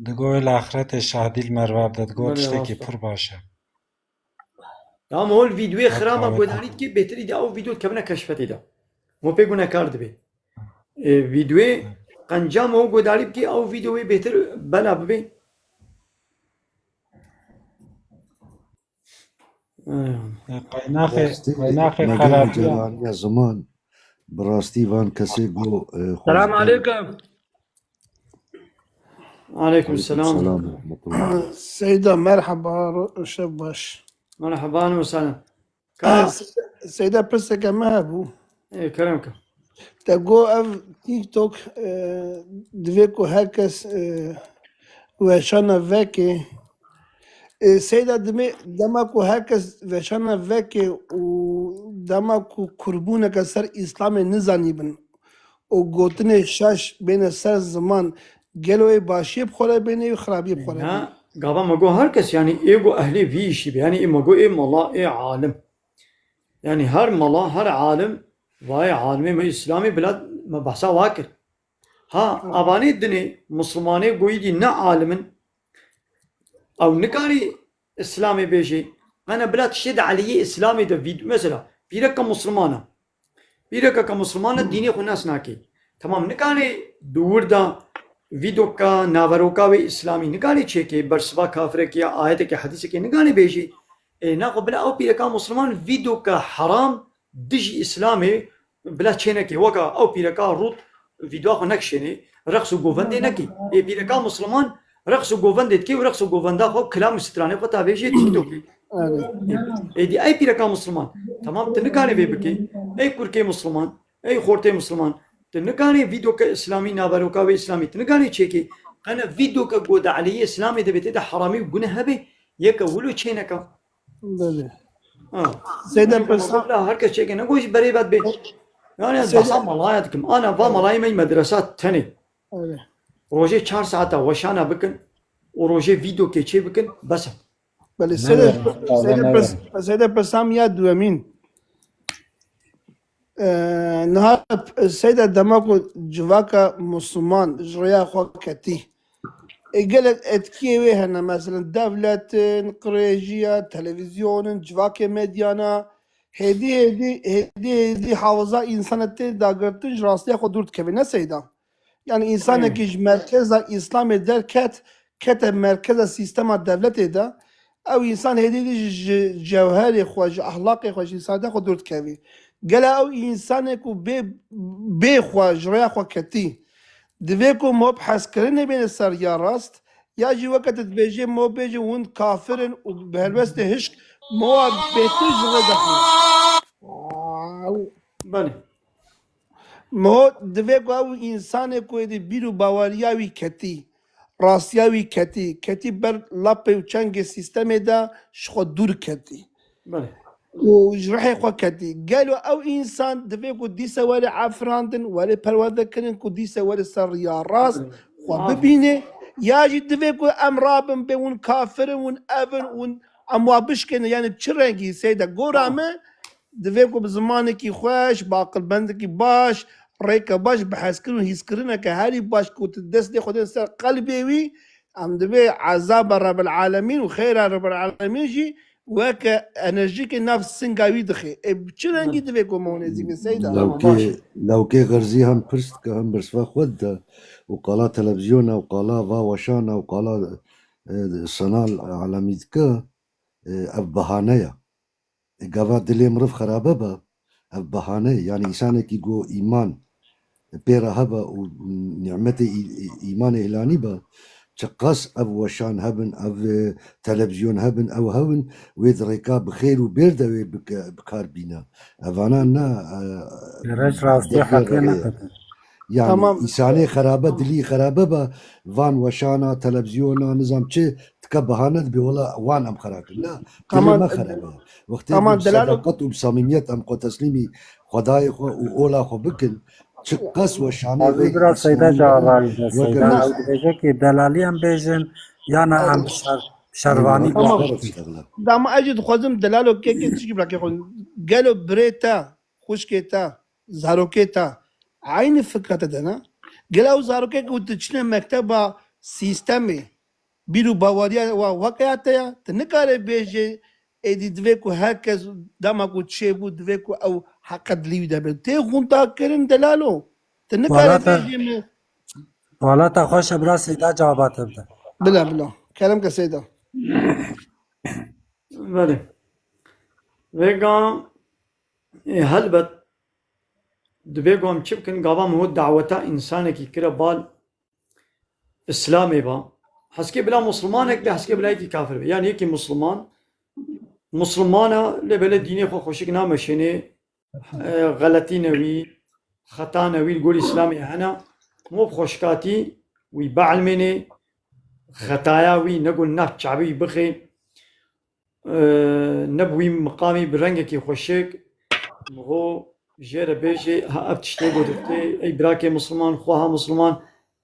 digo wê li axretê şahdî li meriva bide, digo Belê, tiştekî rast e. pir baş e. Ya, ma hol vîdyoyê xiraba guhdarî dikê, bêhtirî de ew vîdyo dikevine keşfetê de. Ma pê gunekar dibê. Ê, vîdyoyê qenca ma hol guhdarî bikê, ew vîdyo wê bêhtir bela bibê. Ê, qaynaxê, Rastî, qaynaxê me xerabiya. Gelaniya ziman, bi rastî van kesê go, e, xwe Selam ji ber aleykum. Aleykum selam. Selam ve rahmetullah. Seyda, merhaba, ro-, şev baş. Merhaba, ahlen ve sehlen. Ka- Ah, Seyda, Seyda, pirseke me hebû. Ê, kerem ke. Te got ev TikTok, e, divê ku her kes, e, weşana veke. E, Seyda, dimê, dema ku her kes weşana veke û dema ku kurbûneke ser Îslamê nizanîbin, û gotinê şaş bêne ser ziman, gelo ê başiyê bi xwe re bêne û xirabiyê bi xwe re bêne? Na, gava me got her kes, yanî ê got ehlê vî îşî be, yanî ê me got ê mala, ê alim. Yanî her mala, her alim, vayê alimê me Îslamê bila me behsa wa kir. Ha, Ha. Avanê dinê, Mislimanê goyî dî ne alim in, ew nikarî Îslamê bêjî. Qene bila tiştê di aliyê Îslamê de vîd-, mesela, pîreka Muslimana. Pîrekeke Muslimana dînê xwe nas nake. Tamam, nikane di wir de vîdoka naveroka wê Îslamî nikane çêke, bersiva kafirekê ya ayetekê, hedîsekê nikane bêjî. Ê, naxwe bila ew pîreka Musliman vîdoka heram dijî Îslamê bila çêneke. Weka ew pîreka rût vîdoa xwe nekişênê, reqs û govendê nekê. Ê pîreka Musliman reqs û govendê dike û reqs û govenda xwe, kilam û stranê xwe tavêjê çî dokê. Evet. Ê dî ey pîreka Musliman. Tamam, tu nikanê vê bikê. Ey kurkê Musliman, ey xortê Musliman. Tu nikanê vîdoke Îslamî, naveroka wê Îslamî, tu nikanê çêkê. Qene vîdoke ku di aleyê Îslamê de bê tê de heramî û guneh hebe, yeke wilo çêneka. Belê. Ha. Seyda Pesa- Bila her kes çêke, ne ku jî berê vet bê. Yani ez Seyda- behsa malaya dikim. Ana va malayê me medresa tenê. Öyle. Rojê çar saeta weşana bikin û rojê vîdokê çê bikin, bes e. Belê, Seyda, Seyda Pes-, Seyda Pesam ya duemîn. Ee, niha Seyda dema ku civaka Musliman ji rêya xwe ketî, ê gelek etkiyê wê hene, meselen dewletin, qirêjiya, televîzyonin, civakê medyana, hêdî, hêdî, hêdî, hêdî hawiza însanê tê dagirtin ji rastiya xwe dûr dikeve, ne Seyda? Yani, Hı. Însanekî ji merkeza Îslamê derket, kete merkeza sîstema devletê de, ew însan hêdî dî ji, ji cewherê xwe, ji ahlaqê xwe, ji însaniyeta xwe dûr dikevî. Gela ew însanek û bê, bê xwe, ji rêya xwe ketî, divê ku mo bi hezkirinê bêne ser ya rast, ya jî weke tu dibêjê mo bêje hûn kafir in û bi helwestê hişk mo wa bêtir ji rê dexin. Belê. Mo divê ku ew însanê ku êdî bîr û baweriya wî ketî, rastiya wî ketî, ketî ber lapê û çengê sîstemê de ji xwe dûr ketî. Belê. Û ji rihê xwe ketî. Gelo ew însan divê ku dîse were afirandin, were perwerde kirin ku dîse were ser riya rast, Belê. xwe Aferin. bibîne, ya jî divê ku em rabin bê hûn kafir in, hûn ev in, hûn em wa bişkêne, yani bi çi rengî Seyda gora Ha. me, divê ku bi zimanekî xweş, bi aqilbendekî baş, rêke baş, bi hezkirin û hîskirineke herî baş ku tu destê xwe dên ser qelbê wî, em divê ezaba Rebbil Alemîn û xêra Rebbil Alemîn jî weke enerjîkê nav singa wî dixê. Ê bi çi rengî divê ku me hûn nêzîk bin Seyda? Lewkê, Tamam, baş. lewkê Xerzî hem pirs dike, hem bersiva xwe dide û qala televizyona û qala va weşana û qala, e, sanal alemî dike, e, ev bahane ye. Gava dilê mirov xerabe be, ev bahane ye. Yani însanekî ku îman pê re hebe û nîmetê î-, î-, îmanê îlanî be, çiqas ev weşan hebin, ev, e, televizyon hebin, ew hebin, wê di rêka bi xêr û bêr de wê bike-, bi kar bîne. Evana ne, e, Gerek rastî derdê heqê revê ye. nekete. Yani Tamam. însanê xerabe, dilî xerabe be, van weşana, televizyona, nizam çi, dike bahane dibê, wela wan em xera kirin. Na, dilê Tamam. me xerabe. Wextê Tamam, bi delalo- sedeqet û bi samîmiyet em xwe teslîmî Xwedayê xwe û ola xwe bikin, çiqas weşanê Azî vê bira Seyda Îslamî cevabî de, weke Seyda. nas- Ew dibêje ki delalî em bêjin, yana em şer-, şervanî Eyvallah. Tamam. bêjin. Dama ez jî dixwazim delalo kekê tişkî birakê xwe. Gelo birê te, xwişkê te, zarokê te, eynî fikra te de ne? Gelo ew zarokê ku diçine mekteba sîstemê, bîr û baweriya wa weke ya te ya, tu nikare bêjê, êdî divê ku her kes dema ku çêbû, divê ku ew heqe dilî wî de be. Tê xunta kirin delalo. Tu nikare Wala te, bêjê me. wala te xweş e, bira Seyda cevaba te bide. Bila, bila. Kerem ke Seyda. Belê. Vêga, e, helbet, divê ku em çi bikin, gava min hot daweta însanekî kire bal Îslamê ba. Heskê bila Muslimanek be, heskê bila yekî kafir be. Yani yekî Musliman, Muslimana lê belê dînê xwe xweşik nameşênê, e, xeletîne wî, xetane wî li gor Îslamê hene. Mo bi xweşkatî wî bielmênê, xetaya wî, ne ku nav çavê wî bixê. e, ne bi wî miqamî, bi rengekî xweşik, miho jê re bêjê, ha, ev tiştê ku dikê, ey birakê Misliman, xweha Misliman,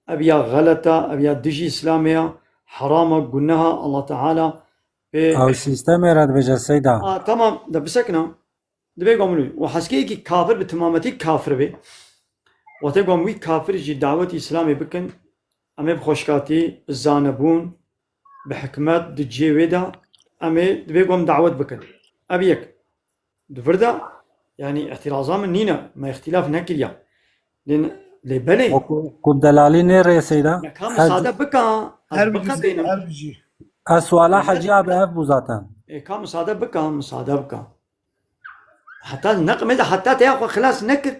ev ya xelet e, ev ya dijî Îslamê ye, heram e, guneh e, Allah Teala pê Ew sîstemê re dibêje Seyda. A, tamam, de bisekina. Dibê gomilû. Û heskeyekî kafir bi timametî kafir bê. Wextê ku em wî kafirî jî dawetî Îslamê bikin, em ê bi xweşkatî, bi zanebûn, bi hikmet di cihê wê de em ê divê ku em dawet bikin. Ev yek. Di vir de, yanî îtiraza min nîne, me îxtîlaf nekiriye. Lê, lê belê. Ku, ku bi delalî nêrê Seyda. Me ka Her misade bika, ez Her bika bijî, bênim. Her bijî. Ez suala Hecî abi ev bû zaten. Ê, ka misade bika, misade bika. Heta neqime de heta te ya xwe xilas nekir.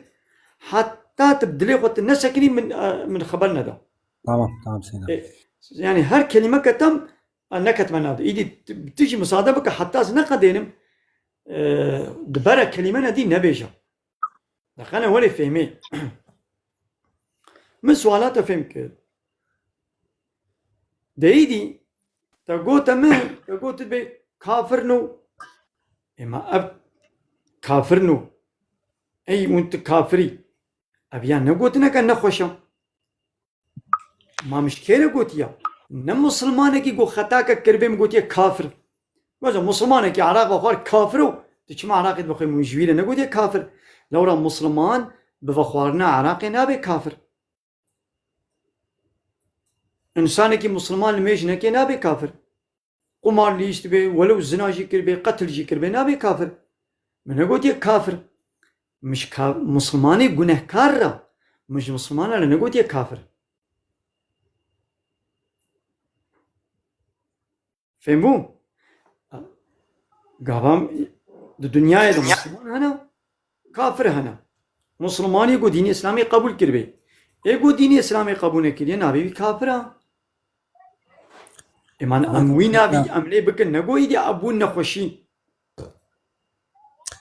Heta tu bi dilê xwe tu nesekinî min, e, min xeber neda. Tamam, tamam Seyda. E, yani her kelîmeke te, e, neketime nav de. Îdî tu, tu jî misade bike heta ez neqedênim, e, di bere kelîme nedî nebêje. Deqene welê fêmê. Min suala te fêm kir. De îdî te gote min, te got bê kafir no. Ema ev kafir no. Ey hûn tu kafirî. Ev ya ne gotineke nexweş e. Ma min ji kê re gotiye? Ne misilmanekî ku xetake kiribê min gotiye kafir. Mesela misilmanekî Iraq vexwar kafir o, tu çima Iraqê dibixwî, min ji wî re negotiye kafir. Lewra misilman bi vexwarina Iraqê nabe kafir. Însanekî misilman li mêj neke nabe kafir. Qumar lîst be, welew zina jî kirbe, qetil jî kirbe, nabe kafir. Min negotiye kafir. Min ji ka-, misilmanê gunehkar re, min ji misilmana re negotiye kafir. Fêm bû? Gava di dinyayê de misilman hene, kafir hene. Misilmanê ku dînê Îslamê qebûl kiribê. Ê ku dînê Îslamê qebûl nekiriye, navê wî kafir e. Ê man em wî navî em lê bikin, ne ku îdî ebûn nexweşî.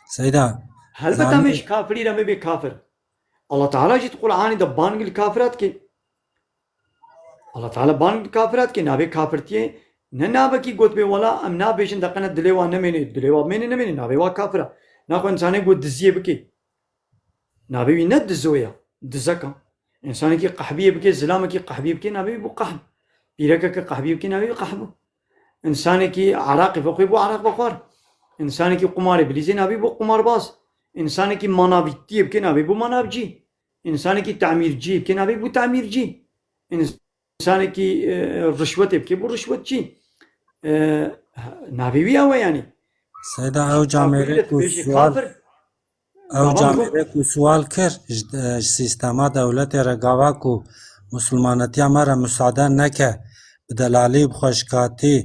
Seyda, Helbet em ê zanî ji kafirî re me bê kafir. Allah Teala jî di Qur'anê de bang li kafira dike. Allah Teala bang li kafira dike, navê kafirtiyê ne navekî got bê wela em nabêjin deqene dilê wa nemêne, dilê wa bimêne nemêne, navê wa kafir e. Naxwe însanê got diziyê bike. Navê wî ne dizo ye, dizek e. Însanekî qehbiyê bike, zilamekî qehbiyê bike, navê wî bû qehb. Pîrekeke qehbiyê bike, navê wî qehb bû. Însanekî eraqê vexwê bû eraq vexwar. Însanekî qumarê bilîzê navê bû qumarbaz. Însanekî manavîtiyê bike navê bû manavcî. Însanekî temîrcî bike navê bû temîrcî. Însanekî, e, rişwetê bike bû rişwetçî. E, navê wî ew e yanî. Seyda, ew camêrê ku sual, kafir. Ew camêrê ku sual kir, ji, ji sîstema dewletê re gava ku misilmanetiya me re musade neke, bi delalî, bi xweşikatî,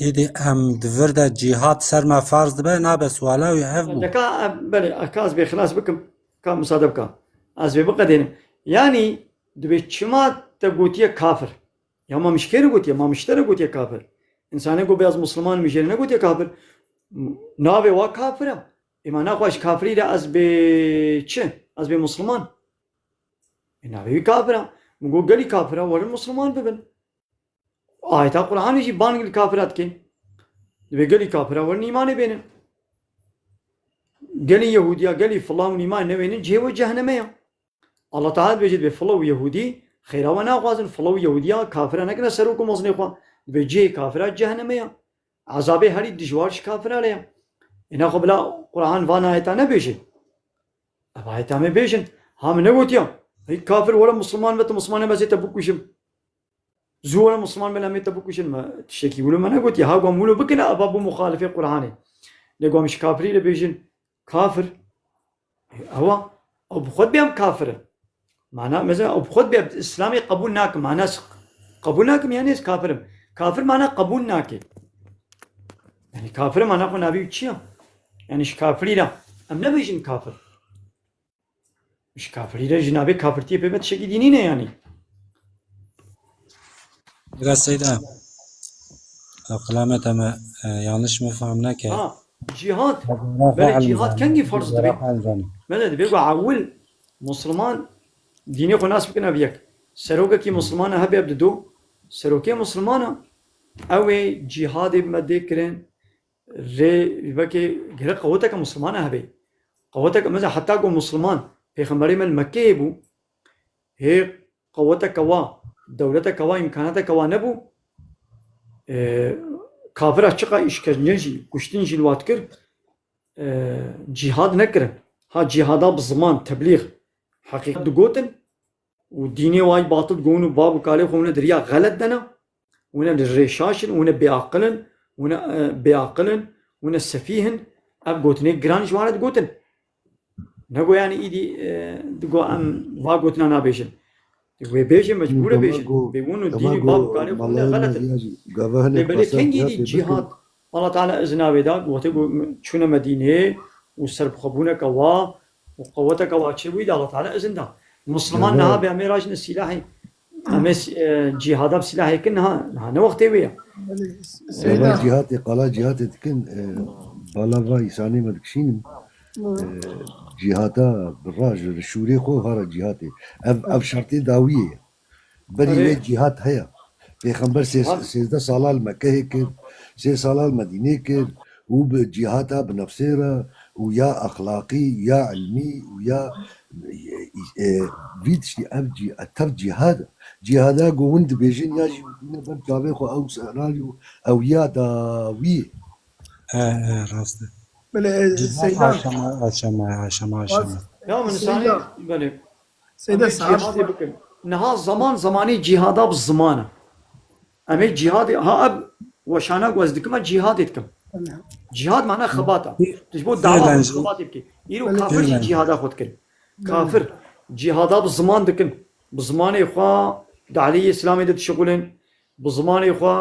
êdî em di vir de cîhad ser me farz dibe, nabe suala wî ev bû. Deka, em, belê, eka ez bê xilas bikim, ka misade bika. Ez bê biqedênim. Yanî, dibê çima te gotiye kafir? Ya ma min ji kê re gotiye? Ma min ji te re gotiye kafir. Însanê ku bê ez misilman im, jê re negotiye kafir. Navê wa kafir e. Ê ma naxwe ji kafirî re ez bê çi? Ez bê misilman. Ê navê wî kafir e. Min got gelî kafir e, werin misilman bibin. Ayeta Qur'anê jî bang li kafira dike. Dibê gelî kafira werin îmanê bênin. Gelî Yehûdiya, gelî filaw nîman newênin cihê we cehnemê ye. Allah Teala dibêje dibê filaw Yehûdî xêra we naxwazin, filaw Yehûdiya kafira nekine serok û mezinê xwe. Dibê cihê kafira cehnemê ye. Ezabê herî dijwar ji kafira re ye. Ê naxwe bila Qur'an van ayeta nebêje. Ev ayeta me bêjin. Ha min negotiya. Hey kafir were misilman be, tu misilman nebe ez ê te bikujim. Zû were misilman be, em ê te bikujin. Me tiştekî wilo me negotiye. Ha ku em wilo bikine, eva bû muxalifê Qur'anê. Lê ku em ji kafirî re bêjin kafir, ewa, ew bi xwe dibê em kafir in. Mana, mesela, ew bi xwe dibê Îslamê qebûl nakim. Mana s-, qebûl nakim, yani ez kafir im. Kafir mana qebûl nake. Yani kafir mana xwe navê wî çi ye? Yani ji kafirî re em nebêjin kafir. Ji kafirî re jî navê kafirtiyê pê me tiştekî dînî ne yanî. Bira Seyda, ev xilamete me, e, yanlış me fehm neke. Ha, cîhad. Belê cîhad kengî ferz dibe? Belê dibe ku ewil Musulman dînê xwe nas bikin ev yek. Serokekî Musulman e hebe ev dido. Serokê Musulman e. Ew ê cîhadê me dê kirin. Rê vekê gere qeweteke Musulmane hebe. Qeweteke, mesela heta ku Musulman, Pêxemberê me li Mekkeyê bû, hê qeweteke wa, dewleteke wa, îmkanateke wa nebû, e, kafira çiqa îşkence jî, kuştin jî li wa dikir, e, cîhad nekirin. Ha cîhada bi ziman, teblîx, heqîqet digotin, û dînê wayî batil got û bab û kalê xwe hûne di riya xelet de ne, hûne li rê şaş in, hûne bêaqil in, hûn e, bêaqil in, hûn e sefîh in, ev gotinê giran ji wan re digotin. Nego yani îdî, e, digo em va gotina nabêjin. Wê bêjin, mecbûr e bêjin. Bêwin û dîn û bav û karê xwe ne xelet in. Lê belê kengî dî cîhad, Allah Teala izina wê da, wextê ku çûne Medîneyê û serbixwebûneke wa û qeweteke wa çêbûyî de Allah Teala izin da. Misliman niha bê em ê rajine sîlahê, em ê s-, e, cîhada bi sîlahê kin niha, niha ne wextê wê ye. Belê, Seyda. Cîhatê, qala cîhatê dikin, e, bala va îsanê me dikişînin. E, cîhata bi raj, li şûrê xwe hara cîhatê. Ev, ev şertê dawiyê ye. Berî wê cîhat heye. Pêxember sê-, sêzdeh sala li Mekehê kir, sê sala li Medînê kir û bi cîhata bi nefsê re û ya exlaqî, ya ilmî û ya, e, e, vî tiştî ev cî-, tev cîhad e. Cîhada ku hûn dibêjin ya jî hûn ber çavê xwe ew seralî û ew ya dawiyê. He, he, rast e. Belê, e, Cihad Seyda. Aşama, aşama, aşama, aşama. Ya min Seyda. Seyda, em ê cihadê bikin. Niha zaman zamanê cihada bi ziman e. Em ê cihadê, ha ev weşana ku ez dikim, ez cihadê dikim. Belê. Cihad mana xebat e. Tu ji bo dawa xwe xebatê bikî. Îro kafir jî cihada xwe dikin. Kafir cihada bi ziman dikin. Bi zimanê xwe di aleyhê Îslamê de dişixulin. Bi zimanê xwe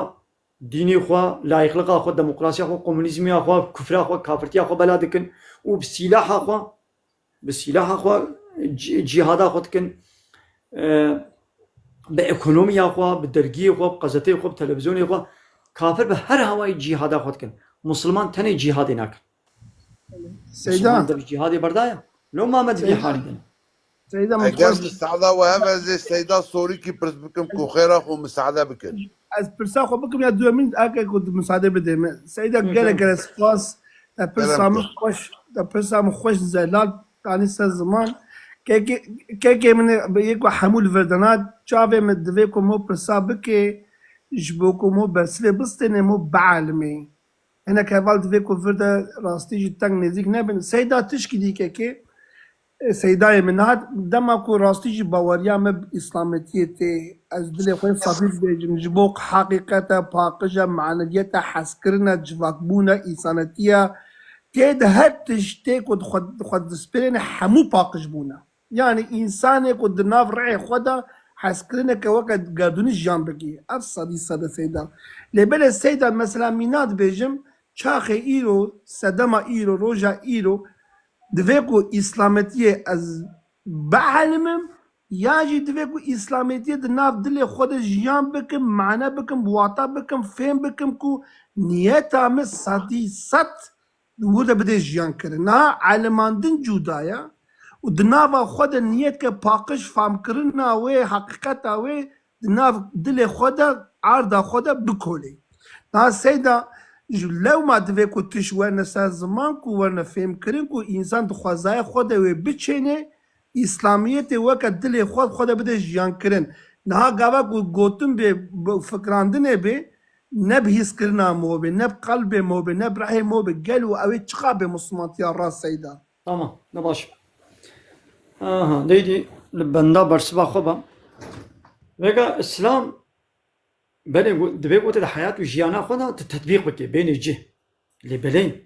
dînê xwe, layîqliqa xwe, demokrasiya xwe, komunîzmiya xwe, kufra xwe, kafirtiya xwe bela dikin û bi sîlaha xwe, bi sîlaha xwe cî-, cîhada xwe dikin, e, bi ekonomiya xwe, bi dergiyê xwe, bi qezeteyê xwe, bi televîzyonê xwe, kafir bi her hawayî cîhada xwe dikin. Musulman tenê cîhadê nakin. Seyda. Musulman dev cîhadê berdaya. Loma me di vî halî de ne. Seyda, min Eger dixwest misada we hebe, ez ê Seyda Sorîkî pirs bikim ku xêra xwe misade bikin. Ez pirsa xwe bikim ya duye min, eke ku tu misade bidê min. Seyda, gelek gelek spas. Te pirsa min xweş, te pirsa min xweş zelal tanî ser ziman. Kekê, kekê min ê, bi yê ku hemû li vir dana, çavê min divê ku min pirsa bike, ji bo ku min bersivê bistêne, min bielmê. Hinek heval divê ku vir de rastî jî teng nêzîk nebin. Seyda, tişkî dî kekê, e, Seydayê min, niha dema ku rastî jî baweriya me bi Îslametiyê tê, ez dilê xwe safî dibêjim, ji bo heqîqete, paqije, maneviyete, hezkirine, civakbûne, însanetiye, tê de her tiştê ku xwe, xwe dispêrêne hemû paqij bûne. Yanî însanê ku di nav rihê xwe de hezkirineke weke gerdûnî jiyan bikî. Ev sedî sed e Seyda. Lê belê Seyda, mesela mîna dibêjim, çaxê îro, sedema îro, roja îro, divê ku îslametiyê ez bielimim, ya jî divê ku îslametiyê di nav dilê xwe de jiyan bikim, mane bikim, wata bikim, fêm bikim ku niyeta min sedî sed wir de bidê jiyan kirin. Niha elimandin cuda ye û di nava xwe de niyetke paqij famkirina wê, heqîqeta wê di nav dilê xwe de, erda xwe de bikolê. Niha Seyda, ji lewma divê ku tişt werne ser ziman ku werne fêmkirin ku însan dixwazaya xwe de wê biçêne, Îslamiyetê weke dilê xwe, xwe de bide jiyan kirin. Niha gava ku gotin bê, bi fikrandinê bê, ne bi hîskirina mo bê, ne bi qelbê mo bê, ne bi rihê mo bê, gelo ew ê çiqa bê Muslimantiya rast Seyda? Tamam, ne baş. Aha, deydî li benda bersiva xwe be. Vega Îslam, belê, go-, divê ku te di heyat û jiyana xwe de tu tetbîq bikê, bênê cih. Lê belê,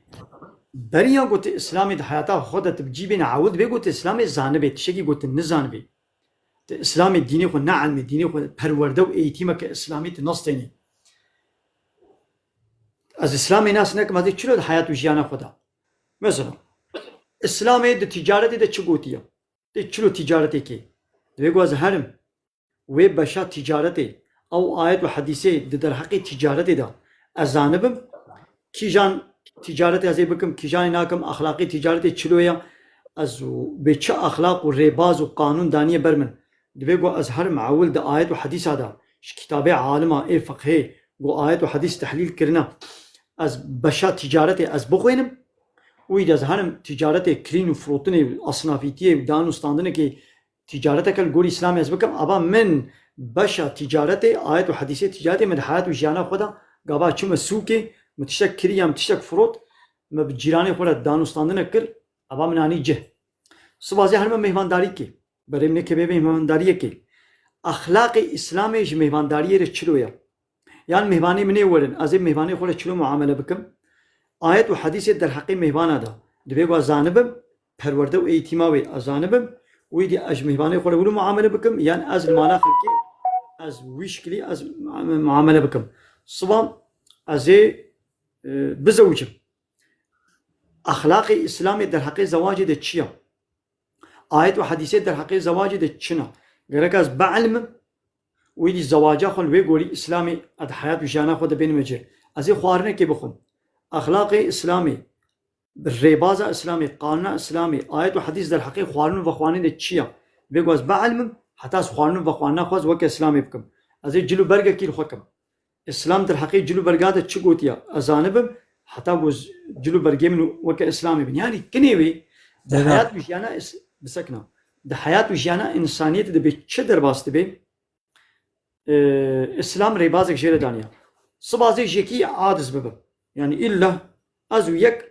beriya ku tu Îslamê di heyata xwe de tu bi cî bêne, ewil divê ku tu Îslamê zanibê, tiştekî ku tu nizanibê. Tu Îslamê dînê xwe neelmê, dînê xwe perwerde û eğîtîmeke Îslamî tu nastênî. Ez Îslamê nas nekim, ez ê çilo di heyat û jiyana xwe de. Mesela, Îslamê di ticaretê de çi gotiye? Tê çilo ticaretê kê? Divê ku ez herim. Wê beşa ticaretê, ew ayet û hedîsê di derheqê ticaretê de ez zanibim. Kîjan ticaretê ez ê bikim, kîjanê nakim, exlaqê ticaretê çilo ye, ez bê çi exlaq û rêbaz û qanûn daniye ber min. Divê ku ez herim ewil di ayet û hedîsa de, ji kitabê alima ê fiqhê, ku ayet û hedîs tehlîl kirine, ez beşa ticaretê ez bixwînim. Wî de ez herim ticaretê kirîn û firotinê û esnafîtiyê û dan û standinekê ticareteke li gorî Îslamê ez bikim, ava min beşa ticaretê, ayet û hedîsê ticaretê min di heyat û jiyana xwe de gava çime sûkê, min tiştek kirî ya min tiştek firot, min bi cîranê xwe re danûstandinek kir, ava min anî cih. Siba zê herime mêhvandarîkê, berê min ê kê bê mêhvandariyekê. Exlaqê Îslamê ji mêhvandariyê re çilo ye? Yan mêvanê min ê werin, ez ê mêvanê xwe re çilo muamele bikim? Ayet û hedîsê derheqê mêvana de. Divê ku ez zanibim, perwerde û eğîtîma wê ez zanibim, wî dî ez ji mêvanê xwe re wilo muamele bikim, yan ez li mala xelkê ez wî şikilî ez muamele bikim. Siba ez ê, e, bizewicim. Exlaqê Îslamê derheqê zewacê de çi ya? Ayet û hedîsê derheqê zewacê de çi ne? Gerek ez bielmim, wî dî zewaca xwe li wê gorî Îslamê ez di heyat û jiyana xwe de bênime cih. Ez ê xwarinekê bixwim. Exlaqê Îslamê, rêbaza Îslamê, qanûna Îslamê, ayet û hedîs derheqê xwarin û vexwarinê de çi ya? Divê ku ez bielmim, heta ez xwarin û vexwarina xwe ez weke Îslamê bikim. Ez ê cil û bergekî li xwe kim. Îslam derheqê cil û berga de çi gotiye? Ez zanibim, heta ku z-, cil û bergê min weke Îslamê bin. Yanî kinê wê di Bira. heyat û jiyana is-, bisekna. Di heyat û jiyana însaniyetê de bê çi derbas dibe? Ee, Îslam rêbazek jê re daniye. Siba ez ê ji yekî aciz bibim. Yanî îlla ez û yek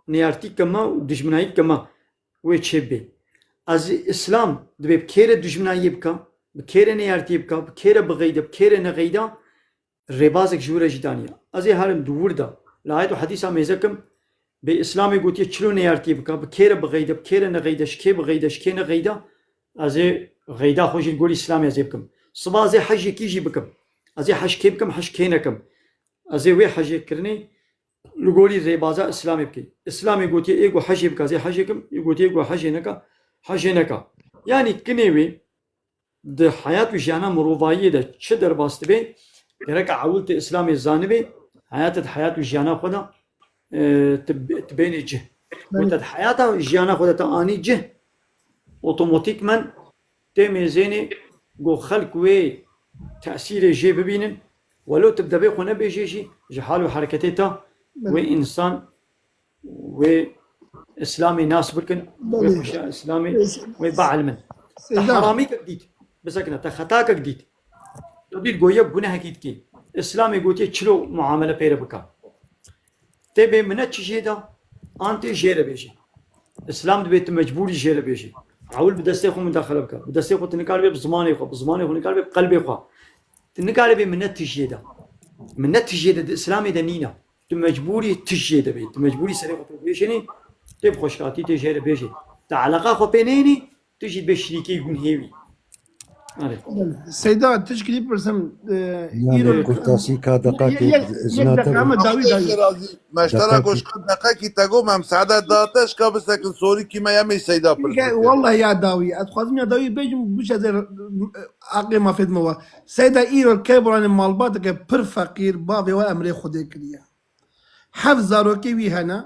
neyartî kema û dijminayî kema wê çê bê. Ez Îslam dibê bi kê re dijminayiyê bika, bi kê re neyartiyê bika, bi kê re bixeyde, bi kê re nexeyda, rêbazek ji wî re jî daniye. Ez ê herim di wir de, li ayet û hedîsa mêze kim, bê Îslamê gotiye çilo neyartiyê bika, bi kê re bixeyde, bi kê re nexeyde, ji kê bixeyde, ji kê nexeyde, ez ê xeyda xwe jî li gorî Îslamê ez ê bikim. Siba ez ê hejekî jî bikim. Ez ê hej kê bikim, hej kê nekim. Ez ê wê hejê kirinê li gorî rêbaza Îslamê bikî. Îslamê gotiye ê ku hejê bika, ez ê hejê kim, ê gotiye ê ku hejê neka, hejê neka. Yanî kinê wê di heyat û jiyana mirovayiyê de çi derbas dibe, gereka ewil tu Îslamê zanibê, heyata di heyat û jiyana xwe de, e, tu, tu bênê cih. Ku Belê. te di heyata jiyana xwe de te anî cih, otomatîkmen tê mêzênê ku xelk wê tesîrê jê bibînin, welo tu bi debê xwe nebêjê jî, ji hal û hereketê te Belê. wê însan wê Îslamê nas bikin, wê Belê. xweşa Îslamê, Belê. wê bielmin. Te Seyda. heramîkek dît, bisekine, te xetakek dît. Tu dît ku yek gunehekî dikî. Îslamê gotiye çilo muamele pê re bika. Tê bê minet çi jê de, an tê jê re bêjê. Îslam dibê tu mecbûrî jê re bêjê. Ewil bi destê xwe mudaxele bike. Bi destê xwe tu nikaribê bi zimanê xwe, bi zimanê xwe nikaribê bi qelbê xwe. Tu nikaribê minet tu jê de. Minet tu jê de di Îslamê de nîne. Tu mecbûrî tu jê de bê. Tu mecbûrî serê xwe pê bêşênî, tê bi xweşkatî tê jê re bêjê. Tu eleqa xwe pê neyênî, tu jî dibê şirîkê gunhê wî. Erê. Seyda, tişkî dî pirsim, e, Yanî îro kurtasî ka deqakê Ye-, ye-, izina yek te deqa bû. me dawî, dawî. Me ji te re Deqakê. goşka deqekî te got, me misaade da te, şka bisekin sorîkî me yemê Seyda pirsim. Wallahî ya dawî. Ez dixwazim ya dawî bêjim, bişe zê, e, aqê ma fêt me wa. Seyda, îro kê buranê malbateke pir feqîr, bavê wa emrê Xwedê kiriye. Heft zarokê wî hene.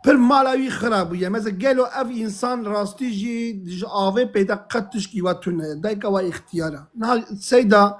Pir mala wî xira bûye. Mesela gelo ev însan rastî jî ji avê peyda qet tişkî wa tune ye. Dayika wa îxtiyar e. Niha Seyda,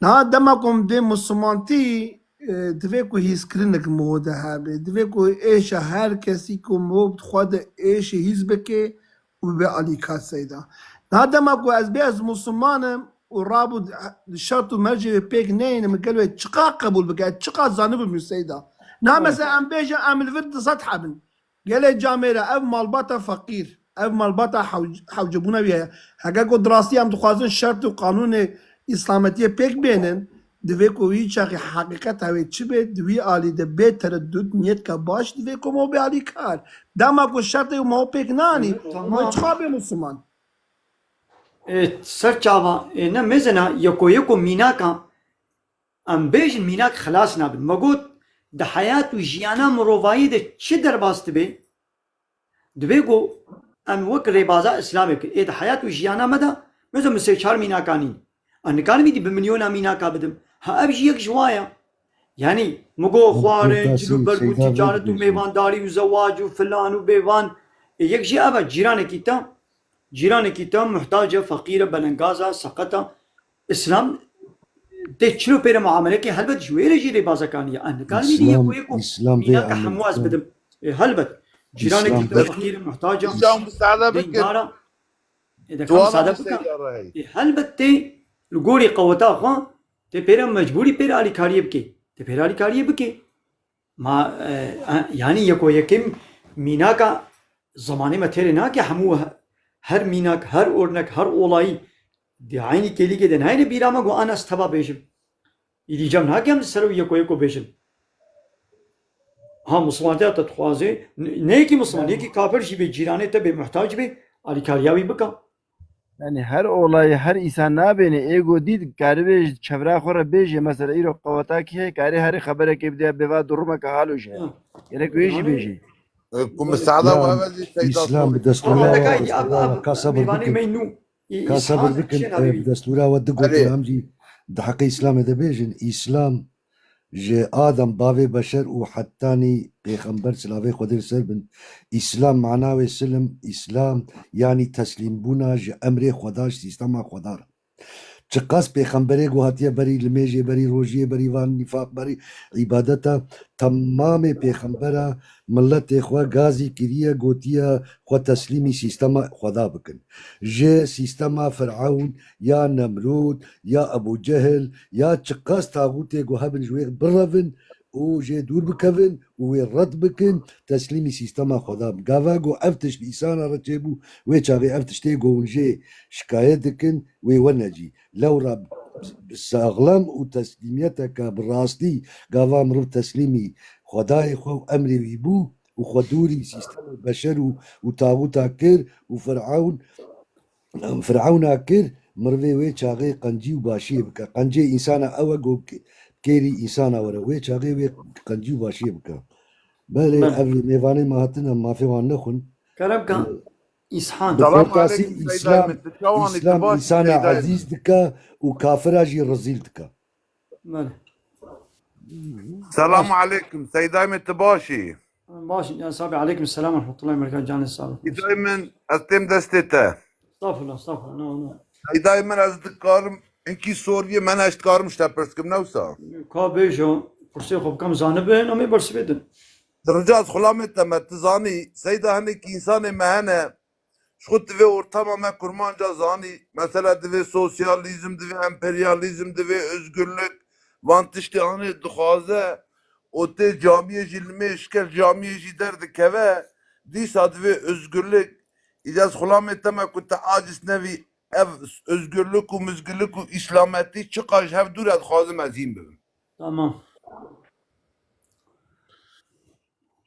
niha dema ku em dê misilmantî, e, divê ku hîskirinek miho de hebe. Divê ku êşa her kesî ku miho bi xwe de êşê hîs bike, û bibe alîkar Seyda. Niha dema ku ez bê ez Musulman im û rabû di şert û mercê wê pêk neyênim, gelo wê çiqa qebûl bike, ez çiqa zanibûm wî Seyda. Niha Evet. mesela em bêjin em li vir du sed hebin. Gelê camêre ev malbata feqîr, ev malbata hew-, hewcebûna wî heye. Heke ku di rastî em dixwazin şert û qanûnê Îslametiyê pêk bênin, divê ku wî çaxê heqîqeta wê çi be, di wî alî de bê tereddut niyetka baş divê ku mo bê alîkar. Dema ku şertê û mo pêk nanî, Evet, tamam. mo çiqa bê Musulman? E, ser çava, e, ne mezena, yeko yeko mînaka, em bêjin mînak xilas nabin. Me got, di heyat û jiyana mirovayî de çi derbas dibe? Divê ku em wek rêbaza Îslamê bikin. Ê di heyat û jiyana me de, mesela min sê çar mînaka nîn. Ez nikarim îdî bi milyona mînaka bidim. Ha ev jî yek ji wa ye. Yanî, min got Ev xwarin, kurtasî, cil û berg û Seyda ticaret û vekirî. mêvandarî û zewac û filan û bêvan. Ê yek jî ev e, cîranekî te, cîranekî te muhtac e, feqîr e, belengaz e, seqet e. Îslam tê çilo pê re muamele ke, helbet ji wê re jî rêbazekanî ye. Ez nikarim îdî Îslam, yeko yeko Îslam vê mînaka hemû ez amîlkan. bidim. Ê, helbet. Cîranekî Îslam te vê feqîr e, muhtac e, Îslam bi sade bikin. dîndar e. Ê, de kam Dua sade me bikin. Seyda Rehî. Ê, helbet tê li gorî qeweta xwe tê pê re mecbûrî pê re alîkariyê bikê. Tê pê re alîkariyê bikê. Ma, e, e, yanî yeko yekim mînaka zemanê me têrê nake hemû he-, her mînak, her ornek, her olayî di eynî kêlîkê de nayêne bîra me ku ana ez teva bêjim. Îdî cem nake em li ser wî yeko yeko bêjin. Ha, Muslimantiya te dixwaze, n-, ne yekî Musliman, yekî kafir jî bê, cîranê te bê, muhtac bê, alîkariya wî bike. Yani her olayê, her îsan nabêne, ê go dî karibê ji çevra xwe re bêjê, mesela îro qeweta kî heye, karê herê xeberekê bide, bêva durumeke halo jî heye. Ha. Gerek wê jî Yani bêjê. E, ku Belê. misada Îslam, we ve zî Seyda Îslam Sorî. bi destûra Ama we, tekay, bi destûra we, ka sebir mêvanê bikin. me nû. Î-, Ka Îslam sebir bikin, çi e, navê bi wî? destûra we du Belê. gotin, em jî di heqê Îslamê de bêjin. Îslam ji Adem bavê beşer û hetanî pêxember silavê Xwedê li ser bin. Îslam mana wê silim, Îslam yanî teslîmbûna ji emrê Xweda, ji sîstema Xweda re. Çiqas pêxemberê ku hatiye berî limêjê, berî rojiyê, berî van nîfaq, berî îbadeta, temamê pêxembera miletê xwe gazî kiriye, gotiye xwe teslîmî sîstema Xweda bikin. Ji sîstema Firewn ya Nemrûd ya Ebû Cehil ya çiqas taxûtê ku hebin ji wê birevin û jê dûr bikevin û wê red bikin, teslîmî sîstema Xweda bin. Gava ku ev tişt bi îsana re çêbû, wê çaxê ev tiştê ku hûn jê şikayet dikin, wê wene cî. Lewra saxlem û teslîmiyeteke bi rastî gava mirov teslîmî Xwedayê xwe û emrê wî bû û xwe dûrî sîstemê beşer û, û taxûta kir û Firewn, Firewn a kir, mirvê wê çaxê qencî û başiyê bike. Qencê însana ew e ku k-, kêrî însana were. Wê çaxê wê qencî û başiyê bike. Belê, Belê. ev mêvanê me hatine, mafê wan nexwin. Kerem ka, Ee, Îshan. Bi Selam xortasî aleyküm, Îslam, Seyda Mete. Çawan Îslam îtibaş însana Seyda ezîz dike û kafira jî rezîl dike. Belê. Selam Baş. aleyküm, Seyda Mete, tu baş î? Baş, ya sabi, aleyküm selam ve rahmetullahi ve berekatuhu, canê sağ ol. Seyda min, ez têm destê te. Estağfurullah, estağfurullah, no, no. Seyda min, ez dikarim, inkî soriyê min, ez dikarim ji te pirs kim, ne wisa? Ka bêjo, pirsê xwe bikim, zanibin, em ê bersivê din. Di rica ez xulamê te me, tu zanî, Seyda, hinekî însanê me hene, ji xwe divê ortama me kurmanca zanî, mesela divê sosyalîzm, divê emperyalîzm, divê özgürlük, van tiştê anê dixwaze û tê camiyê jî limêj ke, camiyê jî derdikeve, dîsa divê özgürlük. Îde ez xulamê te me ku te aciz nevî, ev özgürlük û mizgirlik û îslametî çiqas ji hev dûr e, dixwazim ez hîn bibim. Tamam.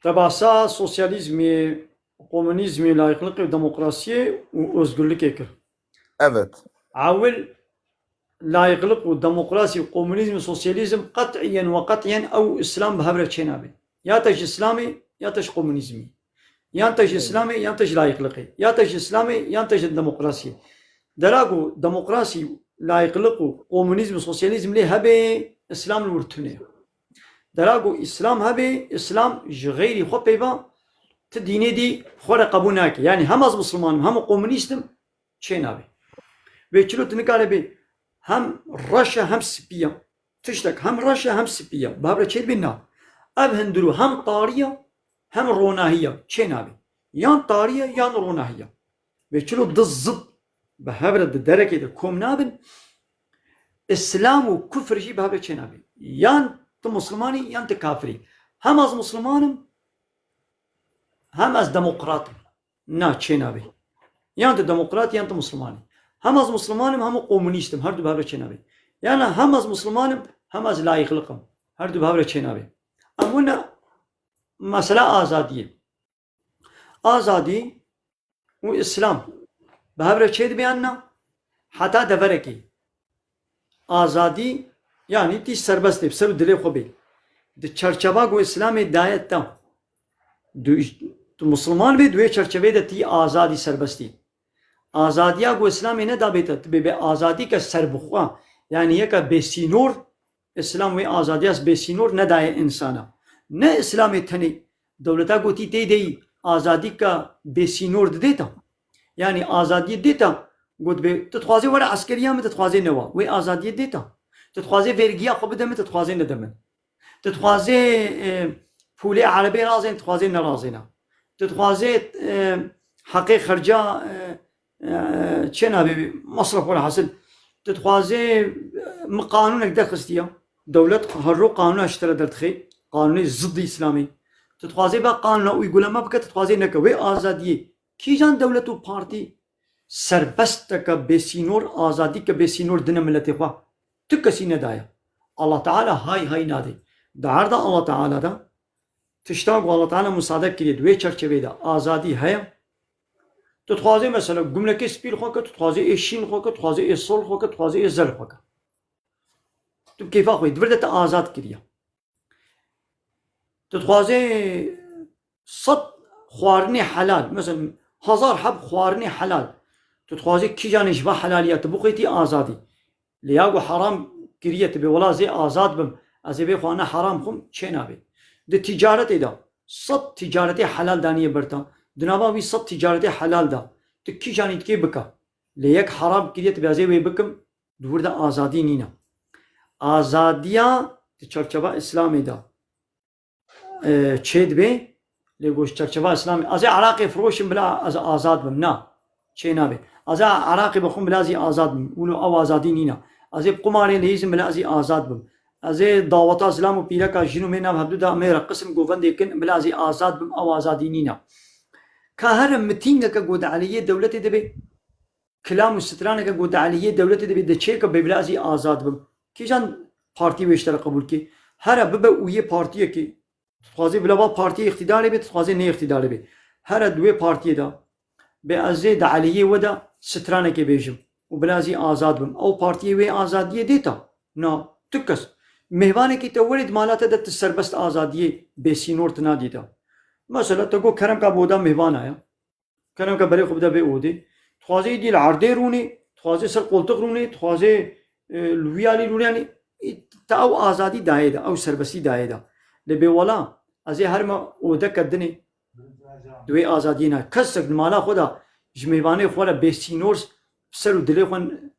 Te behsa sosyalîzmê, komunîzmê, layîqlikê û demokrasiyê û ozgurlikê kir. Evet. Ewil layîqlik û demokrasî û komunîzm û sosyalîzm qet'iyen ve qet'iyen ew û îslam bi hev re çênabe. Ya te ji îslamê, ya te ji komunîzmî. Yan te ji Evet. îslamê, yan te ji layîqlikê. Ya te ji îslamê, yan te ji demokrasiyê. Dera ku demokrasî, layîqlik û komunîzm û sosyalîzm lê hebe, îslam li wir tune ye. Dera ku îslam hebe, îslam ji xeyrî xwe peyva ti dînê dî xwe re qebûl nake. Yanî hem ez misilman im, hem komunîst im, çênabe. Vê çilo tu nikare bê hem reş e hem spî ye. Tiştek hem reş e hem spî ye. Bi hev re çêdibe na. Ev hundirû hem tarî ye, hem ronahî ye. Çênabe. Yan tarî ye, yan ronahî ye. Vê çilo du zid bi hev re di derekê de kom nabin. Îslam û kufr jî bi hev re çênabe. Yan tu misilman î, yan tu kafir î. Hem ez misilman im, hem ez demokrat im. Na, çênabe. Yan tu demokrat, yan tu misilman î. Hem ez misilman im, hem komunîst im. Her du bi hev re çênabe. Yana hem ez misilman im, hem ez layîqlik im. Her du bi hev re çênabe. Em wina mesela azadiyê. Azadî û îslam bi hev re çêdibe yan na? Heta deverekê. Azadî, yanî tî serbest ê, bi ser û dilê xwe bê. Di çerçeva ku îslamê daye te. Tu, tu misilman bê, di wê çerçeveyê de tî azadî, serbestî. Azadiya ku îslamê nedabe te, tu bê, bê azadîke serbixwe, yanî yeke bêsînor, Îslam wê azadiya bêsînor nedaye însana. Ne îslamê tenê, dewleta ku tî tê de yî azadîka bêsînor didê te. Yanî azadiyê dê te, got bê, tu dixwazê were eskeriya min, tu dixwazê newa. Wê azadiyê dê te. Tu dixwazê vergiya xwe bide min, tu dixwazê nede min. Tu dixwazê, e, pûlê erebê razên, tu dixwazê nerazêne. Tu dixwazê, e, heqê xerca, e, e, çê nabê, mesref were hasil. Tu dixwazê, e, min qanûnek derxistiye. Dewlet her ro qanûna ji te re derdixê. Qanûnê zidî îslamî. Tu dixwazê be qanûna uygulama bike, tu dixwazê neke. Wê azadiyê kîjan dewlet û partî serbesteke bêsînor, azadîke bêsînor dine miletê xwe? Tu kesî nedaye. Allah Teala hay hay nadê. Di erda Allah Teala de tişta ku Allah Teala musade kiriye, di wê çerçeveyê de azadî heye. Tu dixwazê mesela gumlekê spî li xwe ke, tu dixwazê ê şîn li xwe ke, tu dixwazê ê sol li xwe ke, tu dixwazê ê zer li xwe ke. Tu bi kêfa xwe yî, di vir de te azad kiriye. Tu dixwazê sed xwarinê helal, mesela hezar heb xwarinê helal. Tu dixwazê kîjanê ji va helaliya tu bixwêtî azadî. Lê ya ku heram kiriye, tu bê wela ez ê azad bim, ez ê vê xwarine heram xwim, çê nabe. Di ticaretê de sed ticaretê helal daniye ber te. Di nava wî sed ticaretê helal de tu kîjanî dikê bike. Lê yek heram kiriye, tu bê ez ê wê bikim, di wir de azadî nîne. Azadiya di çarçeva Îslamê de e, çê dibê, lê goş çerçeva Îslamê. Ez ê Iraqê firoşim bila ez azad bim. Na, çê nabe. Ez ê Iraqê bixwim bila ez ê azad bim. Wilo ew azadî nîne. Ez ê bi qumarê leyîzim bila ez ê azad bim. Ez ê daweta zilam û pîreka jin û mê nav hevdu de em ê reqisim govendê kin bila ez ê azad bim, ew azadî nîne. Ka here mitîngeke ku di aliyê dewletê de bê, kilam û straneke ku di aliyê dewletê de bê de çêke bê bila ez ê azad bim. Kîjan partî wê ji te re qebûl kê? Here bibe ûyê partiyekê. Tu dixwazî bila va partiyê îqtîdarê bê, tu dixwazî nê îqtîdarê bê. Here di wê partiyê de bê ez ê di aliyê we de stranekê bêjim û bila ez ê azad bim. Ew partiyê wê azadiyê dê te? Na, tu kes. Mêvanekî te werê di mala te de tu serbest azadiyê bê sînor tu nadî te. Mesela te got kerem ka bi oda mêvana ya. Kerem ke berê xwe bide vê odê. Dixwazê îdî li erdê rûnê, dixwazê ser qoltiq rûnê, dixwazê, e, li wî alî rûnê, yanî, î, te ew azadî dayê de, ew serbestî dayê de. Lê bê wela, ez ê herime odeke dinê, di wê azadiyê ne. Kesek di mala xwe de ji mêvanê xwe re bê sînor ser û dilê xwe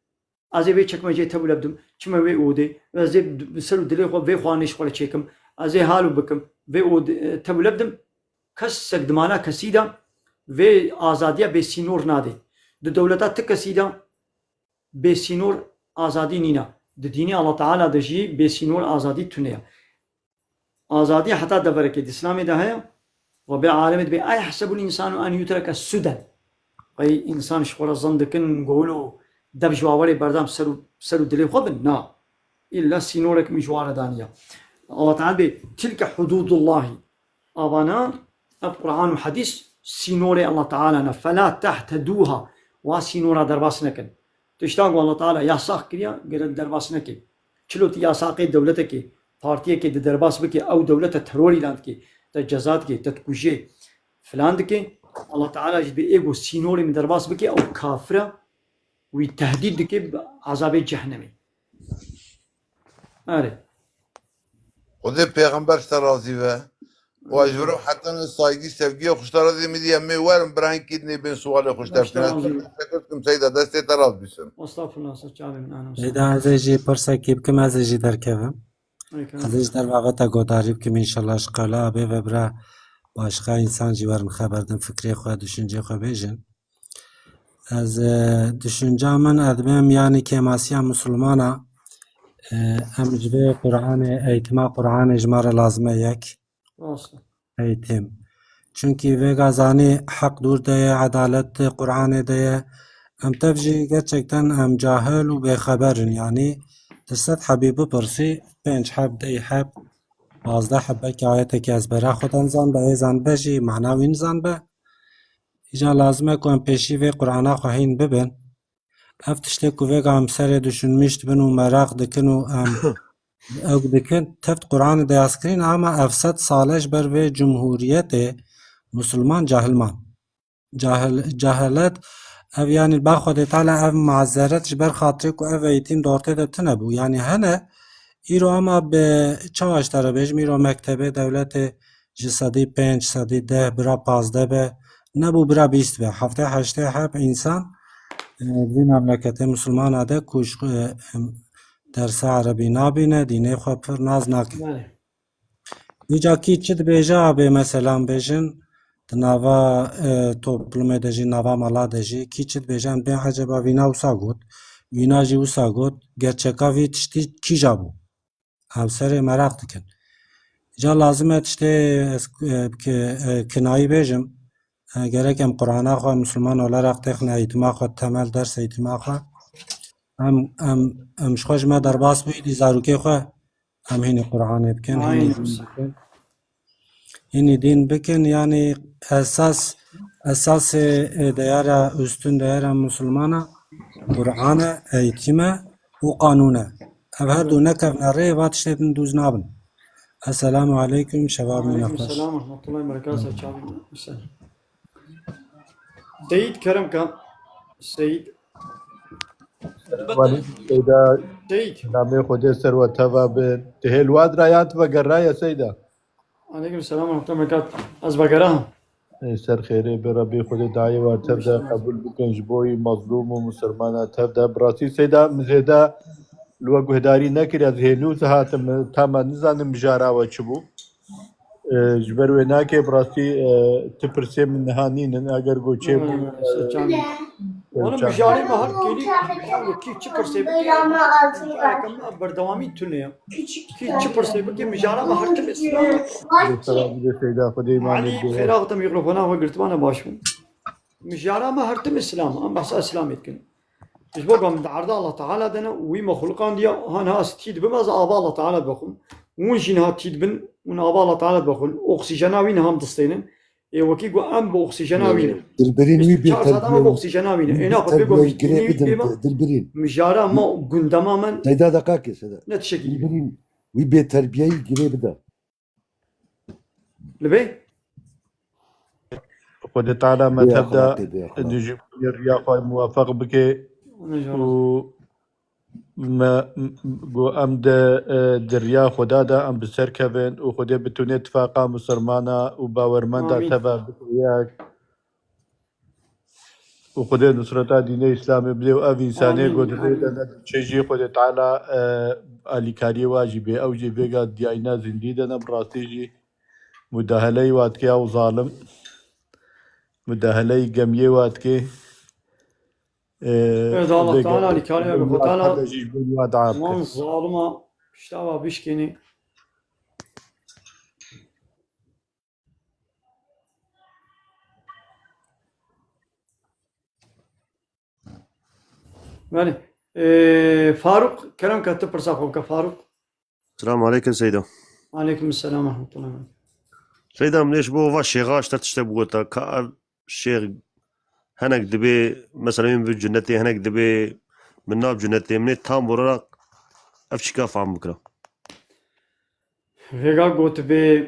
Ez ê vê çekmeceyê tevile bidim, çime wê odê, ez ê bi ser û dilê xwe vê xwarinê ji xwe re çêkim, ez ê halo bikim, vê odê, e, tevile bidim. Kesek di mala kesî de vê azadiya bê sînor nadê. Di dewleta ti kesî de bê sînor azadî nîne. Di dînê Allah Teala de jî bê sînor azadî tune ye. Azadî heta deverekê di Îslamê de heye. Rebê alemê dibê, "Eyehsebul însanu en yutreke sude." Qey însan ji xwe re zan dikin, gol û dev ji wawerê berdam ser û, ser û dilê xwe bin? Na. Îlla sînorek min ji wa re daniye. Allah Teala dibê, "Tilke hududullahi." Avana, ev Quran û hedîs sînorê Allah Teala ne. "Fela tehtedûha." Wa sînora derbas nekin. Tiştan ku Allah Teala yasax kiriye, gerek derbas neke. Çilo tu yasaqê dewletekê, partiyekê di derbas bike, ew dewlete teror îlan dike, te ceza dike, te dikuje, filan dike. Allah Teala jî dibê ê ku sînorê min derbas bike, ew kafir e, wî tehdîd dike bi azabê cehennemê. Erê. Xwedê pêxember ji te razî be. Û ez ji vir û heta ne saygî, sevgiya xwe ji te re dê min dî, em ê werin birayên kî dinê bên sualê xwe ji te bikine. Teşekkür dikim Seyda, destê te rast bîsin. Estağfurullah, ser çavê min, anam. Seyda, ez ê jî pirsekî bikim, ez ê jî derkevim. Aleyküm. Ez ê ji derve ve te godarî bikim, înşallah ji qewla abê ve bira başqa însan jî werin xeber din, fikrê xwe, düşüncê xwe bêjin. Ez, e, düşünca min, ez dibêm, yanî kêmasiya misilmana, e, em ji vê Qur'anê, eğitima Qur'anê ji me re lazim e yek. Rast e. Eğitim. Çunkî vêga zanî heq dûr de ye, edalet di Qur'anê de ye. Em tev jî gerçekten em cahil û bêxeber in. Yanî tu sed hebî bipirsî, pênc heb, deh heb, pazdeh heb belkî ayetekî ezbera xwe de nizanbe, ê zanbe jî mana wî nizanbe. Îca lazim e ku em pêşî vê Qur'ana xwe hîn bibin. Ev tiştê ku vêga em serê düşünmîş dibin û meraq dikin û em ew dikin, tevt Qur'anê de yazkirîn, ama ev sed sal e ji ber vê cumhuriyetê musulman cahil man. Cahil, cehalet, ev yanî ba Xwedê Teala ev mazeret ji ber xatirê ku ev eğitim di ortê de tune bû. Yanî hene, îro ama bi çawa ji te re bêjim, îro mektebê dewletê ji sedî pênc, sedî deh, bira pazdeh be, nebû bira bîst be. Heftê heştê heb însan, e, vî memleketê misilmana de ku ji, e, dersa erebî nabîne, dînê xwe pir nas nake. Belê. Îca kî çi dibêje abê, meselan bêjin, di nava, e, toplumê de jî, nava mala de jî, kî çi dibêje, em bên eceba vîna wisa got, vîna jî wisa got, gerçeka vî tiştî kîja bû? Ew serê meraq dikin. Îca lazim e tiştê ez, e, ki-, e, kinayî bêjim. E, gerek em Qur'ana xwe, Müslüman olarak têxine eğitîma xwe, temel ders eğitîma xwe. Em, em, em ji xwe ji me derbas bûyî, dî zarokê xwe Em hînî Qur'anê bikin, hînî Aynen. Dîn bikin. Hînî dîn bikin, yanî esas, esasê, e, deyara, üstün deyara Musulmana Qur'an e, eğitim e û qanûn e. Ev her du nekevne rê, va tiştê din dûz nabin. Esselamu aleykum, şebab Aleykum minaqeş. Selam ve rahmetullahi ve berekatuhu. Çavî. Seyîd Kerem ka. Seyîd. Welî Seyda, Seyîd. Namê Xwedê ser we teva be. Di hêl wadra ya tu vegeraye Seyda. Aleykum selam ve rahmetullah ve berekatuh. Ez vegera. Ê ser xêrê be, Rebî Xwedê dayê we tev de qebûl bikin ji bo wî mezlûm û misilmana tev de. Bi rastî Seyda, min zêde li we guhdarî nekir, ez hênû hatim, tama nizanim mijara we çi bû. E, ji ber wê nake bi rastî, e, ti pirsê min niha nînin, eger ku çêbû, Hmm, e, Serçan. Oğlum, çan- mijarê me her kêlî, kî çi pirsê bike, berdewamî tune ya. Kî çi pirsê bike, mijara me her tim Îslam. Li ser Abdulê Seyda Xwedê îmanê Elî, bide. Xêra xwe te mîkrofona xwe girtibane baş bû. Mijara me her tim Îslam, em behsa Îslamê dikin. Ji bo ku em di erda Allah Teala de ne, wî mexluqan diya, ha niha ez tî dibim, ez ava Allah Teala dibexwim. Hûn jî niha tî dibin, hûn ava Allah Teala dibexwin. Oksîjena wî niha em distênin. Ê wekî ku em bi oksîjena wî ne. Dilbirîn wî bêterbiye. Çar saeta me bi oksîjena wî ne. Ê naxwe bê ku em ji dînî wî bêma, mijara me û gundema me. Seyda deqakê, Seyda. Ne tişekî. Dilbirîn wî bêterbiyeyî girê bide. Li bê? Xwedê Teala me tev de dijî riya xwe muwefeq bike û me, gu em de, e, di riya Xweda de em bi ser kevin û Xwedê bi tunê tifaqa misilmana û bawermenda teve bike yek. Û Xwedê nusreta dînê Îslamê bidê û ev însanê ku di rê de ne diçe jî Xwedê Teala, e, alîkariyê wa jî bê. Ew jî vêga diyayîna zindî de ne, bi rastî jî mudaheleyî wa dike ew zalim. Mudaheleyî gemiyê wa dike. E, Êd Allah Teala alîkariyê Xwedê Teala jî ji bo wa dua bike. Wan zalima pişta wa bişkênê. Belê. Ee, Faruk, kerem ke tu pirsa xwe bike, Faruk. Selamun aleykum Seyda. Aleykum selam ve rahmetullah. Seyda, min ê ji bo va şêxa ji te tiştek bigota, ka ev şêx hinek dibê, mesela, min bi cunetê, hinek dibê min nav cunetê, min ê tam olarak ev çîka fam bikira. Vêga gotibê,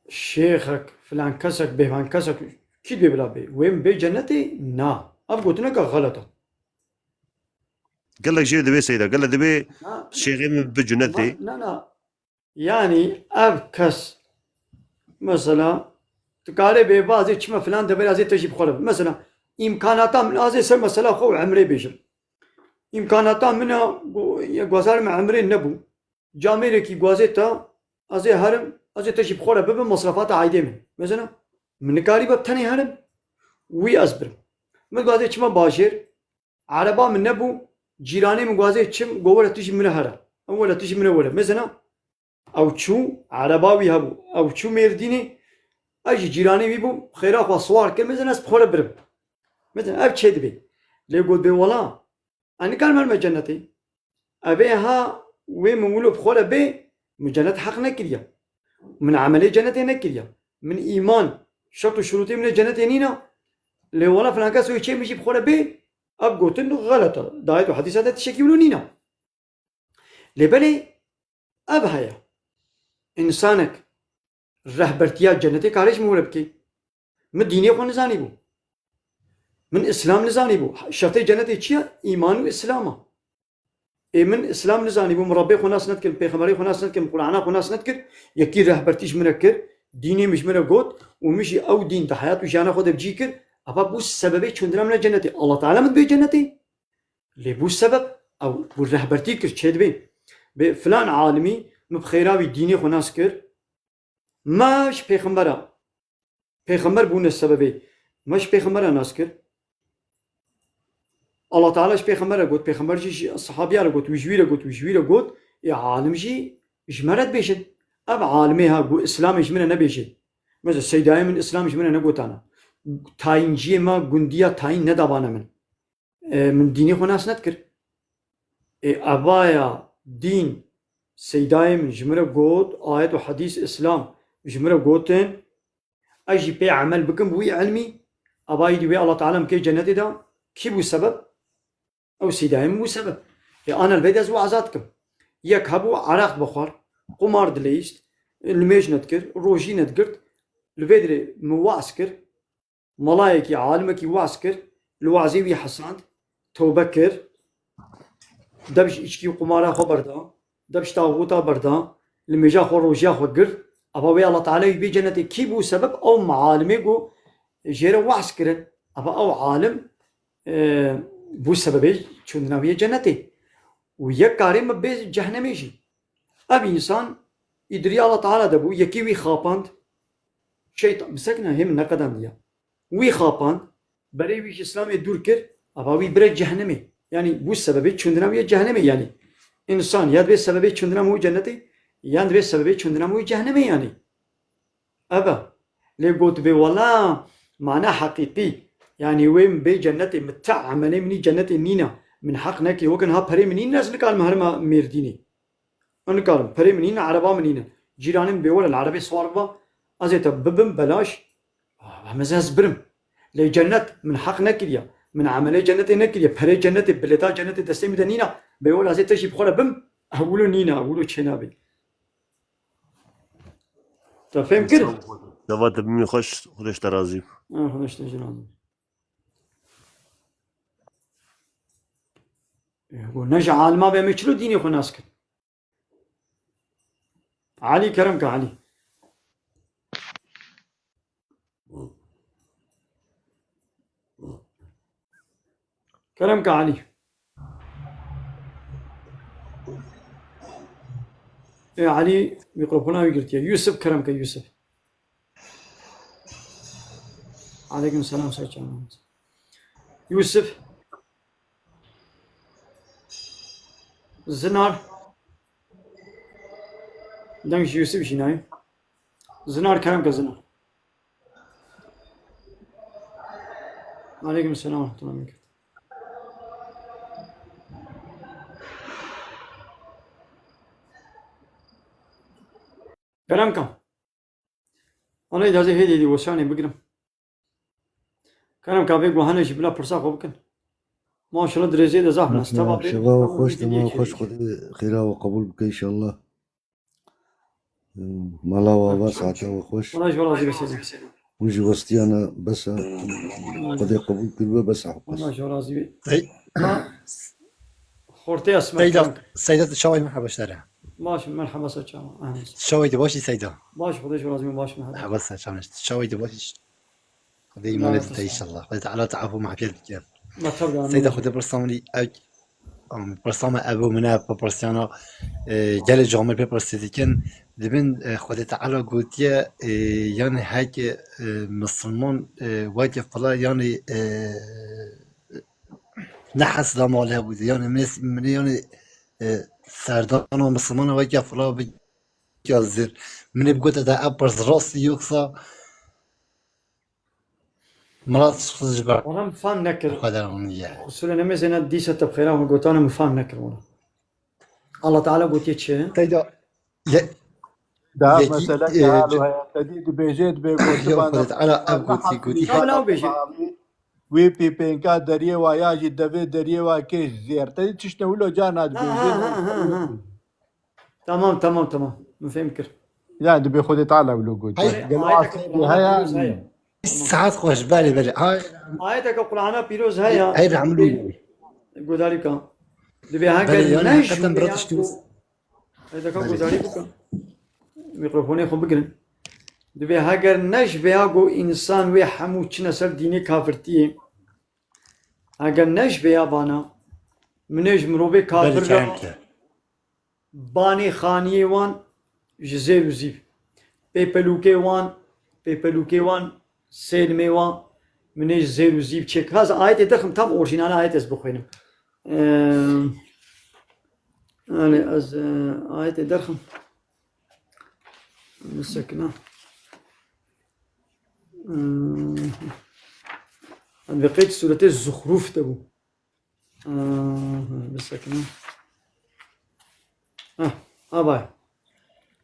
şêxek, filan kesek, bêvan kesek, kî dibê bila bê? Wê min bê cennetê? Na. Ev gotineke xelet e. Gelek jê dibê Seyda, gelek dibê Na. Şêxê min bi cennetê. Na, na, na. Yani ev kes, mesela, tu karê bê bazê çima filan deverê azê te jî bi xwe re bi. Mesela, îmkanata min azê ser mesela xwe û emrê bêjim. Îmkanata min a, gu-, ya guhazar min emrê nebû. Camêrekî guazê te, ez ê herim, ez ê te jî bi xwe re bibim, mesrefata aîdê min. Mesela, min nikarî be tenê herim, wî ez birim. Min guazê çima bajêr, ereba min nebû, cîranê min guazê çim, go were tu jî min re here. Em were tu jî min re were. Mesela, ew çû, ereba wî hebû. Ew çû Mêrdînê, ez jî cîranê wî bûm, xêra xwe siwar kir, mesela ez bi xwe re birim. Mesela, ev çê dibê. Lê got bê wela, Ez nikarim herime cennetê. Evê ha wê min wilo bi xwe re bê, min cennet heq nekiriye. Min emelê cennetê nekiriye. Min îman, şert û şurûtê min ê cennetê nîne. Lê wela filan kes wê çê min jî bi xwe re bê, ev gotin xelet e. Di ayet û hedîsa de tiştekî wilo nîne. Lê belê ev heye. Însanek rehbertiya cennetê karê ji min were bikê. Min dînê xwe nizanîbû. Min Îslam nizanîbû. Şertê cennetê çi ye? Îman û Îslam e. Ê min Îslam nizanîbû, min Rebbê xwe nas nedikir, min Pêxemberê xwe nas nedikir, min Qur'ana xwe nas nedikir. Yekî rehbertî ji min re kir, dînê min ji min re got û min jî ew dîn di heyat û jiyana xwe de bi cî kir. Eva bû sebebê çûndina min a cennetê. Allah Teala min dibê cennetê. Lê bû sebeb, ew bû rehbertî kir, çê dibê. Bê filan alimî min bi xêra wî dînê xwe nas kir. Me ji pêxembera, pêxember bûne sebebê. Me ji pêxembera nas kir. Allah Teala ji pêxember re got, pêxember jî ji sahabiya re got, wî ji wî re got, wî ji wî re got. Ê alim jî ji me re dibêjin. Ev alimê ha ku Îslamê ji min re nebêjê. Mesela Seydayê min Îslam ji min re negotana. Tayînciyê me gundiya tayîn nedabane min. E, min dînê xwe nas nedikir. Ê, evaya dîn Seydayê min ji min re got, ayet û hedîs, Îslam ji min re gotin, ez jî pê emel bikim bi wî ilmî, eva îdî wê Allah Teala min kê cennetê de, kî bû sebeb? Ew seydayê min bû sebeb. Ê ana li vê de ez weza dikim. Yek hebû, ereq dixwar, qumar dileyîst, limêj nedikir, rojî nedigirt, li vê dirê min wez kir, Melayekî, alimekî waz kir, li wazê wî hesand, tewbe kir, dev ji îçkî û qumara xwe berda, dev ji taxûta berda, li mêja xwe rojiya xwe girt, ava wê Allah Teala wî bê cennetê. Kî bû sebeb? Ew alimê ku jê re waz kirin. Ava ew alim, e, bû sebebê çûndina wî yê cennetê. Û yek karê me bê cehennemê jî. Ev însan îdriya Allah Teala de bû, yekî wî xapand, Şeytan, bisekine hê min neqedandiya. Wî xapand, berê wî ji Îslamê dûr kir, ava wî bire cehennemê. Yanî bû sebebê çûndina wî ye cehennemê yanî. Însan ya divê sebebê çûndina min wî cennetê, yan divê sebebê çûndina min wî cehennemê yanî. Ev e. Lê got bê wela mana heqîqî. Yanî wê min bê cennetê, min ti emelê min î cennetê nîne. Min heq nekiriye. Wekin ha perê min nîne, ez nikarim herima Mêrdînê. Ez nikarim. Perê min nîne, ereba min nîne. Cîranê min bê were li erebê siwar biba, ez ê te bibim belaş, ah, em ez, ez birim. Lê cennet min heq nekiriye. Min emelê cennetê nekiriye. Perê cennetê, bileta cennetê destê min de nîne. Bê were ez ê te jî bi xwe re bim, ev wilo nîne, ev wilo çênabê. Te fêm kir? Dava te bimî xweş, Xwedê ji te razî. Ha, Xwedê ji te jî razî. Ê, got, ne ji alima be, me çilo dînê xwe nas kir. Elî, kerem ke Elî. Kerem ke Elî. Ê, Elî mikrofona wî girtiye. Yusuf, kerem ke Yusuf. Aleyküm selam, ser çavan. Yusuf. Zinar. Deng ji Yusuf jî nayê. Zinar, kerem ke Zinar. Aleyküm selam ve rahmetullah ve berekatuhu. Kerem ke. Ana îcazê hêdî dî weşanê bigirim. Kerem ke vê guhane jî bila pirsa xwe bikin. Maşallah dirêjê de zaf nas. Teva bê. Şeva we xweş, dema we xweş, Xwedê xêra we qebûl bike înşallah. Mala we ava, saeta we xweş. Wala ji we razî be Seyda. Hûn jî westiyane bes e. Xwedê qebûl kiribe bes e. Wala ji we razî be. Hey. Ha, xortê Esmer. Seyda, Seyda, tu çawa yî, merheba ji te re. Baş, merheba ser çavan. Ehlen. Çawa yî, tu baş î Seyda? Baş, Xwedê ji we razî be, baş, merheba. Merheba ser çavan. Tu çawa yî, tu baş î? Xwedê îmanê te înşallah. Xwedê Teala tu efû mehfiyet bike. Seyda, Xwedê pirsa min î ew, pirsa me ev û min e, pirsiyana, e, gelê camêr pê pirsê dikin. Dibin, e, Xwedê Teala gotiye, e, yanî heke, e, misilman, e, weke fila yanî, e, ne hesda mal hebû. Yanî min, min yanî, e, serdana misilmana weke fila bike zêr. Min ê bigote de ev pirs rastî yoksa Milat ji ber Wala min fam nekir. Xwedê niye. Qusûrê nemêzêne dîsa te bi xêra xwe gotane min fam nekir wala. Allah Teala gotiye çi? Teyda ye-, Da yekî, mesele e, ki halo ce-, heye. Te dî dibêje dibê gotiban Xwedê Teala ev gotî, gotî. Wala bêje. Wî pîpênka deriyê wa ya jî devê deriyê wa kêş zêr. Te dî tiştine wilo carna dibêje. Ha, ha, ha, ha, ha. Tamam, tamam, tamam. Min fêm kir. Ya, dibê Xwedê Teala wilo got. Hey, gelo ayeteke asîrî Qur'ana heye? Pîroz heye. Saet xweş, belê, belê. Ay, ayeteke Qur'ana pîroz heye. Hey, rehmil wî. Godarî ka. Dibê heger belê, yani, ne ji hakikaten vêya bira tiştî ku, wis-, ayeteke belê. Godarî bike. Mîkrofonê xwe bigirin. Dibê heger ne ji vêya ku însan wê hemû çine ser dînê kafirtiyê. Heger ne ji vêya vana, min ê ji mirovê kafir re. Belê, kerem ke. Banê xaniyê wan ji zêr û zîv. Pêpelûkê wan, pêpelûkê wan, sêlmê wan, min ê ji zêr û zîv çêk. Ha, ez ayetê derxim, tam orjînala ayetê ez bixwînim. Eee, yani ez, e, ayetê derxim. Bisekine. Eee, em bi qeyd sûretê Zuxruf de bû. Aha, bisekine. Heh. Avay.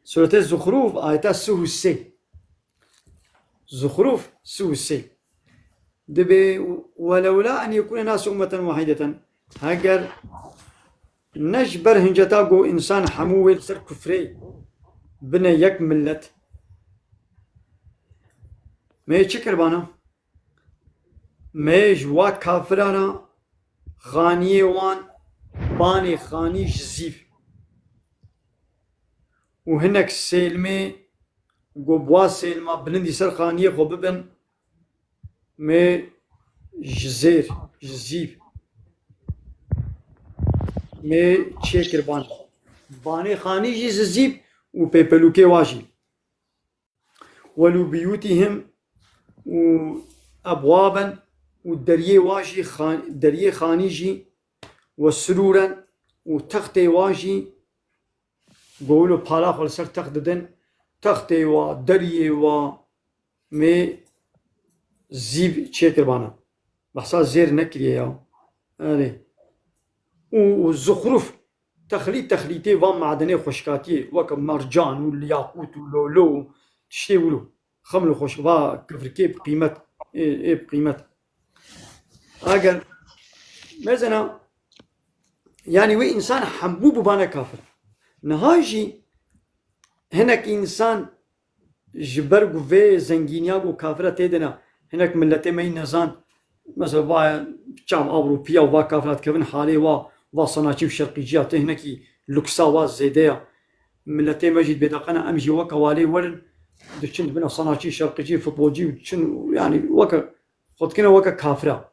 Sûretê Zuxrûf, ayeta sih û sê. Zuxrûf, sih û sê. Dibê, "Welewla en yekûne nasu ummeten wahîdeten." Heger ne ji ber hinceta ku însan hemû wê li ser kufrê bine yek millet, me yê çi kiribana? Me ji wa kafirana xaniyê wan banê xanî ji zîv û hinek sêlmê ku bi wa sêlma bilindî ser xaniyê xwe bibin, me ji zêr, ji zîv, me çêkir ban. Banê xanî jî ji zîv û pêpelûkê wa jî. Welûbiyûtîhim û ebwaben û deriyê wa jî xan-, deriyê xanî jî we sirûren û textê wa jî gowil û pala xwe li ser text didin. Textê wa, deriyê wa mê zîv çêkiribana. Behsa zêr nekiriye ya. Erê. Û, û zuxruf, texlît, texlîtê van madenê xweşkatiyê, weke mercan û yaqût û lolo û tiştê wilo. Xemlo xweş, va kivirkê bi qîmet, ê, ê bi qîmet. Eger, mezena, yanî wê însan hemû bibane kafir. Niha jî hinek însan ji ber ku vê zengîniya ku kafira tê de ne, hinek miletê me yî nezan, mesela, va çav Ewropiya û va kafira dikevin halê wa, va sanaçî û şerqîciya tê hinekî luksa wa zêde ya. Miletê me jî dibê daqena em jî weke walê werin, diçin dibine sanaçî, şerqîcî, futbolcî û diçin, yanî weke xwe dikine weke kafira.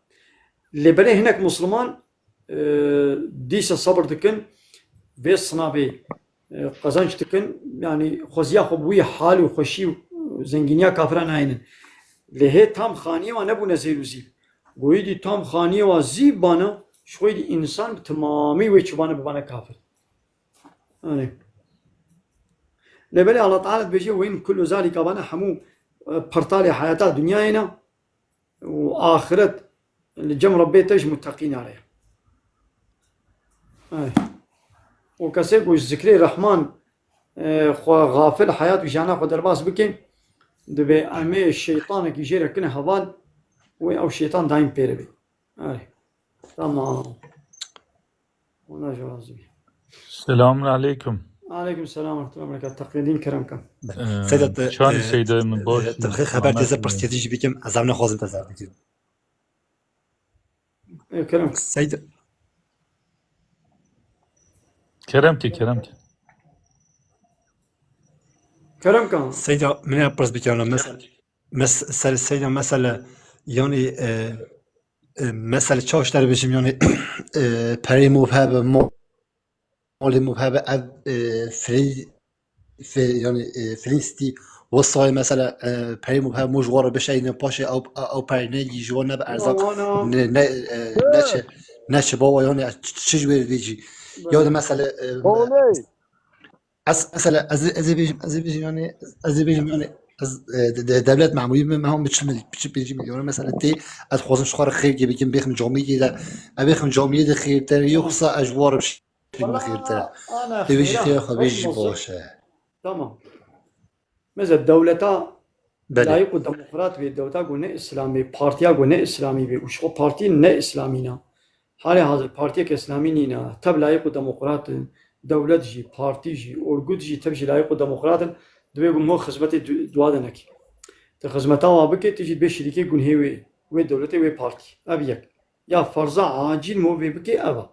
Lê belê hinek Musliman, e, dîsa sebir dikin, vê sinavê, e, qezenc dikin, yanî xweziya xwe bi wî hal û xweşî û zengîniya kafira nayênin. Lê hê tam xaniyê wan nebûne zêr û zîv. Goyî dî tam xaniyê wan zîv bana, ji xwe dî însan bi timamî wê çi bane bibane kafir. Yanî. Lê belê Allah Teala dibêje, "Wên kullu zalika" bana hemû, e, pirtalê heyata dinyayê ne. Û axiret li cem Rebbê te ji muteqîna re ye. Ay. Û kesê ku ji zikrê Rehman, e, xwe xafil, heyat û jiyana xwe derbas bike, dibê em ê şeytanekî jê re kine heval, wê ew şeytan daîm pê re be. Ay. Tamam. Ona jî razî bî. Selamun aleykum. Aleykum selam ve rahmetullah ve berekatuhu. Teqîdîn kerem ke. Ee, Seyda, te, çan e, Seyda min baş, e, te xê xeber têze pirsiyetî jî bikim, ez ev nexwazim te zer bikim. E, kerem. Seyda. Kerem ke, kerem ke. Kerem ke. Seyda, min e pirs bikim, mesela, mes-, ser-, Seyda, mesela, yani, e, e, mesela, çaş der bêjim, yani, e, perê mû hebe, mo-, malê mû hebe, ev, e, frî, fe-, yani, e, frî stî, wesayê, mesela, e, perê mû hebe, mo ji wan re bişeyne, paşê ew, ew, ew perê ne, ji wan nebe erzaq, ne, ne, e, ne çi, ne çi bawa, yani, çi ji wê vêjî. Ya da, mesela, e, Ez, mesela, ez, ez ê bêjim, ez ê bêjim, yani, ez ê bêjim, yani, ez, e, de, de, devlet memurî me, me hon bi çi mil-, bi çi pêncî milyon, mesela, tê, ez xwazim ji xwe re xêrkê bikim, bêxim camiyê de, ez bêxim camiyê de xêrtir, yoxsa ez ji war bişim xêrtir. Tê wê jî xêra xwe bê jî baş e. Tamam. Mesela, dewleta Belê. Layîq û demokrat bê, dewleta ku ne îslamî, partiya ku ne îslamî bê, û ji xwe partiyên ne îslamî ne. Halê hazir partiyeke îslamî nîne. Tev layîq û demokrat in, dewlet jî, partî jî, orgut jî, tev jî layîq û demokrat in. Divê ku mo xizmetê du-, dua de nekî. Ti xizmeta wa bikê, ti jî dibê şirîkê gunhê wê, wê dewletê, wê partî. Ev yek. Ya ferza acîl mo vê bikê, ev e.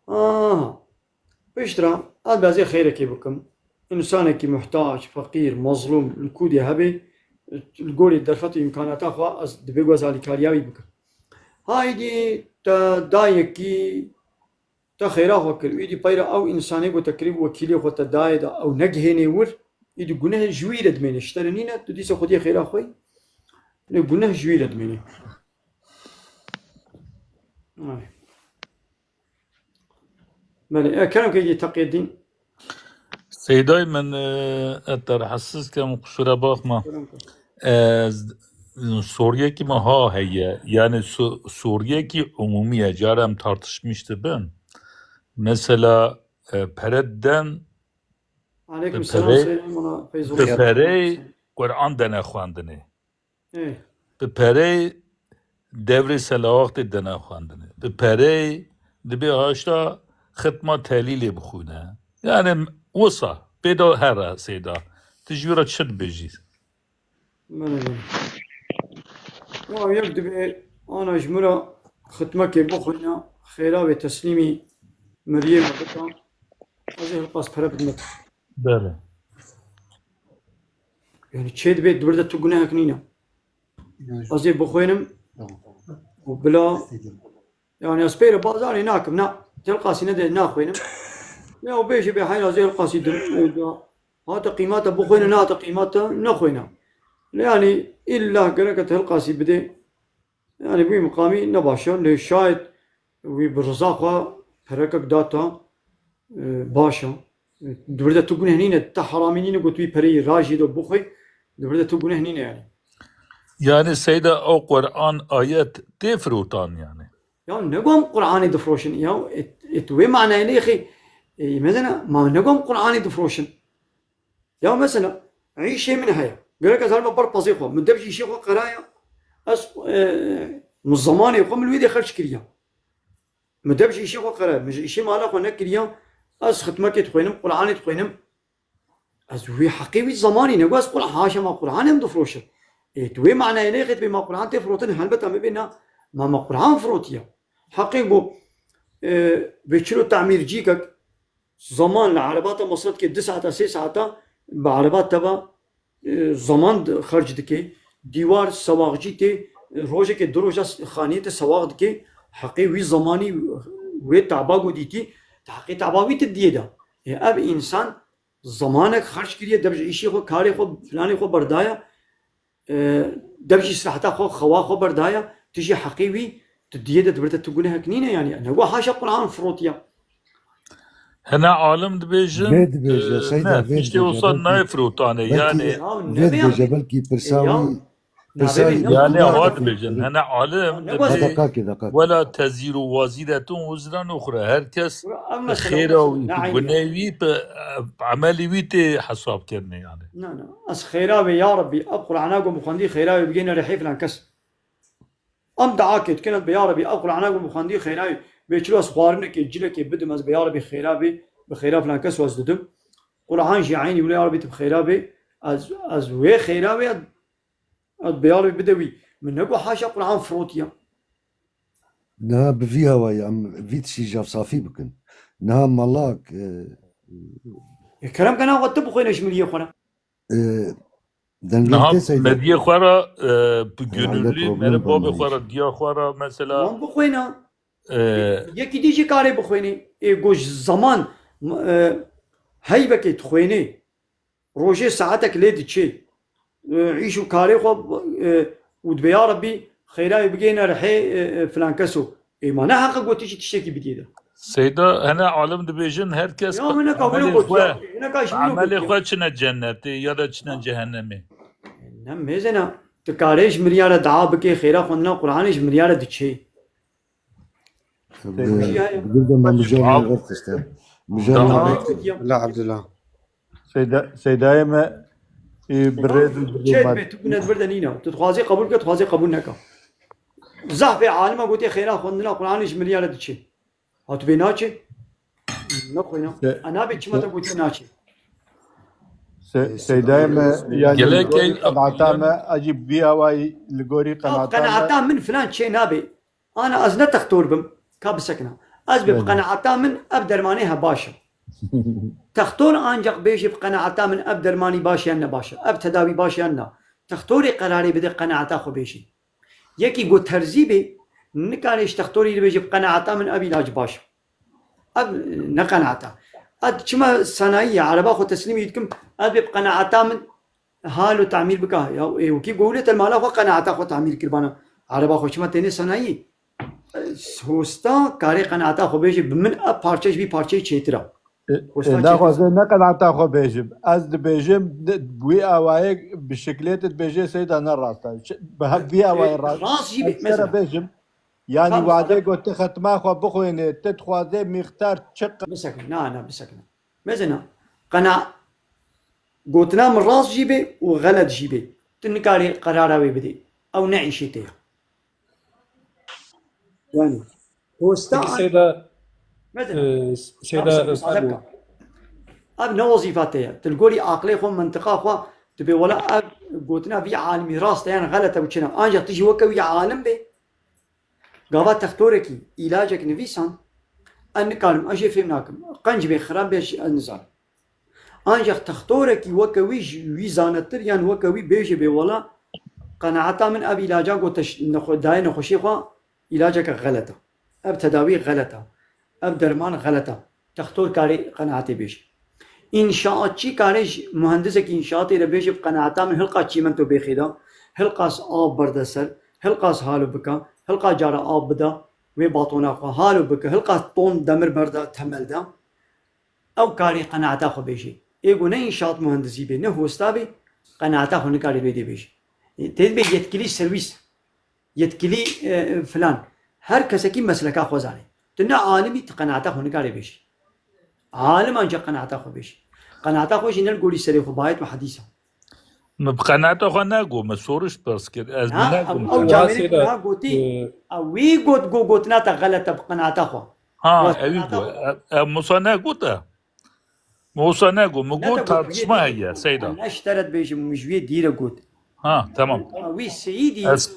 Aha. Piştre, ez bi ez ê xeyrekê bikim. Însanekî muhtac, feqîr, mezlûm, li ku dê hebe, li gorî derfet û îmkanata xwe ez dibê ku ez alîkariya wî bikim. Haydî te dayekî te xêra xwe kir. Êdî peyra ew însanê ku te kirî wekîlê xwe te dayê de ew negihênê wir, êdî guneh ji wî re dimêne. Ji te re nîne, tu dîsa xwediyê xêra xwe yî. Lê guneh ji wî re dimêne. Ay. Belê, e, kerem ke yê Teqiyedîn. Seydayê min, e, ez te rehsiz kem, qusûre baxma. Kerem ke. E, z-, soriyekî me ha heye. Yani so-, soriyekî umûmî ye. Cara em tartışmış dibin. Mesela, e, pere den Aleyküm selam, Seyda Mala Feyzullah. Bi perey Quran dene xwendinê. Ê. Bi perey devrê selawaxtê dene xwendinê. Bi perey dibê haşta xitma telîlê bixwîne. Yani wisa pê de here Seyda. Tu ji wî re çi dibêjî? Belê, belê. Ya yek dibê ana ji min re xitmekê bixwîne, xêra wê teslîmî miriyê me bika. Ez ê hilqas pere bidime. Belê. Yani çê dibê di vir de tu gunehek nîne. Ez ê bixwînim û bila Yani ez pê re bazarê nakim, na. Hilqasî nedê naxwînim. Ya û bêjî bê heyra zê hilqasî dir, e, da. Hate qîmata bixwîne, nehate qîmata nexwîne. Yani illa gerek te hilqasî bidê. Yani wî miqamî ne baş e. Lê şayet wî bi riza xwe perekek data, e, baş e. Di vir de tu guneh nîne, te heramî nîne, got wî pereyî rajî de bixwî, di vir de tu guneh nîne yani. Yani Seyda, o Quran ayet tê firotan yani. Ya ne gom Qur'anê difroşin ya. Et, et wê manayê lê xê. E, mesela, ma ne gom Qur'anê difroşin. Ya mesela, îşê min heye. Gerek ez herme bar pazê xwe. Min dev ji îşê xwe qeraya. Ez, e, min zamanê xwe min wê de xerc kiriya. Min dev ji îşê xwe qeraya. Min ji îşê mala xwe nekiriya. Ez xitmekê dixwênim, Qur'anê dixwênim. Ez wî heqê wî zamanî ne, ez Qur'an, haşa ma Qur'an em difroşin. Ê, tu wê manayê nêxê, tu bê ma Qur'an tê firotin, helbet em bibê na, ma me Qur'an firotiye. Heqê ku, e, vê çilo tamîrcîkek zaman li erebata masraf dike, du saeta, sê saeta bi ereba te ve, e, zaman di-, xerc dike. Dîwar sewaxcî tê, e, rojekê du roja s-, xaniyê te sewax dike. Heqê wî zamanî wê taba ku dîtî, tu heqê taba wî tu diyê de. Ê, ev însan zemanek xerc kiriye, dev ji îşê xwe, karê xwe, filanê xwe berdaya, e, dev jî siheta xwe, xewa xwe berdaya, tu jî heqê wî, tu diyê de dibirte tu gunehek nîne yani. Ne got haşa Qur'an firotiya. Hene alim dibêjin, Vê dibêje, e, Seyda, ne, vê tiştê dibêje, wisa belkî, nayê firotanê, belkî yani. Ya vê ne dibêje, belkî pirsa ya wî Nabê Pirsa-, nabê Yani nabê. Hat bêjin, hene alim Ya, ne dibê, bas- Dakika ki, dakika. "Wela teziru waziretun wizra uxra." Her kes Bura, em mesela xêra mesela, wî, ne bi eyni. Gunê wî, bi, e, emelî wî tê hesab kirinê yani. Na, na. Ez xêra wê, ya Rabbî, ev Qur'ana ku min xwendî, xêra wê bigêne rihê filan kes. Em dua kê dikin, ez bi ya Rabbî, ev Qur'ana ku min xwendî, xêra wê, bê çilo ez xwarinekê, cilekê bidim, ez bi ya Rabbî xêra bê, bi xêra filan kes ez didim. Qur'an jî eynî wile, ya Rabbî, tu bi xêra bê, ez, ez wê xêra wê, Ez bi ya Rabbî bide wî. Min ne got haşa Qur'an firotiya. Niha bi vî hawayî em vî tiştî ji hev safî bikin. Niha malak, e, E, kerem ke, niha xwe tu bixwîne ji miriyê xwe re. E, dengê Niha te Seyda. Mediyê xwe re, e, bi Herhalde gönüllü problem mere var babê mı xwe hiç? Re, diya xwe re mesela. Wan bixwîne. E, Yekî dî jî karê bixwînî. Ê, got ji zaman, e, heyvekê dixwînî. Rojê saetek lê diçê. E, îş û karê xwe, e, û dibê ya Rabbî xêra wê bigêne rihê, e, e, filan keso. Ê, ma ne heqe gotî jî tiştekî bidî de. Seyda, hene alim dibêjin her kes Ya, bi hine ka wilo emelê got ya. xwe, Hine ka ji wilo emelê got ya. xwe çine cennetê ya da çine Ha. cehennemê. Ne mêzena, tu karê ji miriyare dua bikê, xêra xwendina Qur'anê ji miriyare diçê. Bi-, Seyda. Bi gul de me mijarê Ab-, veft işte. Mijarê Daha veft. La Abdullah. Seyda-, Seydayê me, e, bi rêz û bi Çê hurmet. Dibe, tu gune di vir de nîne. Tu dixwazê qebûl ke, dixwazê qebûl neke. Zehfê alima gotê xêra xwendina Qur'anê ji miriyare diçê. Ha tu bê naçê? Nexwîna. Se-, A nabê çima se-, te gotê naçê? Se-, Seydayê me, yani Gelek li gorî ey- qenaeta me, ecî bi awayî li gorî Ya qenaeta me. qenaeta min filan çê nabê. Ana ez ne textor bim, ka bisekina. Ez bê bi Belê. qenaeta min ev dermanê he baş e. Textor ancak bêjê bi qenaeta min ev dermanî baş e yan ne baş e. Ev tedawî baş e yan ne. Textorê qerarê bide qenaeta xwe bêjê. Yekî ku terzî bê, nikare ji textorî bêje bi qenaeta min ev îlac baş e. Ev ne qenaeta. Ev çima sanayî ye, ereba xwe teslîmî dikim, ev bê bi qenaeta min hal û tamîr bika. Ya, ê, wekî ku wile te mala xwe qenaeta xwe tamîr kiribana. Ereba xwe çima têne sanayî? Hosta karê qenaeta xwe bêje, bi min ev parçe ji vî parçeyê çêtir e. E, Hosta e, çêtir. Naxwaze ne qenaeta xwe bêjim. Ez dibêjim, di, bi wî awayê bi şiklê tu dibêjê Seyda ne rast e. Ç-, bi hev vî awayê E, rast. rast jî bê, Ez mesela. Bêjim. Yani Tam wade rast. Got tu xetma xwe bixwêne, tu dixwaze mîxtar çi qe- Bisekine, na, na, bisekine. Mesela, qena-, Gotina min rast jî bê û xelet jî bê. Tu nikarî qerara wê bidî. Ew ne îşê te ye. Yani, hosta Peki Seyda, Mesela, e, Seyda, Abi, sen e, müsaade pardon. Bike. Ev ne wezîfa te ye. Tu li gorî aqilê xwe, mentiqa xwe, tu bê wela ev gotina vî alimî rast e yan xelet e û çi ne. Ancak tu jî weke wî alim bê. Gava textorekî, îlacek nivîsan, ez nikarim, ez jê fêm nakim. Qenc bê, xirab bê, ez nizanim. Ancak textorekî weke wî ji wî zanettir yan weke wî bêjê bê wela qenaeta min ev îlaca ku te ş-, nexwe-, dayê nexweşiyê xwe îlaceke xelet e. Ev tedawî xelet e. Ev derman xelet e. Textor karê qenaetê bêje. Înşaatçî karê ji muhendisekî înşaatê re bêje bi qenaeta min hilqa çîmento bêxê de, hilqas av berde ser, hilqas halo bike, hilqa cara av bide wê batona xwe, halo bike, hilqas ton demir berde temel de. Ew karê qenaeta xwe bêjê. Ê ku ne înşaat muhendisî bê, ne hosta bê, qenaeta xwe nikarê wê dê bêjê. Ê, tê dibê yetkilî serwîs, yetkilî, e, filan. Her kesekî mesleka xwe zanê. Tu ne alimî, tu qenaeta xwe nikarê bêjî. Alim ancak qenaeta xwe bêjî. Qenaeta xwe jî ne li gorî serê xwe bayet û hedîsa. Min bi qenaeta xwe negot, min soriş pirs kir. Ez Ha, negot. Ew, ew Wela camêrê Seyda, ku niha gotî, e, ew wî got, got, gotina te xelet e bi qenaeta xwe. Ha, Wes ew qenaeta got. xwe. Ev, ev Musa negot e. Musa negot, min Ne got te got, tartışma heye, Seyda. Ne ji te re dibêjim, min ji wê dîre got. Ha, tamam. Ew wî Seyîdî, Ez, ew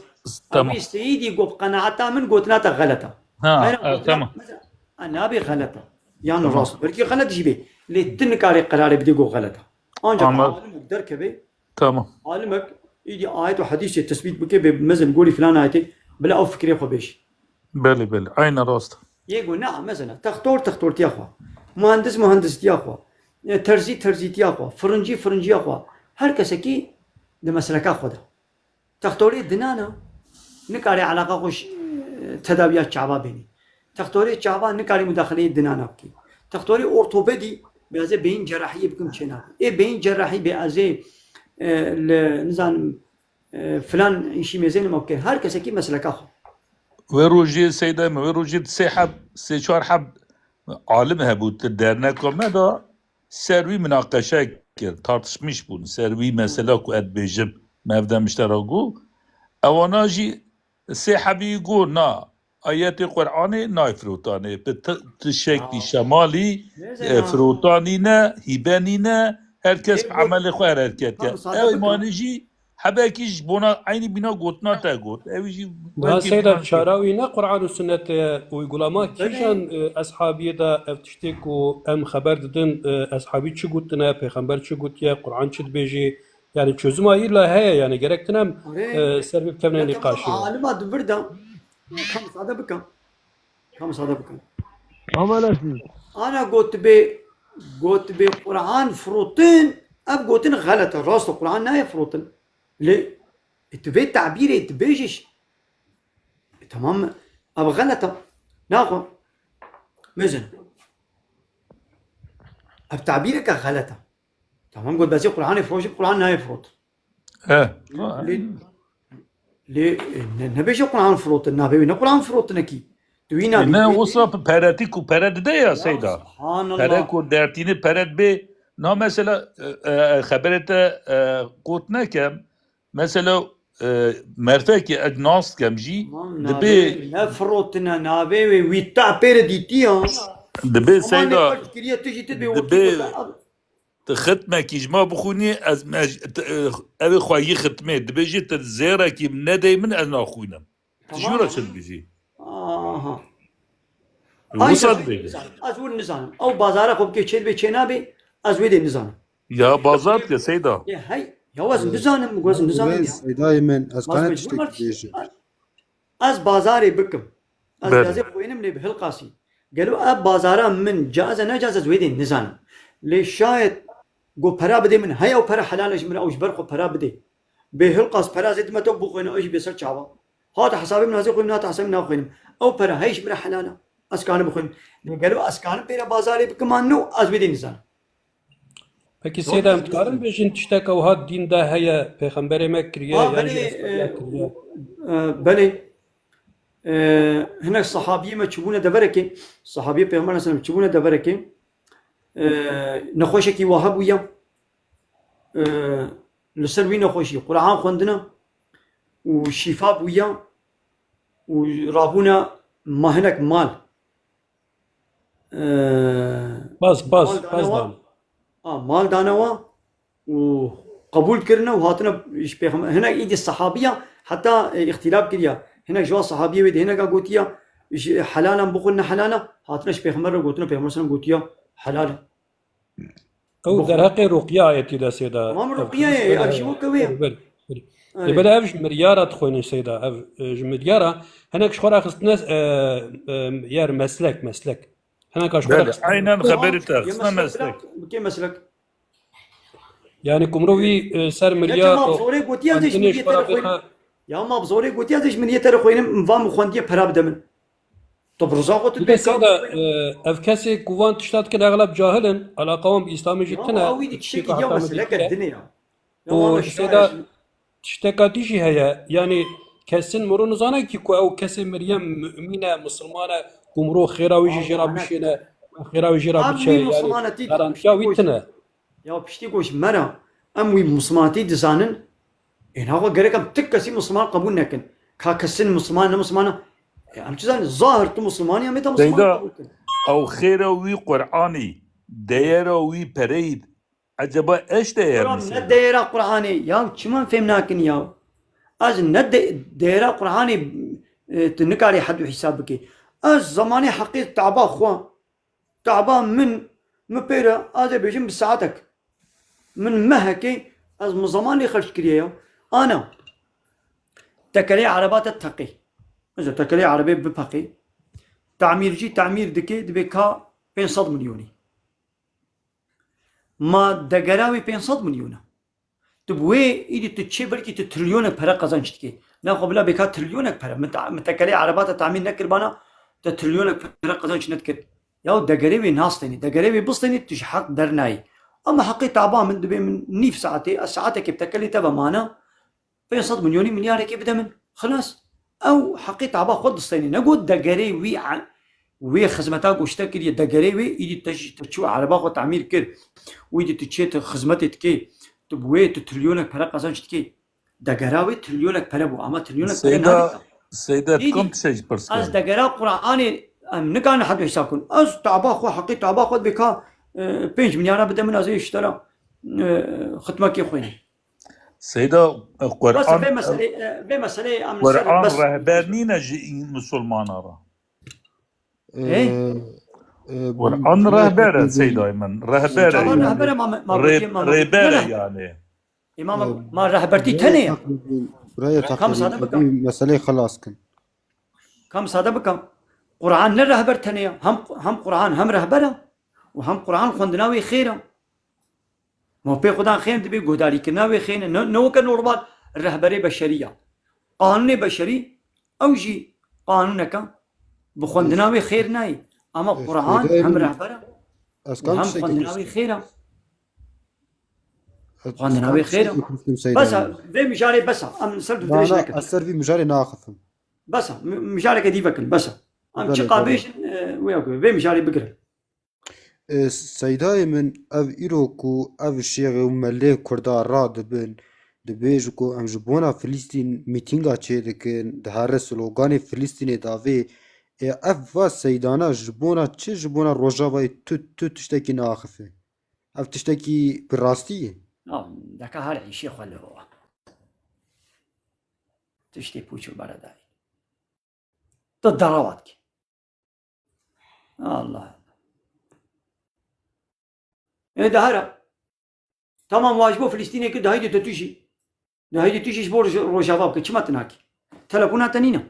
tamam. wî Seyîdî got, qenaeta min gotina te xelet e. Ha, Xeyra e, gotina, tamam. mesela, e, nabê xelet e. Yan Tamam. rast. Belkî xelet jî bê. Lê tu nikarê qerarê bidê got xelet e. Ancak Anladım. alim derkeve, Tamam. Alimek, îdî ayet û hedîsê tesbît bike, bê mezin gorî filan ayetê, bila ew fikrê xwe bêjî. Belê, belê. Aynen rast. Yê got, na, mesela, textor, textortiya xwe. Muhendis, muhendistiya xwe. E, terzî, terzîtiya xwe. Firincî, firinciya xwe. Her kesekî di mesleka xwe de. Textorê dinana nikare eleqa xwe ji, e, tedawiya çava bênî. Textorê çava nikare mudaxileyê dinana bike. Textorê ortopedî bê ez ê beyin cerrahiyê bikim çênabe. Ê beyin cerrahî bê ez ê, e, li, nizanim, e, filan îşî mêzênim bike. Her kesekî mesleka xwe. Wê rojê Seyda me, wê rojê sê heb, sê çar heb alim hebû di derneka me de. Ser wî minaqeşe kir, tartışmîş bûn ser wî mesela ku ez dibêjim, me ev demişte re got. Ewana jî sê hebî got, na, ayetê Qur'anê nayê firotanê, bi ti-, tişekî Ha. şemalî, Nêzana. e, firotanî ne, hîbenî ne, her kes bi Ê got, emelê xwe hereket tam ke. sade Ew bikim. Manî jî Hebekî ji bona eynî bîna gotina te got. Ew jî Niha belkî Seyda, bîna çara wî ne Qur'an û Sunnet e, uygulama Belê. kîjan, e, eshabiyê de ev tiştê ku em xeber didin, e, eshabî çi gotine, pêxember çi gotiye, Qur'an çi dibêjê? Yani çözüma îlla heye, yani gerek tinem, Arê. e, ser vê bikevine Ne nîqaşê. tamam, alima di vir de. Ka misade bikim. Ka misade bikim. Tamam, Enesî. Ana gotibê, gotibê Qur'an firotin, ev gotin xelet e. Rast e, Qur'an nayê firotin. Lê, e, tu vê tabîrê tu bêjî, e, tamam, ev xelet e. Naxwe. Mezin. Ev tabîreke xelet e. Tamam, got, bezê Qur'anê firoşî, Qur'an nayê firot. He. Lê, lê, e, ne, nebêje Qur'an firotin, navê wî ne Qur'an firotinekî. Tu wî navî Ne, wî wisa peretî ku pere dide ya Ya, Seyda. Subhanallah. Pere ku dertînî pere dibê. Na mesela, e, e, xeberê te, e, got nekem. Mesela, e, merfekî ez nas dikem jî, Aman dibê navê ne firotine, navê wê wî te pêre dîtiya. Dibê Aman Seyda, ne kiriye tu jî tu dibê dibê wekî tu xitmekî ji ma bixwînî, ez, ez, t-, e, ev ê xweyî xitmê. Dibê jî tu zêrekî nedey min, ez naxwînim. Tu ji Tamam. wî re çi dibêjî? Aha. Wisa Ancak dibêjî. Ez wî nizanim. Ew bazara xwe bike çê dibê çê nabê, ez wê dê nizanim. Ya bazar dike Seyda. Ya hey, ya ez nizanim, ez nizanim ya. Seydayê min, ez Bas qane mecbur tiştek var. bêjim. Ez bazarê bikim. Ez Belê. gazê xwênim lê bi hilqasî. Gelo ev bazara min caiz e, necaiz, ez wê dê nizanim. Lê şayet go pera bidê min, hey ew pera helal e ji min re, ew ji ber xwe pera bidê. Bê hilqas pera zê dime te bixwêne, ew jî bê ser çava. Hate hesabê min, ez ê xwînim, nate hesabê min naxwînim. Ew pera hey ji min re helal e. Ez karim bixwînim. Lê gelo ez karim pê re bazarê bikim an no, ez wê dê nizanim. Pekî Doğru Seyda, em diyorsun. dikarin bêjin tiştek ew hat dîn de heye, pêxemberê me kiriye, Ha, yan jî belê, eshabî e, kiriye? e, belê. E, hinek sahabiyê me çûbûne deverekê, sahabiyê Pêxember aleyhisselam çûbûne deverekê, e, nexweşekî wa hebûye. e, li ser wî nexweşî Quran xwendine û şîfa bûye û rabûne ma hinek mal. E, Bas, bas, mal dane bas wa, dane. A, mal dane wa û qebûl kirine û hatine ji pêxember. Hinek îdî sehabiya heta, e, îxtîlaf kiriya. Hinek ji wan sehabiyê wê de hineka gotiya, ji helalan bixwe ne helala, hatine ji pêxember re gotine, pêxember sallam gotiya helal e. Ew Bixwe. derheqê ruqya ayetî de sêda. Tamam, Ev ruqya ye, kî ya, sêda ji weke wê ye. Ber, ber. Erê. Lê bela ev ji miryara dixwînin sêda. Ev, e, ji miryara hinek ji xwe re xistine, e, e, yer meslek, meslek. Hineka ji xwe re Belê, xistine. Aynen Tamam, xeberî te, ya xistine meslek meslek. bira, bike meslek. Yani ku mirovî, e, ser Ya mirya, çima bi zorê gotiya ez ê ji xwendinê miriyê ji xwe re te re xwînim? bêxe. Ya ma bi zorê gotiya ez ê ji miriyê te re xwînim, van min xwendiye pera bide min. Tu bi riza xwe tu Dike bê seyda, e, ev kesê ku van tişta dikin exleb cahil in, alaqa wan bi Îslamê jî Ya tine, ma wî di tiştekî tiştê ku ya heta min meseleke dike. din e ya. Ya Û ma ji seyda, tişteka dî jî heye, yanî kesin miro nizane kî ku ew kesê miriye mumîn e, misilman e, ku miro xêra wî jî jê re bişêne, xêra wî jî re Ev biçe, wî yanî misilmanetî garantiya wî tine. Ya piştî ku ji me re em wî misilmanetî dizanin, ê naxwe gerek em ti kesî misilman qebûl nekin. Ka kesin misilman ne misilman e. E, em çi zanin? Zahir tu misilmanî, em ê te misilman Seyda, qebûl kin. Ew xêra wî Qur'anî, deyera wî pereyî, eceba eş deyer Qur'an ne seyda. Deyera Qur'anê. Ya çima fêm nakin ya? Ez ne de-, deyera Qur'anê, e, tu nikarî hed û hîsab bikî. Ez zamanê heqê taba xwe, Taba min, min pê re, ez ê bêjim bi saetek. Min mehekê, ez min zeman lê xerc kiriye ya. Ana, tekerê ereba te teqê. Mesela tekerê erebê bipeqê. Tamîrcî tamîr dike, dibe ka pênc sed milyonî. Ma degera wê pênc sed milyon e. Tu bi wê îdî tu çê belkî tu trilyonek pere qezenc dikê. Naxwe bila bêka trilyonek pere. Min ta-, min tekerê ereba te tamîr nekirbana, te trilyonek pere qezenc nedikir. Ya degerê wê nastênî. Degerê wê bistênî tu ji heq dernayî. Ama heqê taba min dibê min nîv saetê, ez saetekê bi tekelê te ve mana, pênc sed milyonî milyarekê bide min. Xilas. Ew heqê taba xwe distênê. Ne got degerê wî e-, wê xizmeta ku ji te kiriye, degerê wê, îdî te jî te çû ereba xwe tamîr kir. Wî dî tu çê tu xizmetê dikê. Tu bi wê tu trilyonek pere qezenc dikê. Degera wê trilyonek pere bû. Ama trilyonek pere Seyda, nadîta. Seyda, Îdî, tu kom tiştek ji pirs ez kirin? Degera Qur'anê em nikarin hed hesab kun. Ez taba xwe, heqê taba xwe dibê ka, e, pênc milyara bide min, ez ê ji te re, e, xitmekê xwînim. Seyda, e, Bes Qur'an, vê meselê, e, vê meselê em li ser Qur'an behs rehber bikin. Nîne ji musulmana re. Ê? Ee, e, Qur'an rehber e, Seyda min. Rehber e. Tamam, rehber e, ma, ma, Rê-, ma, ma, rêber e ne, ne. Yani. Ê, ma, ma, Ee, ma rehbertî tenê ye. Buraya Kam takılın. Sade bikim. Meseleyê xelas kin. Kam sade bikim. Qur'an ne rehber tenê ye. Hem, hem Qur'an hem rehber e. Û hem Qur'an xwendina wê xêr e. Ma pê xwedan xêr dibê guhdarîkirina wê xêr ne, ne, ne weke normal rehberê beşerî ya. Qanûnê beşerî, ew jî qanûneke bi xwendina wê xêr nayê. Ama Qur'an hem rehber e û hem xwendina wê xêr e. Xwendina wê xêr e. Bes e, vê mijarê bes e. Em ser tu dirêj nekin. Ez ser vî mijarê naxifim. Bes e, mi-, mijareke dî vekin, bes e. Em çiqa bêjin, e, wê ku, vê mijarê bigirin. E, Seydayê min, ev îro ku ev şêxê û melê Kurda radibin, dibêjin ku em ji bona Filistîn mîtînga çêdikin, di here sloganê Filistînê davê, e, ev va seydana ji bona çi, ji bona Rojavayê tu, tu tiştekî naxife? Ev tiştekî bi rastî ye? Ya, deka her îşê xwe li ho. Tiştê pûç û beredayî. Tu derawa dikî. Allah Allah. E, de here. Tamam, wa ji bo Filistînê kir, de heydê tu, tu jî. De heydê tu jî ji bo Roj-, Rojava bike. Çima tu nakî? Telefona te nîne.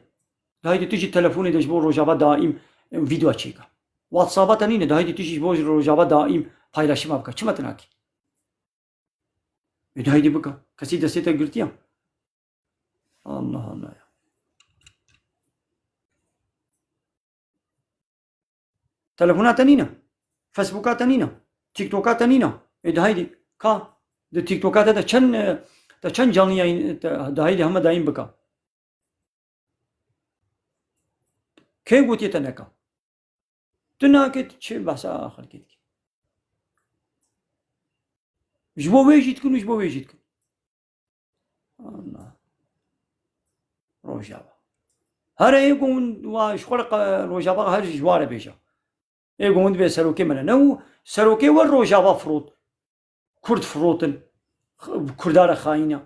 De heydê tu jî telefonê de ji bo Rojava daîm, e, vîdeo çêke. WhatsAppa te nîne. De heydê tu jî ji bo Rojava daîm paylaşima bike. Çima tu nakî? E, de heydê bike. Kesî destê te girtiye. Allah Allah ya. Telefona te nîne. Facebooka te nîne. TikToka te nîne. E, de haydî. Ka. Di TikToka te de çend, e, te çend canlı yayın, te, de haydî heme dayîn bika. Kê gotiye te neka? Tu nakê, tu çi behsa xelkê dikî? Ji bo wê jî dikin û ji bo wê jî dikin. Allah. Rojava. Her ê gund wa ji xwe re qe-, Rojava her ji wa re bêje. Ê gund bê serokê me ne. Ne û serokê we Rojava firot. Kurd firotin. X-, Kurda re xayîne.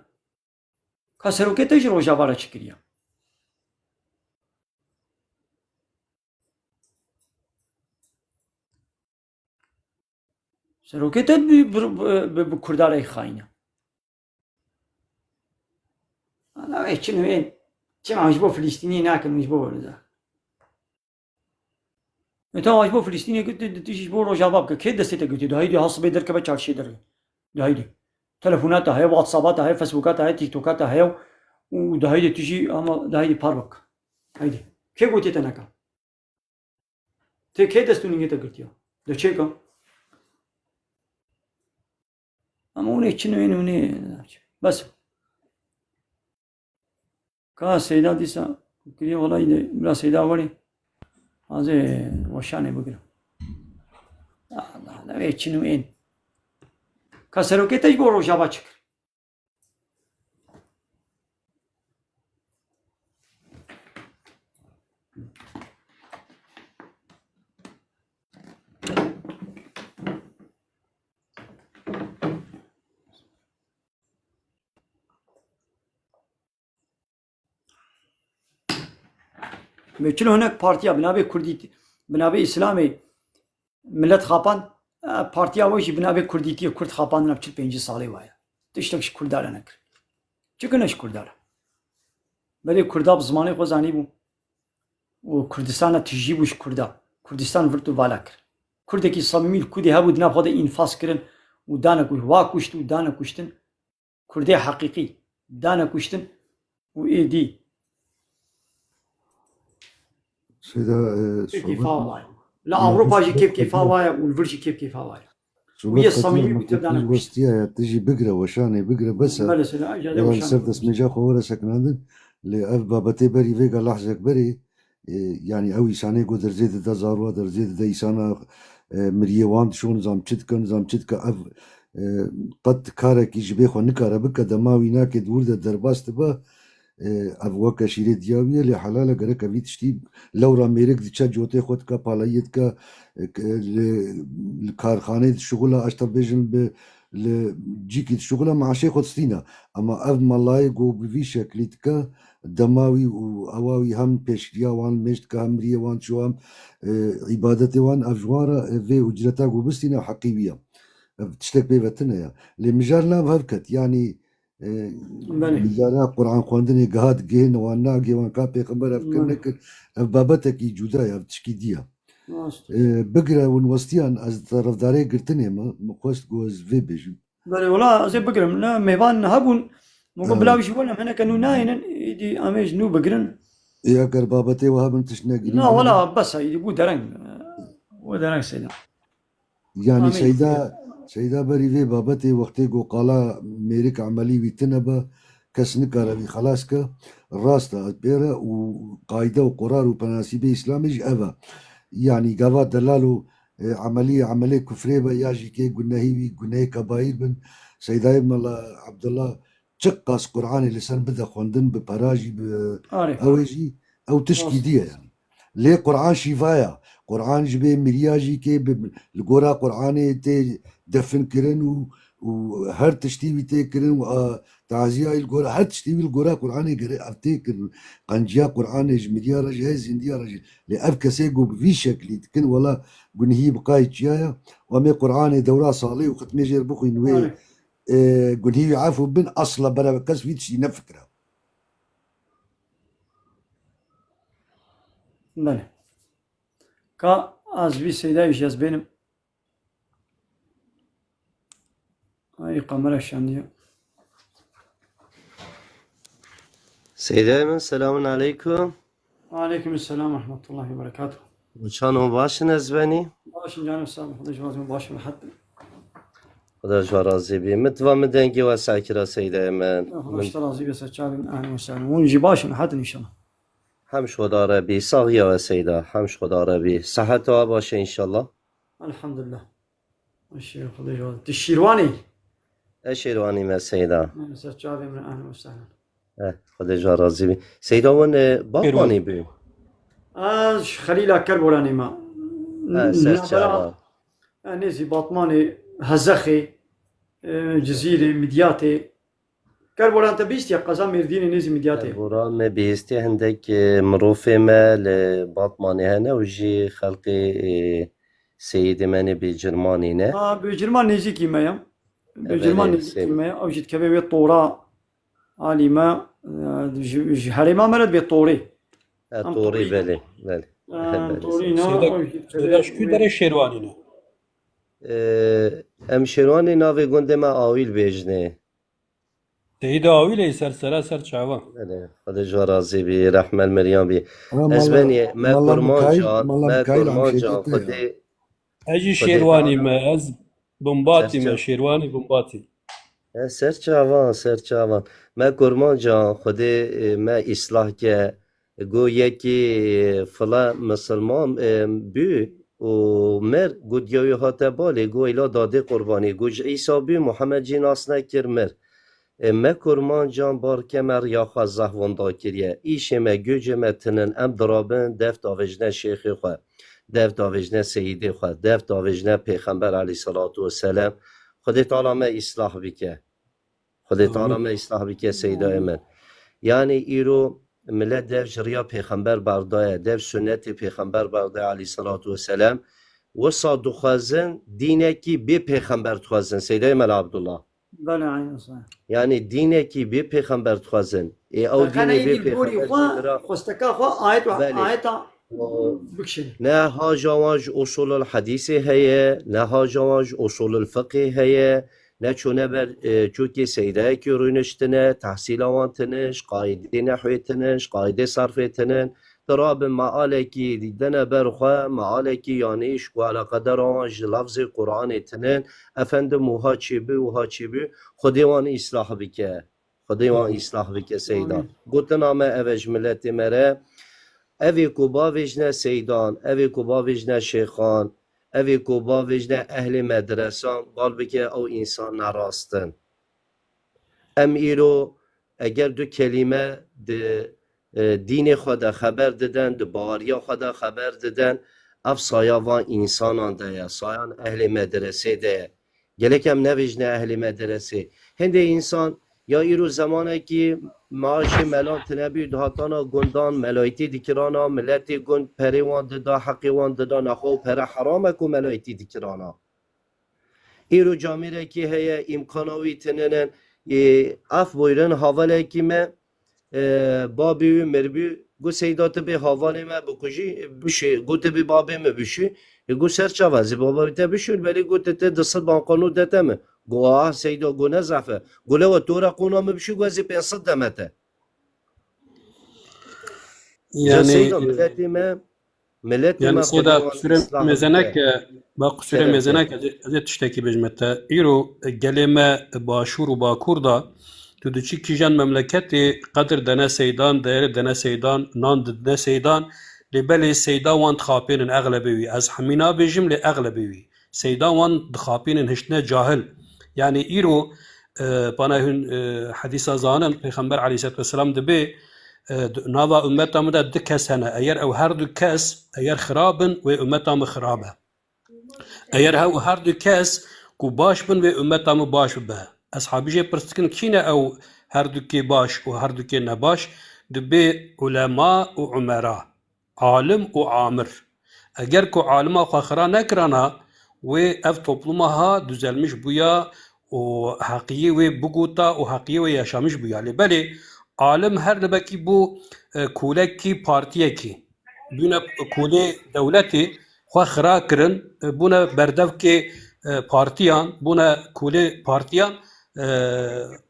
Ka serokê te ji Rojava re çi kiriye? Serokê te bi, bi, bi, bi Kurda re xayîne. Ana wê çi nû ên, çima ji bo Filistînî nakin, ji bo werize. E, tamam, ji bo Filistînê kir, tu, tu jî ji bo Rojava bike. Kê destê te girtiye? Dahî dê ha sibê derkeve çarşiyê derve. Dahî dê. Telefona te heye, WhatsAppa te heye, Facebooka te heye, TikToka te heye û dahî dê tu jî ama dahî dê par bik. Heydê. Kê gotiye te neke? Tê kê dest û nîngê te girtiye? De çêka? Ama hûn ê çi nû ên hûn ê. Bes. Ka Seyda dîsa kiriye, wela îdî bira Seyda werê. Azê weşanê bigirim. Allah Allah, ne wê çi nû ên. Ka serokê te ji bo Rojava çi kir? Vê çilo hinek partiya bi navê Kurdî, bi navê Îslamê milet xapan, e, partiya we jî bi navê Kurdîtiyê Kurd xapandina çil pêncî salê wa ye. Tiştek ji Kurda re nekir. Çikin ji Kurda re. Belê Kurda bi zimanê xwe zanîbû û Kurdistana tijî bû ji Kurda. Kurdistan virt û vala kir. Kurdekî samîmî li Kurdê hebû di nav xwe de înfas kirin û dane ku wa kuşt û dane kuştin. Kurdê heqîqî dane kuştin û êdî Seyda, e, kêfkêfa sohbet wa ye. Li Ewropa jî kêfkêfa wa ye û li vir jî kêfkêfa wa ye. Sohbet Wî ye qetiya samîmî bû, te dane kuştin. Westiya ya, tu jî bigre, weşanê bigre, bes e. Belê Seyda, îca de Wan weşan ser bû. Destmêja xwe were sekinandin. Lê ev babetê berî vêga lehzek berê, e, yanî ew îsanê ku derzê dide zarwa, derzê dide îsana, e, miriyê wan dişon, zam çi dike, zam çi dike, ev, e, qet karekî ji bê xwe nikare bike, dema wî nake di wir de derbas dibe, e, ev weke şîrê diya wî ye, lê helal e gerek evî tiştî lewra mêrik diçe cotê xwe dike, palayiyê dike, e, k-, li, li karxaneyê dişuxula, ez te bêjim bi, li cîkî dişuxula, meaşê xwe distîne. Ema ev melayê ku bi vî şeklî dike, dema wî û ewa wî hem pêşriya wan mêj dike, hem miriyê wan çû, hem, e, îbadetê wan, ev ji wan re, e, vê ucreta ku bistîne heqî wî ye. Ev tiştek pê ve tune ye. Lê mijar nav hev ket. Yanî, e, Belê. Mijara Quran xwendinê giha digihên wan nagihê wan ka pêxember ev kir Belê. Nekir. Ev babetekî cuda ye, ev tişkî dî ye. Rast. E, bigire hûn westiyan, ez tarafdarê girtinê me, min xwest ku ez vê bêjim. Belê, wela ez ê bigirim. Ne, mêvan hebûn. Min got, Evet. Bila wî ji bo ne, hineke nû nayênin, êdî em ê ji nû bigirin. Ê, eger babetê we hebin tişt negirî. Na, wela bes e, êdî bû dereng. Bû dereng Seyda. Yanî Amîn. Seyda, Seyda berî vê babetê wextê ku qala mêrik emelî wî tune be, kes nikare wî xelas ke. Rast e, pê re û qayde û qurar û penasîbê Îslamê jî ev e. Yanî gava delal û e, emeliyê emelê kufrê be ya jî kê gunehî wî gunehê kebaîr bin. Seydayê Mela Abdullah çiqas Quranê li ser bide xwendin, bi pera jî, bi Arê. Ew ê jî, ew tişkî Rast. Dî ye yani. Lê Quran şîfa ya. Quran ji bê miriya jî kê bi, li gora Quranê tê defin kirin û, û her tiştî wî tê kirin û, a, taziyayî li gora, her tiştî wî li gora Quranê gere ev tê kirin. Qenciya Quranê ji miriya re jî heye, zindiya re jî. Lê ev kesê ku bi vî şeklî dikin, wela gunhî bi qayî çiya ye. Û em ê Quranê dewra salê û xitmê jêr bixwîn wê, Belê. E, gunhî wî efû bin, asla bereve kes vî tiştî nefikire. Belê. Ka ez vî Seydayê jî ez bênim. Ay, kamera şandiye. Seydayê min, selamun aleykum. Aleykum selam ve rahmetullahi ve berekatuhu. Çan û baş in ez benî? Baş in canım, sağ ol. Xwedê ji we razî, baş in, rehet bin. Xwedê ji we razî bî. Min diva min dengê we seh kira Seydayê min. Xwedê ji te razî be, ser çavên, ehlen ve sehlen. Hûn jî baş in, rehet in inşallah. Hem ji Xweda re bî. Saxiya we Seyda. Hem ji Xweda re bî. Seheta we baş e inşallah. Elhamdulillah. Eşê, Xwedê ji we razî. Tu Şîrwanê yî? Ez Şêrwanî me Seyda. Ser çavê min, ehlen we sehlen. Eh, Xwedê ji we razî bî. Seyda wan, e, Batmanî bû. Ez ji Xelîla Kerboranê me. Eh, ser çava. Nêzî Batmanê, Hezexê, e, Cizîrê, Midyatê. Kerboran te bihîstiye, qeza Mêrdînê nêzî Midyatê. Kerboran me bihîstiye, hindek, e, mirovê me li Batmanê hene û jî xelkê, e, Seyîdê me nê Bêcirmanî ne. Ha, Bêcirman nêzîkî me ye. Bêcirman nêzîkî me ye. Ew jî dikeve wê tora alî me, e, ji, ji herêma me re dibê torê. E, torî, belê, belê. Torî ne, ew jî dikeve. Seyda, ji ku derê Şêrwanî ne? E, em Şêrwanî navê gundê me Awîl bêjinê. Seyda Awîlê ser sera ser çava. Belê, Xwedê ji we razî bî, rehmel meriyan bî. Ez benî, me kurmancan, me kurmancan, Xwedê. Ez jî Şêrwanî me, ez Bimbatî me, Şêrwanî Bimbatî. E, ser çavan, ser çavan. Me kurmancan, Xwedê, e, me îslah ke. Go yekî, e, fila misilman, e, bû û mir, go diya wî hate balê, go îla dadê qurbanî, go ji Îsa bû, Muhammed jî nas nekir, mir. E, me kurmancan bar ke me riya xwe zehf winda kiriye. Îşê me, gocê me tinin, em dirabin, dev davêjine şêxê xwe, dev davêjine seyîdê xwe, dev davêjine Pêxember aleyhisselatu vesselam. Xwedê Teala me îslah bike. Xwedê Teala me îslah bike Seydayê min. Yanî îro milet dev ji riya Pêxember berdaye, dev sunnetê Pêxember berdaye aleyhisselatu vesselam. Wisa dixwazin dînekî bê Pêxember dixwazin, Seydayê Mela Abdullah. Belê, eynen sahih. Yanî dînekî bê Pêxember dixwazin. Ê ew dînê bê Pêxember jî bira. Xwesteka xwe ayet ve ayeta bikişin. Ne haja wan ji usulul hadîsê heye, ne haja wan ji usulul fiqhê heye, ne çûne ber, e, çûkê seydayekî rûniştine, tehsîla wan tiniş, qaîdê nehwê tiniş, qaîdê sarfê tinin. Dirabin mealekî dîdine ber xwe, mealekî yanî ji ku eleqedera wan ji lafzê Qur'anê tinin, efendim wiha çêbû, wiha çêbû, Xwedê wan îslah bike. Xwedê wan îslah bike Seyda. Gotina me ev e ji miletê me re. Evê ku bavêjne Seydan, evê ku bavêjne şêxan, evê ku bavêjne ehlê medresan, bal bike ew însan ne rast in. Em îro eger du kelîme di, e, dînê xwe de xeber diden, di baweriya xwe de xeber diden, ev saya van însanan de ye, sayan ehlê medresê de ye. Gelek em nevêjine ehlê medresê. Hindê însan ya îro zemanekî maaşê melan tinebû, dihatana gundan, melayîtî dikirana, miletê gund perê wan dida, heqê wan dida, nexwe ew pere heram e ku melayîtî dikirana. Îro camêrekî heye, îmkana wî tininin. Ê, af buyurun, havalekî me, e, babê wî mirbû, got, Seyda, tu bê havalê me bikujî, bişê, got, tu bê babê me bişî. Ê, got, ser çava, ez ê baba te bişûr, belê got, tu di sed banka nû de te min. Got, ah, Seyda, got, ne zehf e. Got, lewe, tu re qona min bişî, got, ez ê pênc sed deme te. Yanî, Seyda, miletê me, miletê me, Seyda, qusûrê mezenek e, ba qusûrê mezenek e, ez ê tiştekî bêjime te. Îro gelê me başûr û bakur da, tu diçî kîjan memleketê qedir dene Seydan, değeri dene Seydan, nan didine Seydan, lê belê Seyda wan dixapênin exlebê wî. Ez hemî nabêjim, lê exlebê wî. Seyda wan dixapînin hiştine cahil. Yanî îro, e, pana hûn, e, hedîsa zanin, Pêxember aleyhisselatu vesselam dibê, e, d-, nava ummeta min de du kes hene. Eger ew her du kes, eger xirab bin, wê ummeta min xirab e. Eger hew her du kes ku baş bin, wê ummeta min baş bibe. Eshabî jê pirs dikin, kî ne ew her du kê baş û her du kê nebaş? Dibê ulema û umera. Alim û amir. Eger ku alima xwe xira nekirana, wê ev topluma ha düzelmiş bûya û heqiyê wê bigota û heqiyê wê yaşamiş bûya. Lê belê alim her libekî bû, e, kolekî partiyekî. Bûne kolê dewletê, xwe xira kirin, e, bûne berdevkê, e, partiyan, bûne kolê partiyan, e,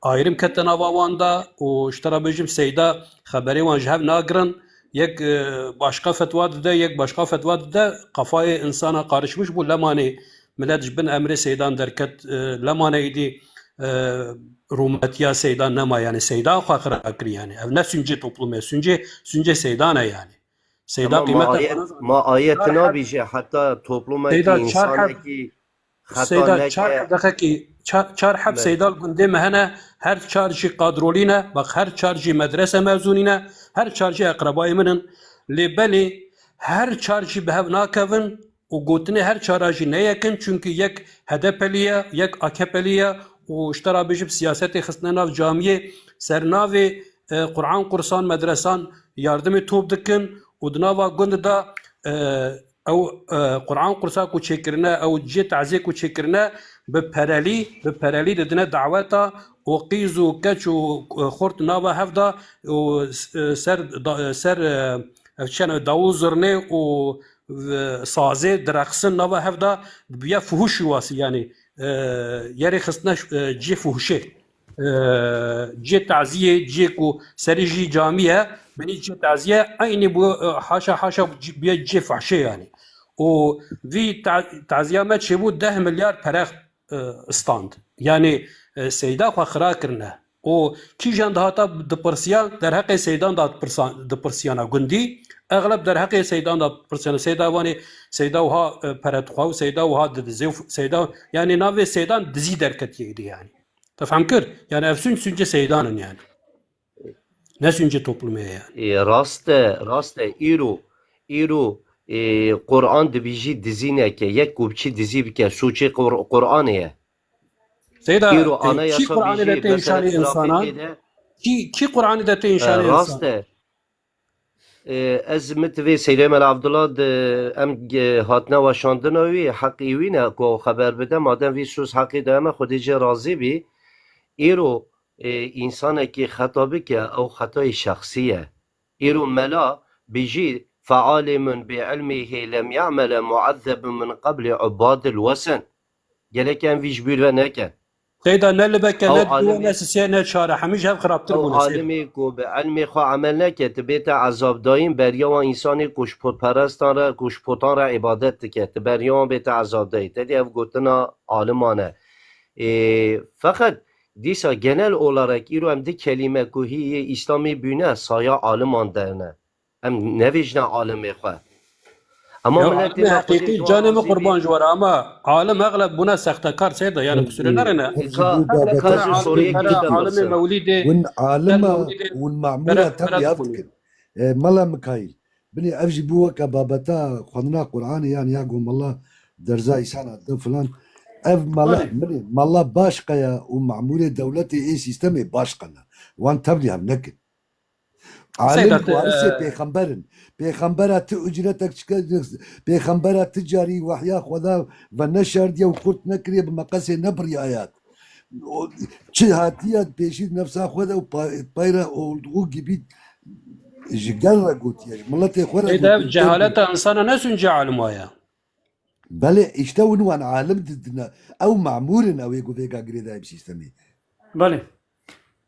ayrım kete nava wan da û ji te re bêjim Seyda xeberê wan ji hev nagirin. Yek, e, başka fetwa dide, yek başka fetwa dide, qafayê insana qarişmiş bû, lemanê milet ji bin emrê Seydan derket, e, lemanê îdî, e, rûmetiya Seydan nema, yanî Seyda xwe xira kir, yanî ev ne sûncê toplumê, sûncê, sûncê Seydan e yanî. Seyda qîmet e. Ma ayet nabîje heta toplumekî, Seyda çar heb, insanekî Seyda, çar heb deqekî, çar, çar heb Seyda li gundê me hene, her çar jî qadrolî ne, bak, her çar jî medrese mezûnî ne, her çar jî eqrebayê min in. Lê belê her çar jî bi hev nakevin û gotinê her çara jî ne yek in, çunkî yek H D P'lî ye, yek A K P'lî ye û ji te re bêjim siyasetê xistine nav camiyê, ser navê, e, Quran kursan, medresan yardimê top dikin û di nava gund de, e, ew, e, Quran kursa ku çêkirine, ew cihê taziyê ku çêkirine bi perelî, bi perelî didine daweta û qîz û keç û, e, xort nava hev de û s-, e, ser da-, e, ser, e, ev çi ne, dawû zirnê û, e, sazê direqsin nava hev de, dibiye fuhuş û wasî, yanî, e, yerê xistine, e, cihê fuhuşê. E, cihê taziyê, cihê ku serî jî camî ye, binî cihê taziyê eynî bû, e, haşa haşa cî-, bûye cihê fahşê yanî. Û vî ta-, taziya me çêbû deh milyar pere, e, stand. Yanî, e, Seyda xwe xira kirine. Û kîjan dihata dipirsiya, derheqê Seydan da dipirsa-, dipirsiyana gundî, exleb derheqê Seydan da dipirsiyana. Seyda vanê, Seyda wiha, e, pere dixwe û Seyda wiha didize û Seyda, yanî navê Seydan dizî derketiye êdî yanî. Te fehm kir? Yanî ev sûnc sûncê Seydan in yanî. Ne sûncê toplumê ye yanî. Ê, rast e, rast e. Îro, îro, ê, Quran dibêjî dizî neke. Yek ku biçî dizî bike, sûcê Qur-, Quranê ye. Seyda, Îro e, kî anayasa Quranê de bêjî, tê mesela nîşanî insana? Trafîkê de, Kî, kî Quranê de tê e, nîşanî rast insana? E. Ê, ez mit vê Seydê Mela Abdullah di, em ge-, hatine weşandina wî, heqî wî ne ku xeber bide, madem vî sûz heqî de me, Xwedê jê razî bî. Îro, ê, însanekî xeta bike, ew xetayê şexsî ye. Îro mela bijî, "Fealimun bi ilmihi lem ya'mele muazzebun min qabli ubadil wesen." Gelek em vî ji bîr ve neke. Seyda, ne libeke, Ew ne diwe, ne alimi, sisê, ne çar e. Hemî ji hev xirabtir ew bûne, Seyda. Alimê ku bi ilmê xwe emel neke, tu bête ezabdayîn, beriya wan însanê ku ji putperestan re, ku ji putan re îbadet dike, tu beriya wan bête ezabdayî. Te dî ev gotina aliman e. Ê, feqet dîsa genel olarak îro em di kelîme ku hî yê Îslamê bîne, saya aliman derne. Em nevêjine alimê xwe. Ama Ya miletê alimê me xwedê heqîqî, canê min qurban ji we re, ama alim exleb bûne sextekar, Seyda, yani kusure nerene. Ka, ka ji soriyekî din de alimê mewlîdê, Win alima, win mamûra tevlî hev dikin. E, Mela Mikaîl, binê ev jî bû weke babeta xwendina Qur'anê, yani ya ku mela derza îsana din filan. Ev mela, binê mela başqa ye û mamûrê dewletê ê sîstemê başqa ne. Wan tevlî hev nekin. Alim warisê pêxember in. Pêxembera ti ucretek çike, pêxembera ti carî wehya Xweda ve neşardiye û kurt nekiriye, bi meqesê nebiriye hayat. O, çi hatiye pêşî nefsa xwe de û pa-, payra olduğu gibi ji gel re gotiye, ji miletê xwe re gotiye. Ev cehaleta insana ne sûncê alima ye. Belê, îşte win wan alim didine. Ew mamûr in, ew ê ku vêga girêdayî bi sîstemê. Belê.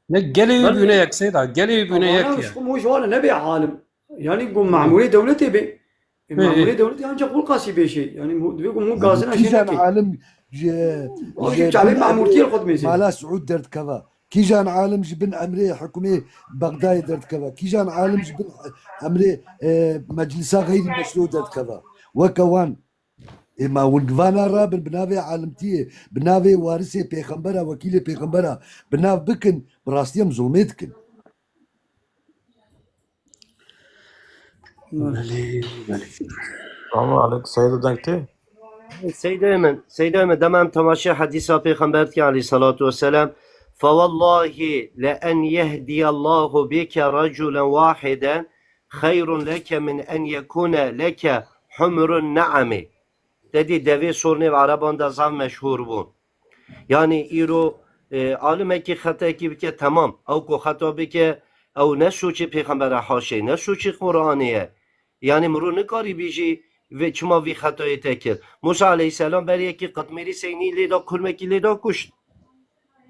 Ne gelê wî bûne yek, Seyda, gelê wî bûne yek ya. Ji xwe ji wan nebê alim. Yani ku mamûrê dewletê bê. E, mamûrê dewletê ancak Qulqasî bê şey. Yani mu-, divê ku mu gazina şey neke. Kîjan alim ji, ji çavê mamûrtiyê xwe dimêze. Mala Siûd derdikeva. Kîjan alim ji bin emrê hikûmê Bexdayê derdikeve? Kîjan alim ji bin emrê, e, meclisa xeyrî meşrû derdikeve? Weke wan, ê, ma hûn vana rabin bi navê alimtiyê, bi navê warisê pêxembera, wekîlê pêxembera bi nav bikin, bi rastî em zulmê dikin. Belê, belê. Selamun aleykum, Seyda deng tê? Seydê min, Seydê min, dema em temaşê hedîsa Pêxember dikin aleyhissalatu vesselam, "Fewallahi le en yehdiyallahu bike raculen wahiden xeyrun leke min en yekune leke humrun ne'emi." Te dî devê sor nêv Ereban de zaf meşhûr bûn. Yanî îro, e, alimekî xetekî bike, temam. Ew ku xeta bike, ew ne sûcê pêxembere haşê, ne sûcê Qur'anê ye. Yanî mirov nikarî bîjî vê çima vî xetayê te kir. Mûsa aleyhisselam ber yekî qitmîrî seynî lê da, kurmekî lê da kuşt.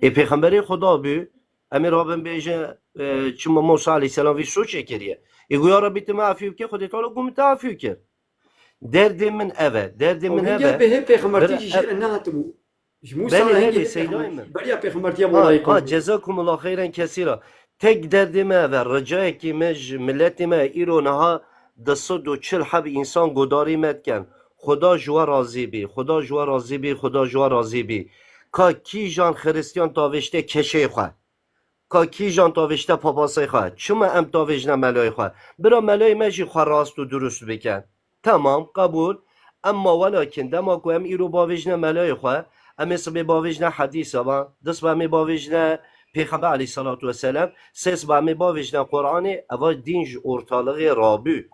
Ê pêxemberê Xuda bû, em ê rabin bêje, e, çima Mûsa aleyhisselam vî sûcê kiriye. Ê got, "Ya Rebbî, tu me efî bike", Xwedê Teala got, "Min te efî kir." Derdê min ev e, derdê min ev e. Ew hingê bihê pêxembertî jî jê re nehatibû. Ji Mûsa re hingê beriya pêxembertiya bi welayî qewimî. Belê, belê, Seyda min. Ha, cezakumullah xeyren kesîra. Tek derdê me ev e, ricayekî me ji miletê me îro niha du sed û çil heb însan gudarî me dikin. Xuda ji we razî bî, Xuda ji we razî bî, Xuda ji we razî bî. Ka kîjan xiristiyan tavêşte keşeyê xwe? Ka kîjan tavêşte papasê xwe? Çima em tavêjine melayê xwe? Bira melayê me jî xwe rast û durust bike. Temam, qebûl. Emma welakin dema ku em îro bavêjine melayê xwe, em ê sibê bavêjine hedîsa ve, du sibe em ê bavêjine Pêxember aleyhissalatu vesselam, sê sibe em ê bavêjine Qur'anê, eva dîn ji ortalığı rabû.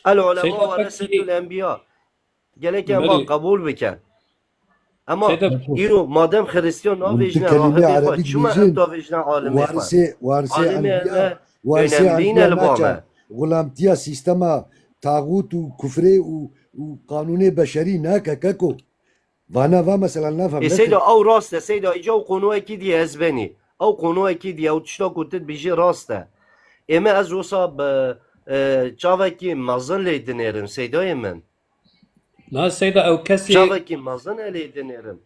El ulema Seyda, weresetul peki, enbiya. Gelek em Belê. Qebûl bikin. Ama Seyda, îro madem Xiristiyan Hûn tu navêjine kelimê rahibê xwe, erebî çima em dibêjin, tavêjine alimê xwe? Warisê, warisê Alimê enbiya, me warisê önemlî enbiya ne li ba nake. Me. Xulamtiya sîstema taxût û kufrê û, û qanûnê beşerî nake keko. Vana va mesela nafem Ê nake. Seyda, ew rast e, Seyda, îca ew qonuekî diye ez benî. Ew qonuekî diye, ew tişta ku tu dibêjî rast e. Ê me ez wisa bi, e, çavekî mezin lê dinêrim, Seydayê min. Na Seyda, ew kesê Çavekî mezin e lê dinêrim.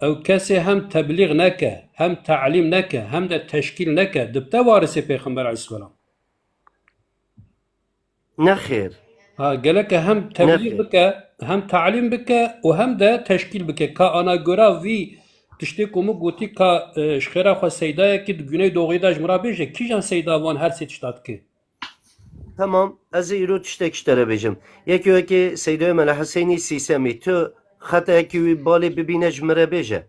Ew kesê hem teblîx neke, hem te'lîm neke, hem de teşkîl neke, dibte warisê Pêxember aleyhisselam. Nexêr. Ha, geleke hem teblîx Nexêr. bike, hem te'lîm bike û hem de teşkîl bike. Ka ana gora vî tiştê ku min gotî ka, e, ji xêra xwe Seydayekî di Güneydoğuyê de ji min re bêje, kîjan Seyda van her sê tişta dike? Tamam, ez ê îro tiştek ji te re bêjim. Yekê wekî Seydayê Mele Husênî Sîsemî, tu xetayekî wî balê bibîne ji min re bêje.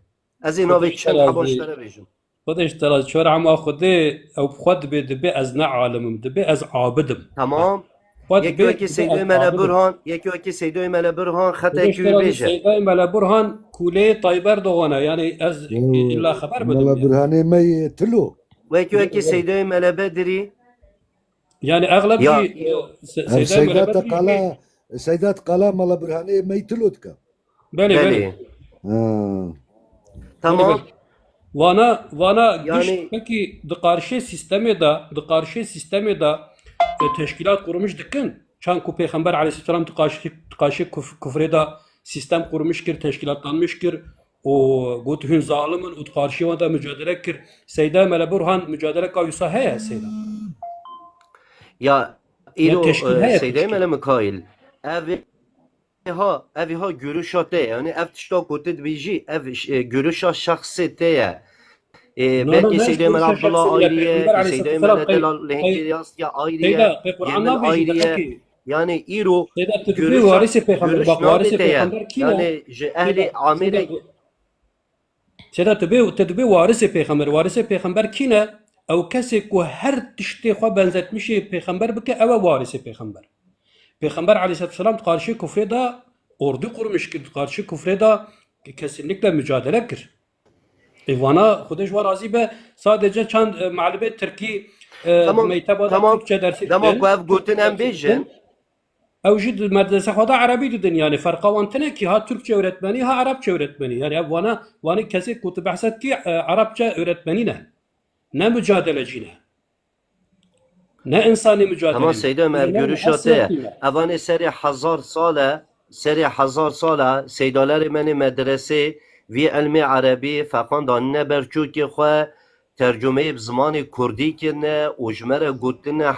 Ez ê navê çend heba ji te re bêjim. Xwedê ji te razî, çor ema Xwedê, ew bi xwe dibê, dibê ez ne alim im, dibê ez abid im. Tamam. Xwe dibê, Yekê wekî dibê Seydayê ez Mele abid im. Burhan, yekê wekî Seydayê Mele Burhan Xwedê xetayekî ji te wî razî, bêje. Seydayê Mele Burhan kûleyê Tayyip Erdogan e, yanî ez Hmm. illa xeber bidim Mele yani. Burhanê me yê tilo. Wekî wekî Seydayê Mele Bedirî. Yani exleb Ya, jî, e, Se-, Ev Seyda Seyda Mele Bedirî Teqala, jî Seyda Teqala Mala Burhanê meytilo dike. Belê, belê. Belê. Ha. Tamam. Belê, belê. Vana, vana Yani giş peki di qarşê sistemê de, di qarşê sistemê de, e, teşkîlat qurmuş dikin. Çan ku Pêxember aleyhisselam di qarşê, di qarşê kuf-, kufrê de sistem qurmuş kir, teşkîlatlanmış kir. û got, hûn zalim in û di qarşî wan de mucadele kir. Seyda Mele Burhan mucadeleka wisa heye, Seyda? Ya, Ya îro, teşkîl e, heye, Seydayê teşkîl. Mele Mikaîl, ev ha, ev ha görüşa te ye. Yani ev tişta ku tu dibêjî, ev, e, görüşa şexsê te ye. E, No, no, belkî ne Seydayê Mele görüşa Abdullah şexsê bile, ayrı ye, Peygamber e, Seydayê aleyhisselam, Mele ey, Delal Lehengî ey, Riyaz ya ayrı ye, Seyda, pê Qur'an Yemin nabêjî ayrı ye. Belkî. Yani îro Seyda, tu dibê görüşa, warisê peyxember, görüş bak, warisê nabête ya. Peyxember kî ne? Yani ji ehlê Seyda, Amerê Seyda, Seyda, tu bê, tu dibê warisê peyxember. Warisê peyxember kî ne? Ew kesê ku her tiştê xwe benzetmişê peyxember bike, ew e warisê peyxember. Peyxember aleyhisselam di qarşê kufrê de ordu qurmuş kir, di qarşê kufrê de kesinlikle mücadele kir. Ê vana Xwedê ji we razî be, sadece çend, e, mealimê tirkî, e, Tamam, mekteba de tamam. Türkçe dersî Dema didin, ku ev gotin em Türkçe dersî bêjin. didin. Ew jî di medrese xwe de erebî didin, yani ferqa wan tine kî ha Türkçe öğretmenî, ha Arapça öğretmenî. Yani ev vana, wanî kesê ku tu behset kî, e, Arapça öğretmenî ne. Ne mücadelecî ne. Ne insanê mücadele Ama ne. Seyda Ömer, Yani ne görüşa te ye. Evanê serê hezar sal e, serê hezar sal e, seydalerê me nê medresê vî ilmê erebî feqan danîne ber çûkê xwe, tercumeyê bi zimanê kurdî kirine û ji me re gotine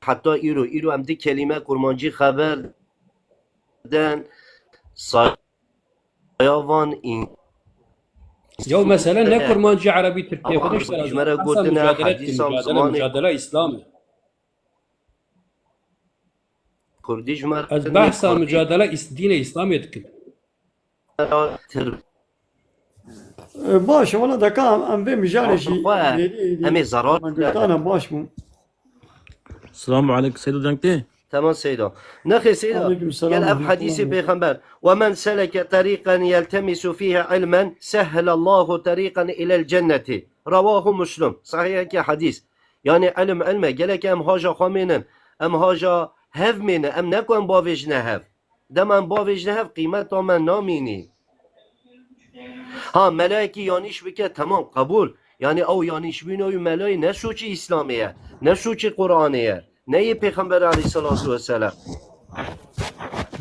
heta îro. Îro em di kelîme kurmancî xeber den, saya van in-, Yew mesele ne kurmancî, erebî, tirkî, Ama xwedî ji te ji me re razî. Behsa gotine, mücadele dikin, hedîsa bi mücadele, zimanê mücadele Îslamê. Kurdî ji me re Ez behsa nêkurdî. Mücadele is-, dînê Îslamê dikin. Tir- E, baş, wala deka em, em vê mijarê jî Xwe, nêrî, nêrî em ê zarar me girtana baş bû. Selamu aleykum, Seydo, deng tê? Tamam Seydo. Nexê Seydo. Aleyküm selam Gel ve ev rahmetullah. Hadîsê Pêxember. "Ve men seleke tariqen yeltemisu fihi ilmen, sehhelallahu tariqen ilel cenneti." Rawahu Muslim. Sahihekî hadîs. Yani ilim ilme. Gelek em haja xwe mênin. Em haja hev mênin. Em ne ku em bavêjine hev. Dema em bavêjine hev qîmeta me namînî. Ha, melayekî yanîş bike, temam, qebûl. Yani ew yanîşbûna wî melayê ne sûcî Îslamê ye, ne sûcî Qur'anê ye, ne yê Pêxember aleyhissalatu vesselam.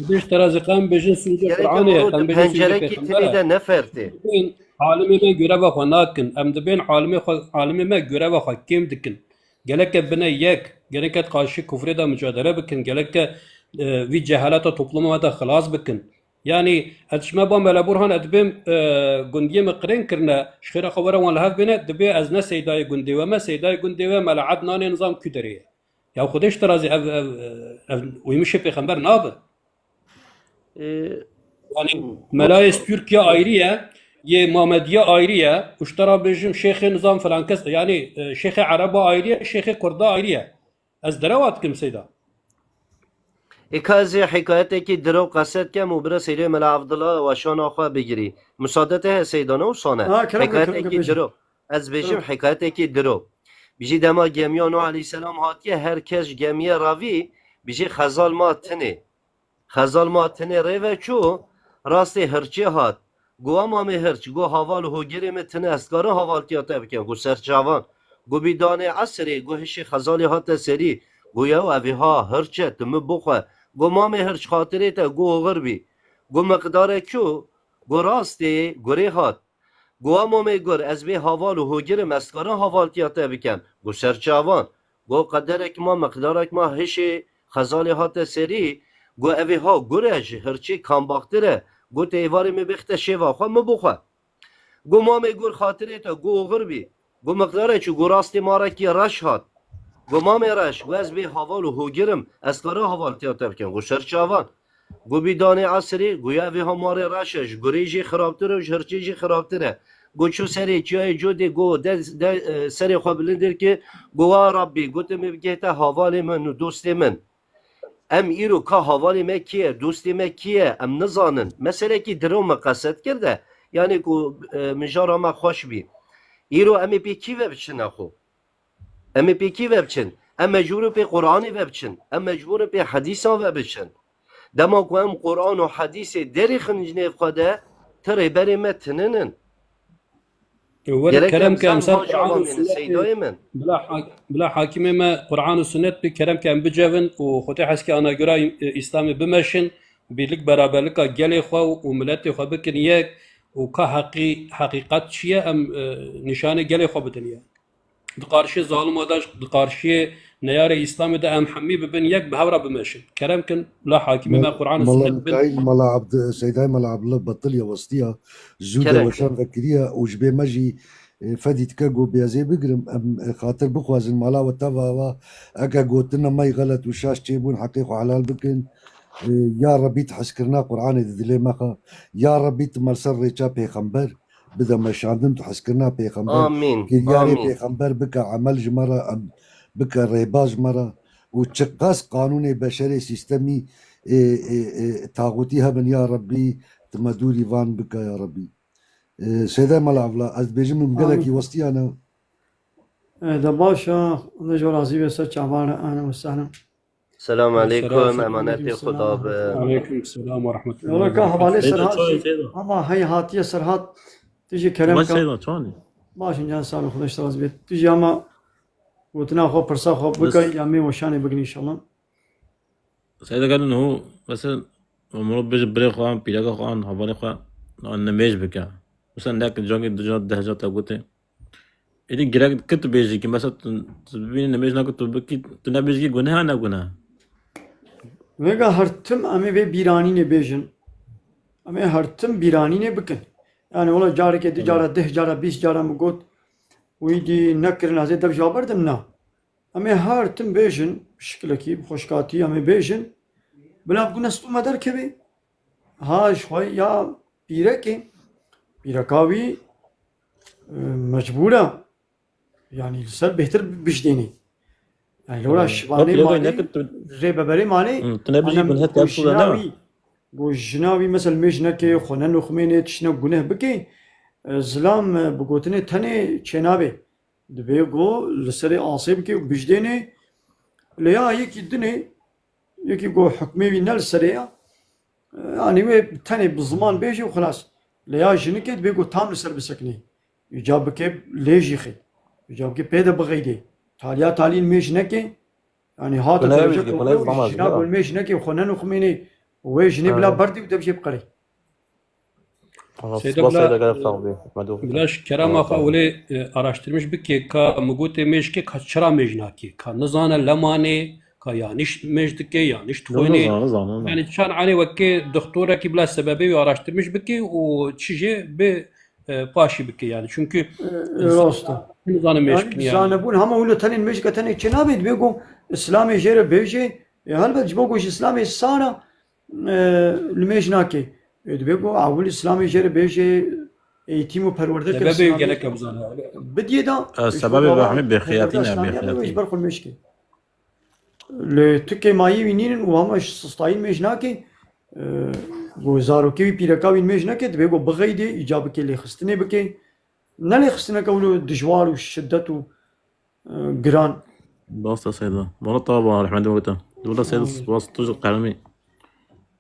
Bêj terazî qan bêjin sûcê Gerek Qur'anê ye, em qan bêjin sûcê pencerekî Pêxember tinê e. De ne fertê. Bên alimê me göreva xwe nakin. Em dibên alimê xwe, alimê me göreva xwe kêm dikin. Gereke bine yek, gereke di qarşî kufrê de mücadele bikin, gereke e, vî cehaleta topluma me de xilas bikin. Yanî ez dişme ba Mele Burhan, ez dibêm, e, gundiyê me qirên kirine, ji xêra xwe were wan li hev bêne, dibê ez ne seydayê gundê we me, seydayê gundê we Mele Ednanê nizam ku derê ye. Ya Xwedê ji te razî, ev, ev, ev uymişê pêxember nabe. Ee, Yanî melayê Türkiye ayrı ye, yê Mamediye ayrı ye, û ji te re bêjim şêxê nizam filan kes, yanî, e, şêxê Ereba ayrı ye, şêxê Kurda ayrı ye. Ez derewa dikim seyda. Ê ka ez ê hikayetekî diro qeset kem û bira Seydê Mela Abdullah weşana xwe bigirî. Musade te heye seyda, ne wisa ne? Ha, kerem ke, kerem ke, Hikayetekî bêje. diro. Ez bêjim Kerem. hikayetekî diro. Bijî dema gemiya Nuh aleyhisselam hatiye, her kes ji gemiye ravî, bijî xezal ma tinê. Xezal ma tinê rê ve çû, rastê hirçê hat. Go, "A mamê hirç," go, "haval û hogirê min tine, ez dikarim havaltiya te bikim." Go, "Ser çavan." Go, "Bî danê esirê," go, "hişê xezalê hate serî." Go, "Yew evê ha, hirç e, tu min bixwe." Go, "Mamê hirç, xatirê te," go, "oxir bî." Go, "Miqdarek çû?" Go, "Rastê gurê hat." Go, "A mamê gur, ez bê haval û hogir im, ez dikarim havaltiya te bikem." Go, "Ser çavan." Go, "Qederek ma, miqdarek ma hişê xezalê hate serî." Go, "Evê ha gur e, ji hirçê kambaxtir e." Go, "Tê êvarê min bêxte şêva xwe, min bixwe." Go, "Mamê gur, xatirê te," go, "oxir bî." Go, "Miqdare çi?" Go, "Rastê ma rekî reş hat." Go, "Mamê reş," go, "ez bê haval û hogir im, ez dikarim havaltiya te bikem." Go, "Ser çavan." Go, "Bî danê esirê," go, "Ya evê ha marê reş e, ji gurê jî xirabtir e û ji hirçê jî xirabtir e." Go, çû serê çiyayê Codê, go, de, de, e, serê xwe bilind kir, go, "Wa Rabbî," go, "tu min bigihîte havalê min û dostê min." Em îro ka havalê me kî ye, dostê me kî ye, em nizanin. Meselekî diro min qeset kir de, yanî ku, e, mijara me xweş bî. Îro em ê pê kî ve biçine xwe? Em ê pê kî ve biçin? Em mecbûr in pê Qur'anê ve biçin. Em mecbûr in pê hedîsan ve biçin. Dema ku em Qur'an û hedîsê derêxin ji nêv xwe de, ti rêberê me tinin in. Were Gerek kerem em ke em ser ser Qur'an û sünnetê, seydayê min. Bila hak-, bila hakimê me Qur'an û sünnet bi kerem ke em bicevin û xwetê heskê anagura, e, Îslamê bimeşin, birlik beraberlika gelê xwe û miletê xwe bikin yek û ka heqî-, heqîqet çi ye em, e, nîşanê gelê xwe bidin ye. Di qarşiyê zalima de, di qarşiyê neyarê Îslamê de em hemî bibin yek, bi hev re bimeşin. Kerem kin, bila hakimê me Qur'an û Mala sünnet bin. Mikaîl, Mala Abd-, Seydayê Mala Abdullah betil ya westiya, zû de Kerem. weşan vekiriye û ji bê me jî, e, fedî dike ku bêzê bigirim, em, e, xatir bixwazin mala we teva wa, eke gotina me yî xelet û şaş çêbûn, heqê xwe helal bikin. E, ya Rebî, tu hezkirina Qur'anê di dilê me xa. Ya Rebî, tu me li ser rêça pêxember bide meşandin, tu hezkirina pêxember, Amîn, kiryarê amîn. pêxember bike emel ji me re, em bike rêbaz ji me re û çiqas qanûnê beşerê sîstemî, ê, ê, ê, taxûtî hebin ya Rebbî, tu me dûrî van bike ya Rebbî. Ê, Seyda Mela Evla, ez dibêjim min gelekî Amîn. westiyane. Ê, de baş e, ne jor razî be ser çavan re, ahlen ve sehlen. Selam aleykum, Selam. emanetê Xuda be. Aleykum selam ve rahmetullah. Yola ka hevalê Seyda, serhat çawa jî, Seyda? Ama hey hatiye serhat, tu jî kerem Baş ka. Seyda, çawa ne? Baş in can sağ ol, Xuda işte razı be. Tu jî ama gotina xwe, pirsa xwe Bes- bike, ya me weşanê bigin inşallah. Seyda gelin hu, mesela, umuru bêje birê xwe an, pîreka xwe an, hevalê xwe an nimêj bike. Mesela nek cangê du ca, deh ca te gote. Êdî gerek dike tu bêjî ki, mesela tu, tu bibînî nimêj nake tu bikî, tu nebêjî ki guneh e, ne guneh? Vêga her tim em ê vê bîranînê bêjin. Em ê her tim bîranînê bikin. Yani wela carekê, du cara, deh cara, bîst cara min got, wî dî nekirin, ez ê dev ji wa berdim, na. Em ê her tim bêjin, bi şikilekî, bi xweşkatî em ê bêjin. Bila bi gunestû me derkevê. Ha, ji xwe ya pîrekê, pîreka wî, e, mecbûr e. Yanî li ser bêhtir bijdênê. Yanî li wira Hmm. şivanê Bak, lê malê, neke tu rêbeberê malê, Hmm, tu nebijî anem gunhet ku yapsû jina ne? wî, ku jina wî mesela mêj neke, xwe ne nuxmênê, tiştine guneh bike, e, zilam, e, bi gotinê tenê çênabê. Dibê ku li serê asê bike û bijdênê. Lê ya yekî dinê, yekî ku hukmê wî ne li serê ya, Yanî wê tenê bi ziman bêjî û xilas. Lê ya jinikê dibê ku tam li ser bisekinê. Îca bike lê jî xê. Îca bike pê de bixeydê. Taliya talîn mêj neke. Yanî hate Xwe ne derece bêjî, xwe ne kokê û zama jina zî, gul mêj neke, xwe ne nuxmînê. Wê jinê bila Ha. berdî û dev jê biqerê. Seyda Spas bila, Seyda, gelek sax bî. Bila ji kerema xwe welê, e, araştirmiş bike ka migotê mêj ke ka çira mêj nake. Ka nizane lemanê ka yanîş mêj dike, yanîş dixwînê. Zane, zane. Yani çan anê wekê doktorekî bila sebebê wî araştirmiş bike û çi jê bi, e, paşî bike yani. Çünkü e, rast e. Nizane mêj yani. Zanebûn hema wilo tenê mêj ke tenê çê nabê, dibê ku Îslamê jê re bêjê, e, helbet ji bo ku ji Îslamê sara, e, li mêj nake. E, dibê ku ewil Îslamê jê re bêjê, eğitim û perwerde kir. Sebebê gelek ew zane. Bidiyê da, e, sebebê vehmî bêxeyatî ne, bêxeyatî. Ji ber xwe mêj ke. Li tu kêmayî wî nînin û hema ji sistayîn mêj nake, e, ku zarokê wî pîreka wî mêj neke, dibê ku bixeydê, îca bike lêxistinê bike. Ne lêxistineke wilo dijwar û şiddet û, e, giran. Basta Seyda. Wala taba rehmet wekta. Wala Seyda, spas tu ji qelemî.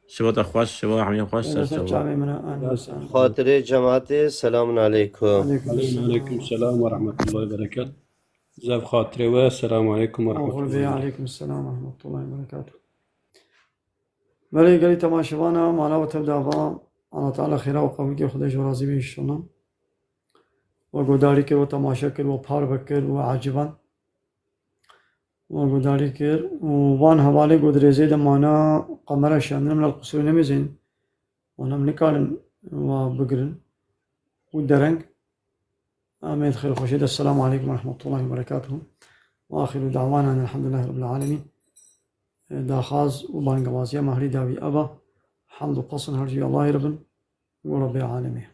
Şiva te xweş, şiva hemî xweş, ser çava. Çavê min e, amin. Xatirê cemaatê, selamun aleykum. Aleykum selam. Aleykum selam ve rahmetullahi ve berekat. Zev xatirê we, selamu aleykum ve rahmetullah. Oxir be, aleykum selam ve rahmetullah ve berekatuh. Belê gelî temaşevana, mala we tev de ava, Allah Teala xêra û qebulkê Xwedê ji we razî be înşallah. We guhdarî kir, we temaşe kir, we parve kir, we eciband. We guhdarî kir û van hevalê ku di rêzê de mana, qemera şandin min el qusûrê nemêzên. Wana em nikarin wa bigirin û dereng. Em ê di xêr û xweşiyê de. Selamu aleykum ve rahmetullahi ve berekatuhu. Ve axiru da'wana elhamdulillahi rabbil alemin. Daxwaz û bangewaziya me herî dawî ev e. Hemd û pesn her jî Allahê re bin û Rebbê alemê.